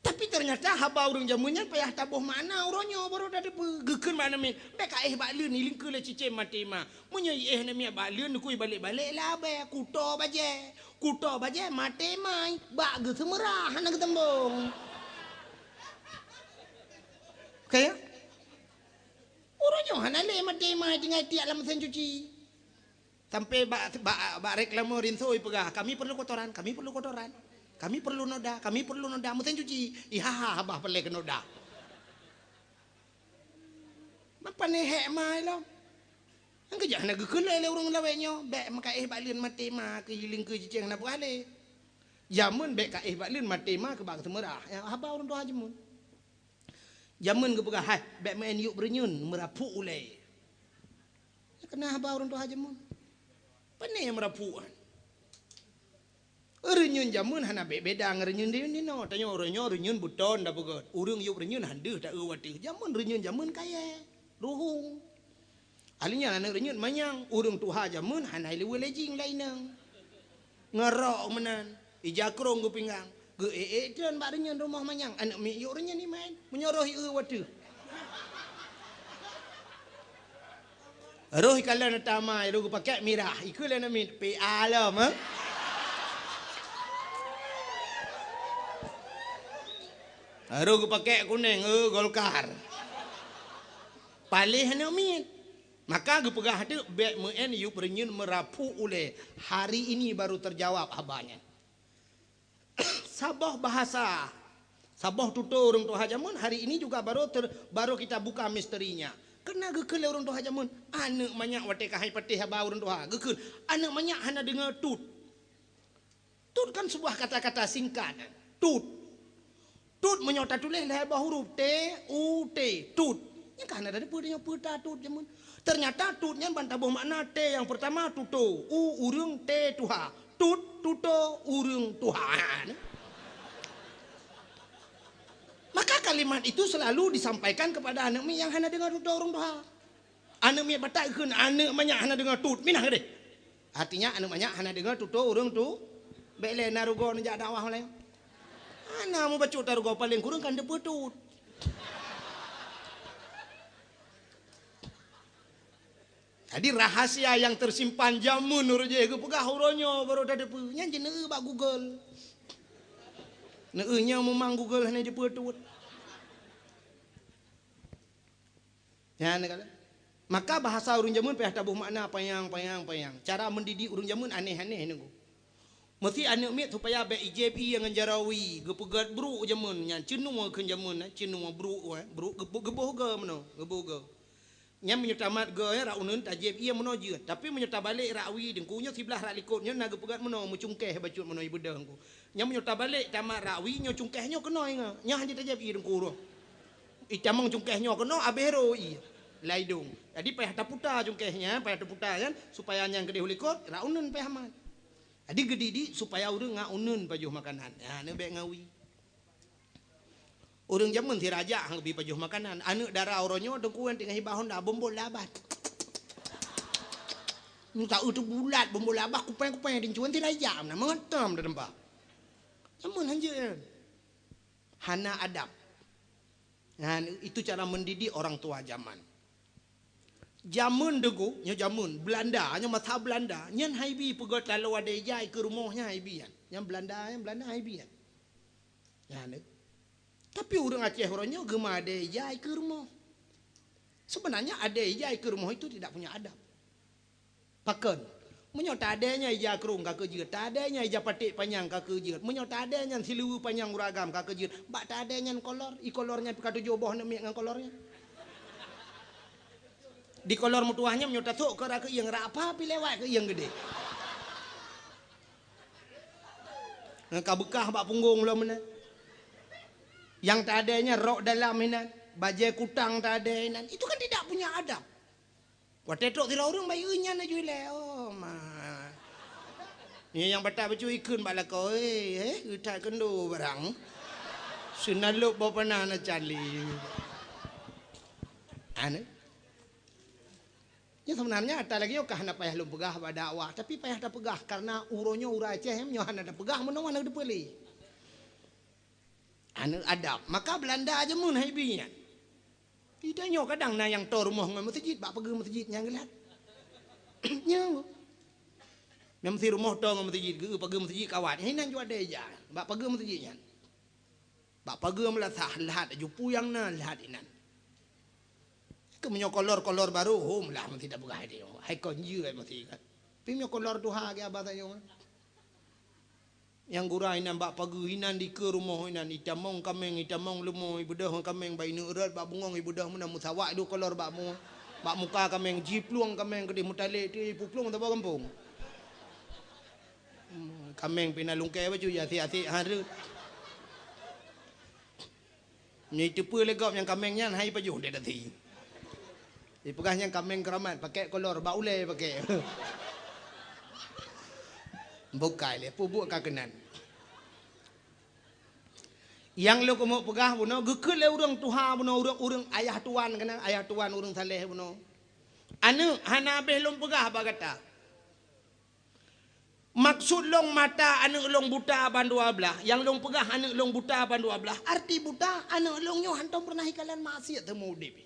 Tapi ternyata haba ureuëng jameun nyan payah taboh makna uroe nyoe baru tateupeue. Geukheun bak aneuëk miet, "Bék ka éh bak leuen, ilingkeue lé cicém maté ma." Meunyoe iéh aneuëk miet bak leuen, neukui balek-balek labée, kuto bajée. Kuto bajée maté ma, bak geuseumeurah hana geuteumbong. Oke, ya? Uroe nyoe hana lé maté ma tinggai tiek lam meusén cuci. Sampai bak, bak, bak reklame rinso ipeugah, "Kami perlu kotoran, kami perlu kotoran. Kami perlu noda, kami perlu noda." Meusén cuci, ihaha haba peureulée keu noda. Mapa neuhek ma ilom? Nyang keujak hana geukheun lé ureuëng lawét nyoe, bék meukaéh bak leuen maté ma keu ilingkeue cicém hana peualéh. Jameun bék kaéh bak leuen maté ma keu bak seumeurah. Ya, haba ureuëng tuha jameun. Jameun geupeugah, "Hai, bék meu'en yup reunyeun meurapuk ulée." Keuna haba ureuëng tuha jameun. Pane nyang meurapuk nyan? Reunyeun jameun hana beda ngon reunyeun di, di noe. Tanyoe uroe nyoe reunyeun beuton da beugöt. Ureuëng yup reunyeun han deuh taeu watèe. Jameun reunyeun jameun kayèe, ruhueng. Alinyan aneuk reunyeun manyang, ureuëng tuha jameun hana ileuweue lejing laineng. Ngeurok meunan, ija krong geupinggang. Geu-ék-ék treun bak reunyeun rumoh manyang, aneuk miet yôk reunyeun imaén, meunyoe roh ieu watèe. Roh ikalon tamai, roh geupakèk mirah, ikheun lé aneuk miet, "P A lom, eh?" Roh geupakèk kunéng, "Eh, Golkar." Paléh aneuk miet. Maka geupeugah teuk, "Bèk meu'en yup reunyeun meurapuk ulèe." Hari ini baru terjawab haba nyan. Saboh bahasa, saboh tutoe ureuëng tuha jameun hari ini juga baru ter-, baru kita buka misterinya. Keureuna geukheun lé ureuëng tuha jameun, aneuk manyak watèe ka hai patéh haba ureuëng tuha. Geukheun, aneuk manyak hana deungoe tut. Tut kan sebuah kata-kata singkatan. Tut. Tut meunyoe tatuléh lhèe boh huruf, T, U, T. Tut. Nyan ka hana tateupeue tanyoe peue ta tut jameun. Ternyata tut nyan ban taboh makna T nyang peurtama tutoe, U ureuëng, T tuha. Tut, tutoe, ureuëng, tuha. Maka kalimat itu selalu disampaikan kepada aneuk miet nyang hana deungoe tutoe ureuëng tuha. Aneuk miet Batak geukheun, aneuk manyak hana deungoe tut, minah keudeh. Artinya aneuk manyak hana deungoe tutoe ureuëng tu, bèk lé na rugoe neujak dakwah laén. Hana mubacut ta rugoe, paleng kureueng kan teupeue tut. Jadi rahasia nyang teusimpan jameun ureuëng jih geupeugah uroe nyoe baru tateupeue. Nyan jeuet neueu bak Google. Neueu nyoe meumang Google hana jiteupeue tut. Nyan kan. Maka bahasa ureuëng jameun payah taboh makna panyang, panyang, panyang. Cara mendidik ureuëng jameun aneh-aneh nunggu. Meusti aneuk miet supaya bèk ijép ié ngon jaroe wie, geupeugöt brôk jameun nyan, ceunua kheun jameun, eh, ceunua brôk, eh, brôk geuboh, geuboh goe meunoe, geuboh goe. Nyan meunyoe tamat goe, eh, rak uneuen tajép ié meunoe jeuet. Tapi meunyoe tabalek rak wie deungku nyoe siblah rak likot nyoe na geupeugöt meunoe, meucungkéh bacut meunoe ibeudôh deungku. Nyan meunyoe tabalek tamat rak wie nyoe cungkéh nyoe keunoe ingat. Nyan hana tajép ié deungku roh. Itamong cungkéh nyoe keunoe abéh roh ié. Laidong. Jadi payah taputa cungkéh nyan, payah taputa nyan supaya nyan keudeh u likot, rak uneuen payah mat. Jadi geudidik supaya ureuëng ngat uneuen pajoh makanan. Ha, neubèk ngawi. Ureuëng jameun sira jak han geubi pajoh makanan. Aneuëk dara uroe nyoe teungku nyan teungoh hibah honda, bombol labah. Minta eu teubulat bombol labah, kupeng-kupeng dicuan sira jak na meugeuntom teuteumpah. Jameun hanjeuet nyan. Hana adab. Nah, itu cara mendidik orang tua zaman. Jameun teungku, nyoe jameun Belanda, nyoe masa Belanda, nyan han ibi peugah taloe adé ija ikeue rumoh nyan han ibi nyan. Nyan Belanda, nyan Belanda han ibi nyan. Nyan. Tapi ureuëng Aceh uroe nyoe geuma adé ija ikeue rumoh. Sebenarnya adé ija ikeue rumoh itu tidak punya adab. Pakon? Meunyoe ta adé nyan ija krueng ka keu jeuet, ta adé nyan ija paték panyang ka keu jeuet, meunyoe ta adé nyan siluweue panyang ureuëng agam ka keu jeuet, bak ta adé nyan kolor, ikolor nyan pih ka tujoh boh aneuk miet ngon kolor nyan. Di kolor meutuwah nyan meunyoe tasok keu rot keuieng, rot apa pih lewat keuieng geudeh. Ngon ka beukah bak punggong lom meunan. Nyang ta adé nyan rok dalam inan, bajée kutang ta adé inan. Itu kan tidak punya adab. Watée trok sidroe ureuëng bayeue nyan laju ilée, oh ma. Nyoe nyang batat bacut ikheun bak lakoe, eh, eh, geutat keundo barang. Seunalop boh panah na cali. Aneuëk. Nyoe sebenarnya ata lagée nyoe ka hana payah lôn peugah bak dakwah, tapi payah tapeugah karena uroe nyoe ureuëng Aceh nyoe hana tapeugah meunoe hana teupeue lé. Aneuëk adab, maka Belanda jameun han ibi nyan. Di tanyoe kadang na nyang toe rumoh ngon meuseujid, bak pageue meuseujid nyang geulat. Nyoe. Nyang meusi rumoh toe ngon meuseujid, geu pageue meuseujid kawat. Nyan inan jua daya, bak pageue meuseujid nyan. Bak pageue meulasah, lhat laju peue nyang na, lhat inan. Keu meunyoe kolor-kolor barô, hom lah meusi tapeugah idéh. Hai kon jeuet meusi kan. Tapi meunyoe kolor tuha geuh abah tanyoe. Nyang gura inan bak pageue inan dikeue rumoh inan, itamong kaméng, itamong leumo, ibeudôh kaméng bak ineuk rot, bak bungong ibeudôh meunan, meusawak dua kolor bak mu-, bak muka kaméng, jiplueng kaméng keudeh meutalek ti ipuplueng saboh gampông. Hmm, kaméng pih na lungkée bacut, ya asik-asik han rot. Nyoe iteupeue lé gob nyang kaméng nyan hai pajoh dek dasi. Ipeugah nyang kaméng keuramat, pakék kolor bak ulée pakék. Bukai lé, peue buet ka keunan. Nyang lôn keumeuk peugah bunoe, geukheun lé ureuëng tuha bunoe, ureuëng-ureuëng ayah tuan keunan, ayah tuan ureuëng saleh bunoe. Aneuëk, hana habéh lôn peugah bak gata. Maksud lôn mata aneuëk lôn buta bandua blaih, nyang lôn peugah aneuëk lôn buta bandua blaih, arti buta aneuëk lôn nyoe hantom peureunah ikalon maksiat teuma udeb.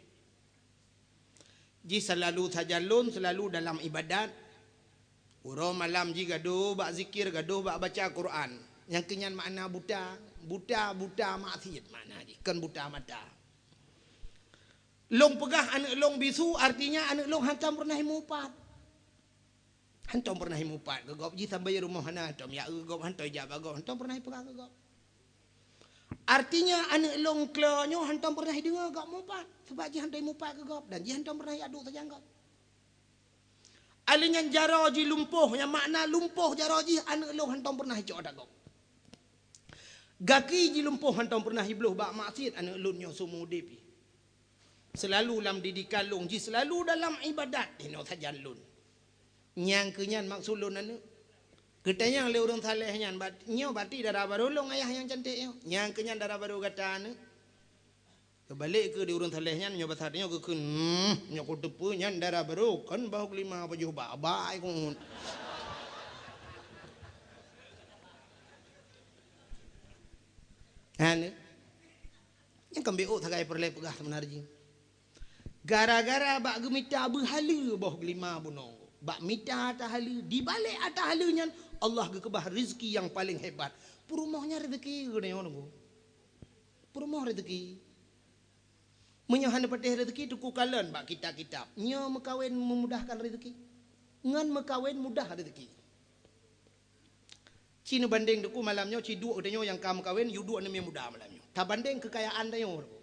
Jih seulalu sajan lôn, seulalu dalam ibadat. Uroe malam jih gadôh bak zikir, gadôh bak baca Quran. Nyang keu nyan makna buta, buta, buta maksiat makna jih, kon buta mata. Lôn peugah aneuëk lôn bisu, artinya aneuëk lôn hantom peureunah imupat. Hantom peureunah imupat keu gob, jih sambai rumoh hana hantom, ya eu gob hantom ijak bak gob, hantom peureunah ipeugah keu gob. Artinya aneuëk lôn klo nyoe hantom peureunah ideungoe gob mupat, sabab jih hantom imupat keu gob dan jih hantom peureunah iadu sajan gob. Alèh nyan jaroe jih lumpoh, nyang makna lumpoh jaroe jih aneuëk lôn hantom peureunah icok ata gob. Gaki jih lumpoh hantom peureunah ibloh bak maksiat aneuëk lôn nyoe seumeu udeb jih. Seulalu lam didikan lôn jih, seulalu dalam ibadat inoe sajan lôn. Nyang keu nyan maksud lôn aneuëk. Geutanyong lé ureuëng saleh nyan, bat-, nyoe bati dara barô lôn ayah nyang cantik nyoe. Nyang keu nyan dara barô gata aneuëk. Keubalek keu di ureuëng saleh nyan nyoe basa nyoe geukheun, hmm, nyoe kuteupeue nyan dara barô kon boh geulima pajoh bak-bak ai keuhun. Aneuëk. Nyang keumbeuet sagai peureulée peugah seumeunar jih. Gara-gara bak geumita beuhaleue boh geulima bunoe, bak mita ata haleue, dibalek ata haleue nyan Allah geukeubah rezeki nyang paleng hebat. Peurumoh nyan rezeki geuneuk nunggu. Peurumoh rezeki. Meunyoe hana patéh rezeki, teuku kalon bak kitab-kitab. Nyoe meukawen memudahkan rezeki. Ngon meukawen mudah rezeki. Ci neubandeng teuku malam nyoe, ci duek geutanyoe nyang ka meukawen, yue duek neumie muda malam nyoe. Tabandeng keukayaan tanyoe teuku.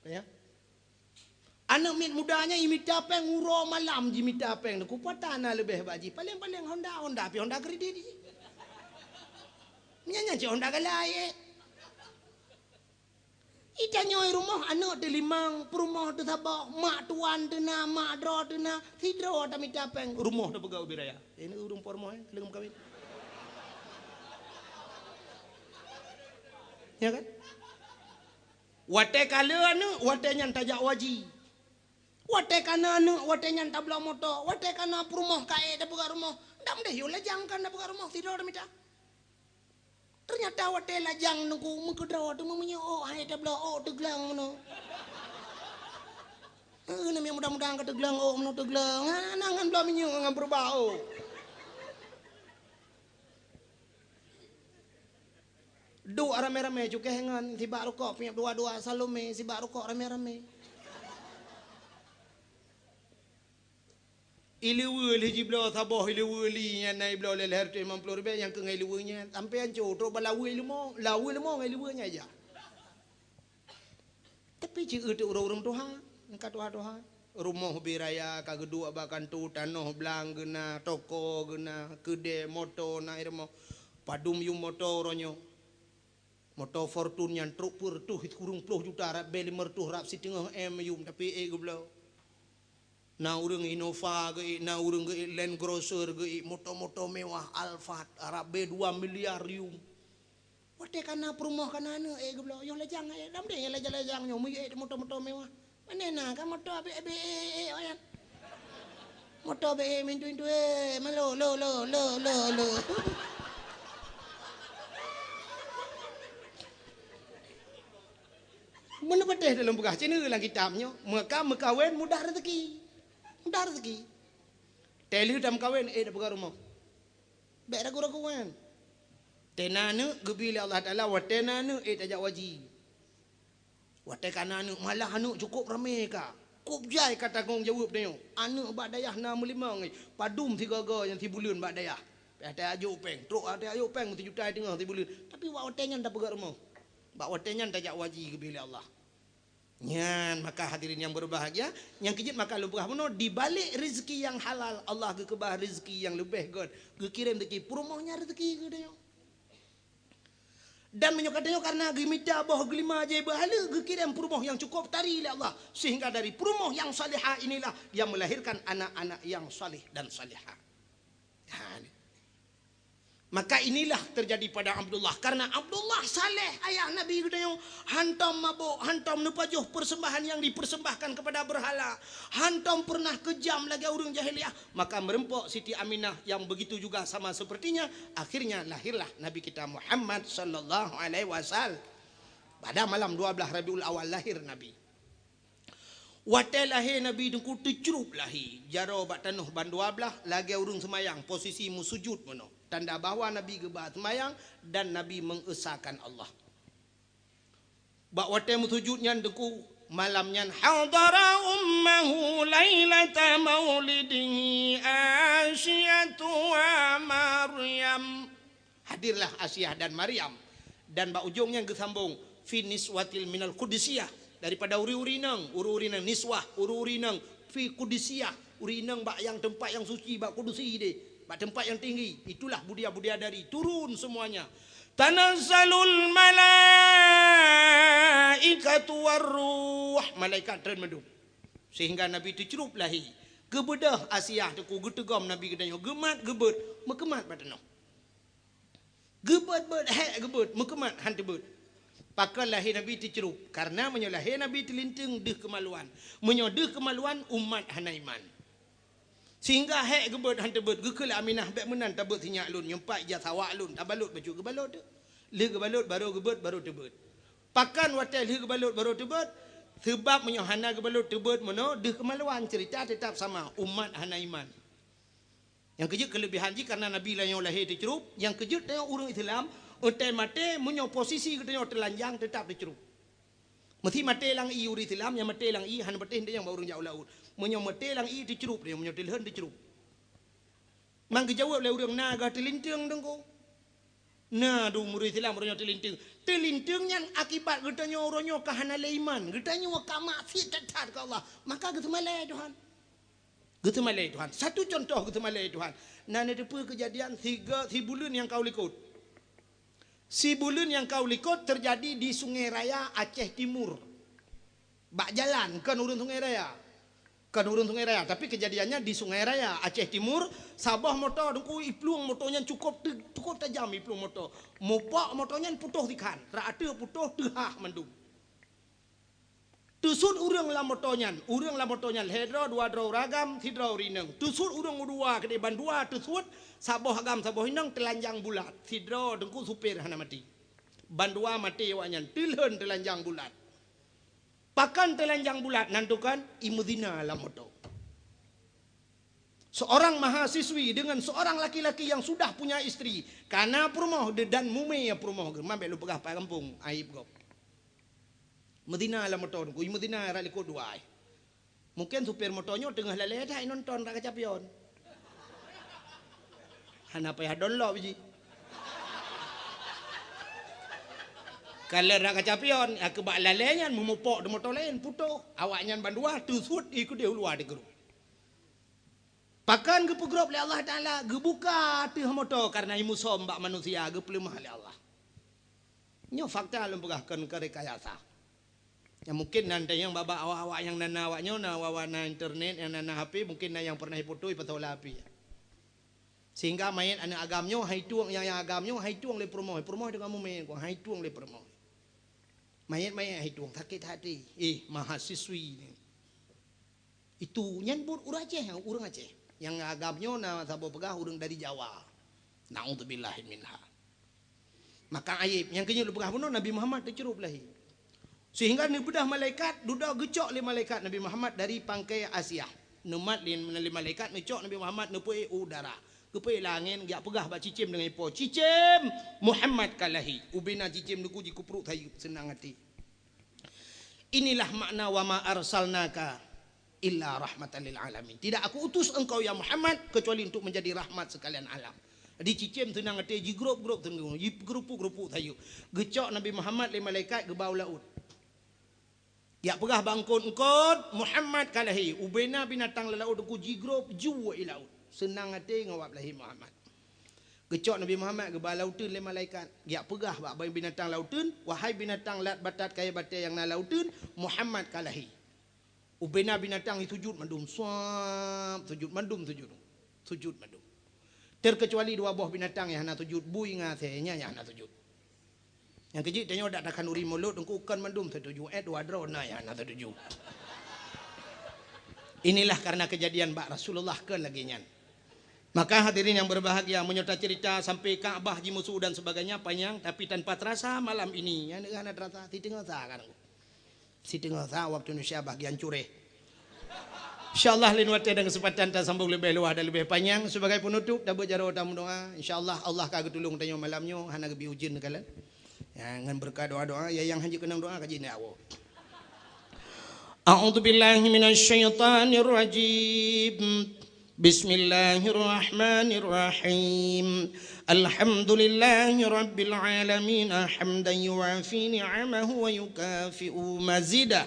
Ya. Aneuëk miet muda nyan imita péng uroe malam jimita péng teuku, pat na leubeh bak jih. Paleng-paleng Honda, Honda pih Honda kredit jih. Nyan, nyan cit Honda galai, eh. Itanyoe rumoh aneuëk teulimong, peurumoh teusaboh, mak tuan teuna, mak droe teuna, sidroe tamita péng, rumoh tapeugah ubit raya. Ini ureuëng po rumoh, eh, leueng meukawen. Ya kan? Watée ka le aneuëk, watée nyan tajak u haji. Watée ka na aneuëk, watée nyan tabloe moto. Watée ka na peurumoh ka ék tapeugah rumoh. Dam deh yôh lajang kan tapeugah rumoh, sidroe tamita. Teunyata watée lajang nungku meukeudroe teuma meunyoe ôk hai tabloe ôk teugleueng meunoe. Heueh, namiet mudah-mudahan ka teugleueng ôk meunoe teugleueng. Hana ngon bloe minyeuk ngon peureubah ôk. Duek ramé-ramé cukéh ngon sibak rukok piep dua-dua Salome sibak rukok ramé-ramé. Ileue lheueh jibloe saboh ileue li nyan na ibloe lé lhèe reutôh limong ploh ribèe nyang keu ngon ileue nyan sampoe ancô trok bak laweue leumo, laweue leumo ngon ileue nyan ija. Tapi ci eu teu ureuëng-ureuëng tuha, ka tuha-tuha. Rumoh ubé raya ka geuduek bak kantô, tanoh blang geuna, toko geuna, keudè, moto na i rumoh. Padum yum moto uroe nyoe. Moto Fortuner nyan trok peureutôh kureueng ploh juta, rab bè limong reutôh rab siteungoh M yum, tapi ék geubloe. Na ureuëng Innova geuék, na ureuëng geuék Land Cruiser geuék, moto-moto mewah Alphard, rab bè dua miliar yum. Watée ka na peurumoh ka na aneuëk ék geubloe, yoh lajang ék, dam deh lajang-lajang nyoe meuék moto-moto mewah. Pane na ka moto abéh-abéh ék, ék, ék, nyan. Moto abéh ék mintu-mintu ék, malo, lo, lo, lo, lo, lo. Meuneupeutéh dalam peugah cina lam kitab nyoe, meuka meukawen mudah rezeki. Mudah rezeki. Tée lheueh tameukawen ék tapeugah rumoh. Bék ragu-ragu nyan. Tée na aneuëk geubri lé Allah Taala, watée na aneuëk ék tajak u haji. Watée ka na aneuëk, malah aneuëk cukôp ramé ka. Kôb jai ka tanggong jaweueb tanyoe. Aneuëk bak dayah na meulimong, padum sigoe-goe nyang sibuleuen bak dayah. Pih tajak jok péng, trok tajak jok péng sijuta teungoh sibuleuen. Tapi bak watée nyan tapeugah rumoh. Bak watée nyan tajak u haji geubri lé Allah. Nyan maka hadirin yang berbahagia, nyang keujeuet maka lôn peugah bunoe, di balik rezeki yang halal, Allah geukeubah rezeki yang leubeh göt, geukirém rezeki peurumoh nyan rezeki geutanyoe. Dan meunyoe ka tanyoe karena geumita boh geulima jai beuhaleue, geukirém peurumoh yang cukup tari lé Allah, sehingga dari peurumoh yang salihah inilah yang melahirkan anak-anak yang saleh dan salihah. Ha, ni. Maka inilah terjadi pada Abdullah. Karena Abdullah saleh ayah Nabi geutanyoe, hantom mabök, hantom neupajoh persembahan yang dipersembahkan kepada berhala, hantom pernah kejam lagée ureuëng jahiliyah, maka meureumpok Siti Aminah yang begitu juga sama sepertinya, akhirnya lahirlah Nabi kita Muhammad sallallahu alaihi wasallam. Pada malam dua belas Rabiul Awal lahir Nabi. Watée lahé Nabi Teungku teucrup lahé, jaroe bak tanoh bandua blaih lagée ureuëng seumayang, posisi meusujut meunoe, tanda bahwa Nabi geuba seumayang dan Nabi mengesahkan Allah. Bak watée meusujut nyan Teungku, malam nyan hadara ummahu lailata maulidihi Asiyatu wa Maryam. Hadirlah Asiah dan Maryam. Dan bak ujong nyan geusambong, fi niswatil minal qudusiyah, daripada uri-uri inong, uri-uri inong niswah, uri-uri inong fi qudusiyah, uri inong bak nyang teumpat nyang suci, bak kudusi deh, bak teumpat nyang tinggi. Itulah budia-budia dari turun semuanya. Tanazzalul malaikatu warruh, malaikat treun mandum. Sehingga Nabi teucrup lahé. Geubeudôh Asiah Teungku, geuteugom Nabi geutanyoe, geumat geubeuet, meukeumat bak tanoh. Geubeuet-beuet hék geubeuet, meukeumat han teubeuet. Pakon lahé Nabi teucrup? Karena meunyoe lahé Nabi teulinteung deuh keumaluan. Meunyoe deuh keumaluan, umat hana iman. Sehingga hék geubeuet han teubeuet, geukheun lé Aminah, "Bék meunan tabeuet sinyak lôn, nyoe pat ija sawak lôn, tabalot bacut geubalot teuh." Lheueh geubalot, barô geubeuet, barô teubeuet. Pakon watée lheueh geubalot, barô teubeuet? Seubab meunyoe hana geubalot teubeuet meunoe, deuh keumaluan, ceurita teutap sama, umat hana iman. Nyang keujeuet keuleubihan jih karena Nabi tanyoe lahé teucrup, nyang keujeuet tanyoe ureuëng Islam, watée maté meunyoe posisi geutanyoe teulanjang teutap teucrup. Meusi maté lam ié ureuëng Islam, nyang maté lam ié hana patéh nyang bak ureuëng jak u laôt. Meunyoe maté lam ié teucrup, meunyoe teulheueh teucrup. Mang geujaweueb lé ureuëng na geuh teulinteung Teungku. Na dum ureuëng Islam uroe nyoe teulinteung. Teulinteung nyan akibat geutanyoe uroe nyoe ka hana lé iman, geutanyoe ka maksiet that-that keu Allah, maka geuseumalée Tuhan. Geuseumalée Tuhan. Satu contoh geuseumalée Tuhan. Na neuteupeue keujadian siga sibuleuen nyang ka u likot. Sibuleuen nyang ka u likot teujadi di Sungai Raya, Aceh Timur. Bak jalan, kon ureuëng Sungai Raya. Kon ureuëng Sungai Raya, tapi keujadiannya di Sungai Raya, Aceh Timur, saboh moto Teungku iplueng moto nyan cukup te-, cukup tajam iplueng moto. Mupok moto nyan putôh sikhan, rata putôh teuhah mandum. Teusuet ureuëng lam moto nyan, ureuëng lam moto nyan lhée droe dua droe ureuëng agam, sidroe ureuëng inong. Teusuet ureuëng u dua keudeh bandua teusuet, saboh agam saboh inong teulanjang bulat. Sidroe teungku supir hana maté. Bandua maté awaknyan, teulhon teulanjang bulat. Pakon teulanjang bulat nan tukon? Imeuzina lam moto. Seorang mahasiswi dengan seorang laki-laki yang sudah punya istri, kana peurumoh de dan mumé peurumoh geuh, mabék lôn peugah pat gampông, aib gob. Meuzina lam moto teungku, meuzina rot likot dua ai. Mungkin supir moto nyoe teungoh lalée that nonton rot kaca pion. Hana payah download jih. Kalon rot kaca pion, nyang keubak lalée nyan meumupok di moto laén, putôh. Awaknyan bandua teusuet ikeudeh u luwa di grup. Pakon geupeugrob lé Allah Taala, geubuka ateueh moto kareuna imusom bak manusia, geupeuleumah lé Allah. Nyoe fakta lôn peugah kon keu rekayasa. Nyang mungkin nan tanyong babah awak-awak nyang na, na awak nyoe, na awak-awak na internet, nyang na, na H P, mungkin na nyang pernah ifoto, ipasoe lam H P. Sehingga manyét aneuëk agam nyoe hai tueng, nyang, nyang agam nyoe hai tueng lé peurumoh, peurumoh deungon mumé, hai tueng lé peurumoh. Manyét-manyét hai tueng, sakét hati. Eh, mahasiswi ni. Itu nyan buet ureuëng Aceh, ureuëng Aceh. Nyang agam nyoe na saboh peugah ureuëng dari Jawa. Naudzubillah minha. Maka aib nyang keunyoe lôn peugah bunoe Nabi Muhammad teucrueb lahé. Sehingga neubeudôh malaikat, dudoe geucok lé malaikat Nabi Muhammad dari pangkai Asia. Neumat lé, lé malaikat neucok Nabi Muhammad neupeuék u udara. Geupeuék lam angén, geujak peugah bak cicém deungon ipo, "Cicém, Muhammad ka lahé." Ubena cicém teungku jikeuprok sayeuep seunang até. Inilah makna wa ma arsalnaka illa rahmatan lil alamin. Tidak aku utus engkau, ya Muhammad, kecuali untuk menjadi rahmat sekalian alam. Di cicém seunang até jigrob-grob teungku, jigeurupuk-geurupuk sayeuep. Geucok Nabi Muhammad lé malaikat geuba u laôt. Jak peugah bak eungkot-eungkot, Muhammad ka lahé. Ubena binatang lam laôt teungku jigrob ju i laôt. Seunang até ngon wab lahé Muhammad. Geucok Nabi Muhammad geuba lam uteuen lé malaikat. Jak peugah bak binatang lam uteuen, "Wahai binatang lat batat kayée batée nyang na lam uteuen, Muhammad ka lahé." Ubena binatang sujud mandum, suab, sujud mandum, sujud. Sujud mandum. Terkecuali dua boh binatang nyang hana sujud, bui ngon asée, nyan nyang hana sujud. Nyang keujeuet tanyoe dak takhanduri mulod teungku kon mandum setuju, eh dua droe na nyang hana setuju. Inilah karena kejadian bak Rasulullah kon lagée nyan. Maka hadirin yang berbahagia, meunyoe tacerita sampai Ka'bah jimusu dan sebagainya panjang, tapi tanpa terasa malam ini, nyang hana terasa, siteungoh sa kan. Siteungoh sa waktu Indonesia bahagian cureh. Insya Allah lain watée dan kesempatan tasambung leubeh luwah dan leubeh panyang. Sebagai penutup, tabeuet jaroe tameudoa. Insya Allah, Allah ka geutulông tanyoe malam nyoe, hana geubi ujeuen kalon. Ya, ngon beureukat doa-doa, ya nyang hanjeuet keunong doa ka jih nyak woe. A'udzubillahi minasyaitonirrajim. بسم الله الرحمن الرحيم. الحمد لله رب العالمين، حمدا يوافي نعمه ويكافئ مزيده.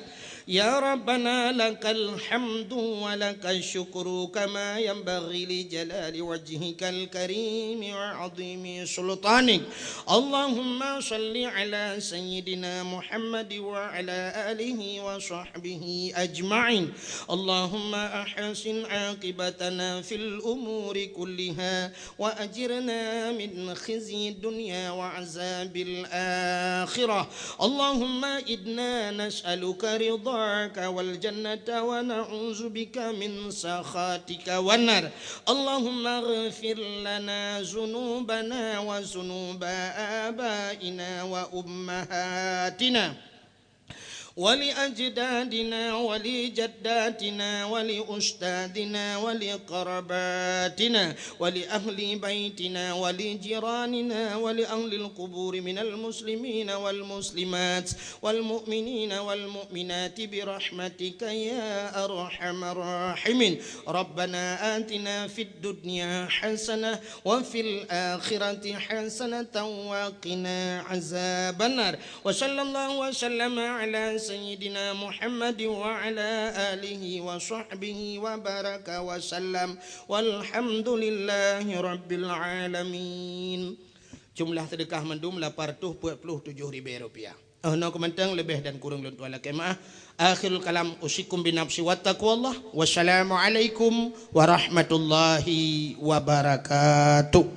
يا ربنا لك الحمد ولك الشكر كما ينبغي لجلال وجهك الكريم وعظيم سلطانك. اللهم صل على سيدنا محمد وعلى آله وصحبه أجمعين. اللهم أحسن عاقبتنا في الأمور كلها وأجرنا من خزي الدنيا وعذاب الآخرة. اللهم إنا نسألك رضاك والجنة ونعوذ بك من سخطك والنار. اللهم اغفر لنا ذنوبنا وذنوب آبائنا وأمهاتنا ولأجدادنا ولجداتنا ولأستاذنا ولقرباتنا ولأهل بيتنا ولجيراننا ولأهل القبور من المسلمين والمسلمات والمؤمنين والمؤمنات برحمتك يا أرحم الراحمين. ربنا آتنا في الدنيا حسنة وفي الآخرة حسنة وقنا عذاب النار. وصلى الله وسلم على سيدنا محمد وعلى آله وصحبه وبارك وسلم. والحمد لله رب العالمين. Jumlah seudeukah mandum lapan ratus empat puluh tujuh ribèe rupiah. Oh, nyoe keuh mantong, leubeh dan kureueng lôn tuan lakèe meu'ah. Akhirul kalam, usikum binafsi wattaqwallah. Wassalamualaikum warahmatullahi wabarakatuh.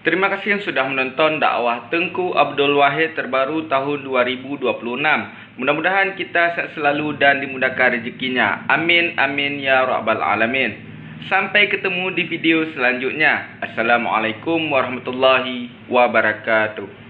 Terima kasih yang sudah menonton dakwah Teungku Abdul Wahid terbaru tahun dua ribu dua puluh enam. Mudah-mudahan kita sehat selalu dan dimudahkan rezekinya. Amin, amin, ya rabbal alamin. Sampai ketemu di video selanjutnya. Assalamualaikum warahmatullahi wabarakatuh.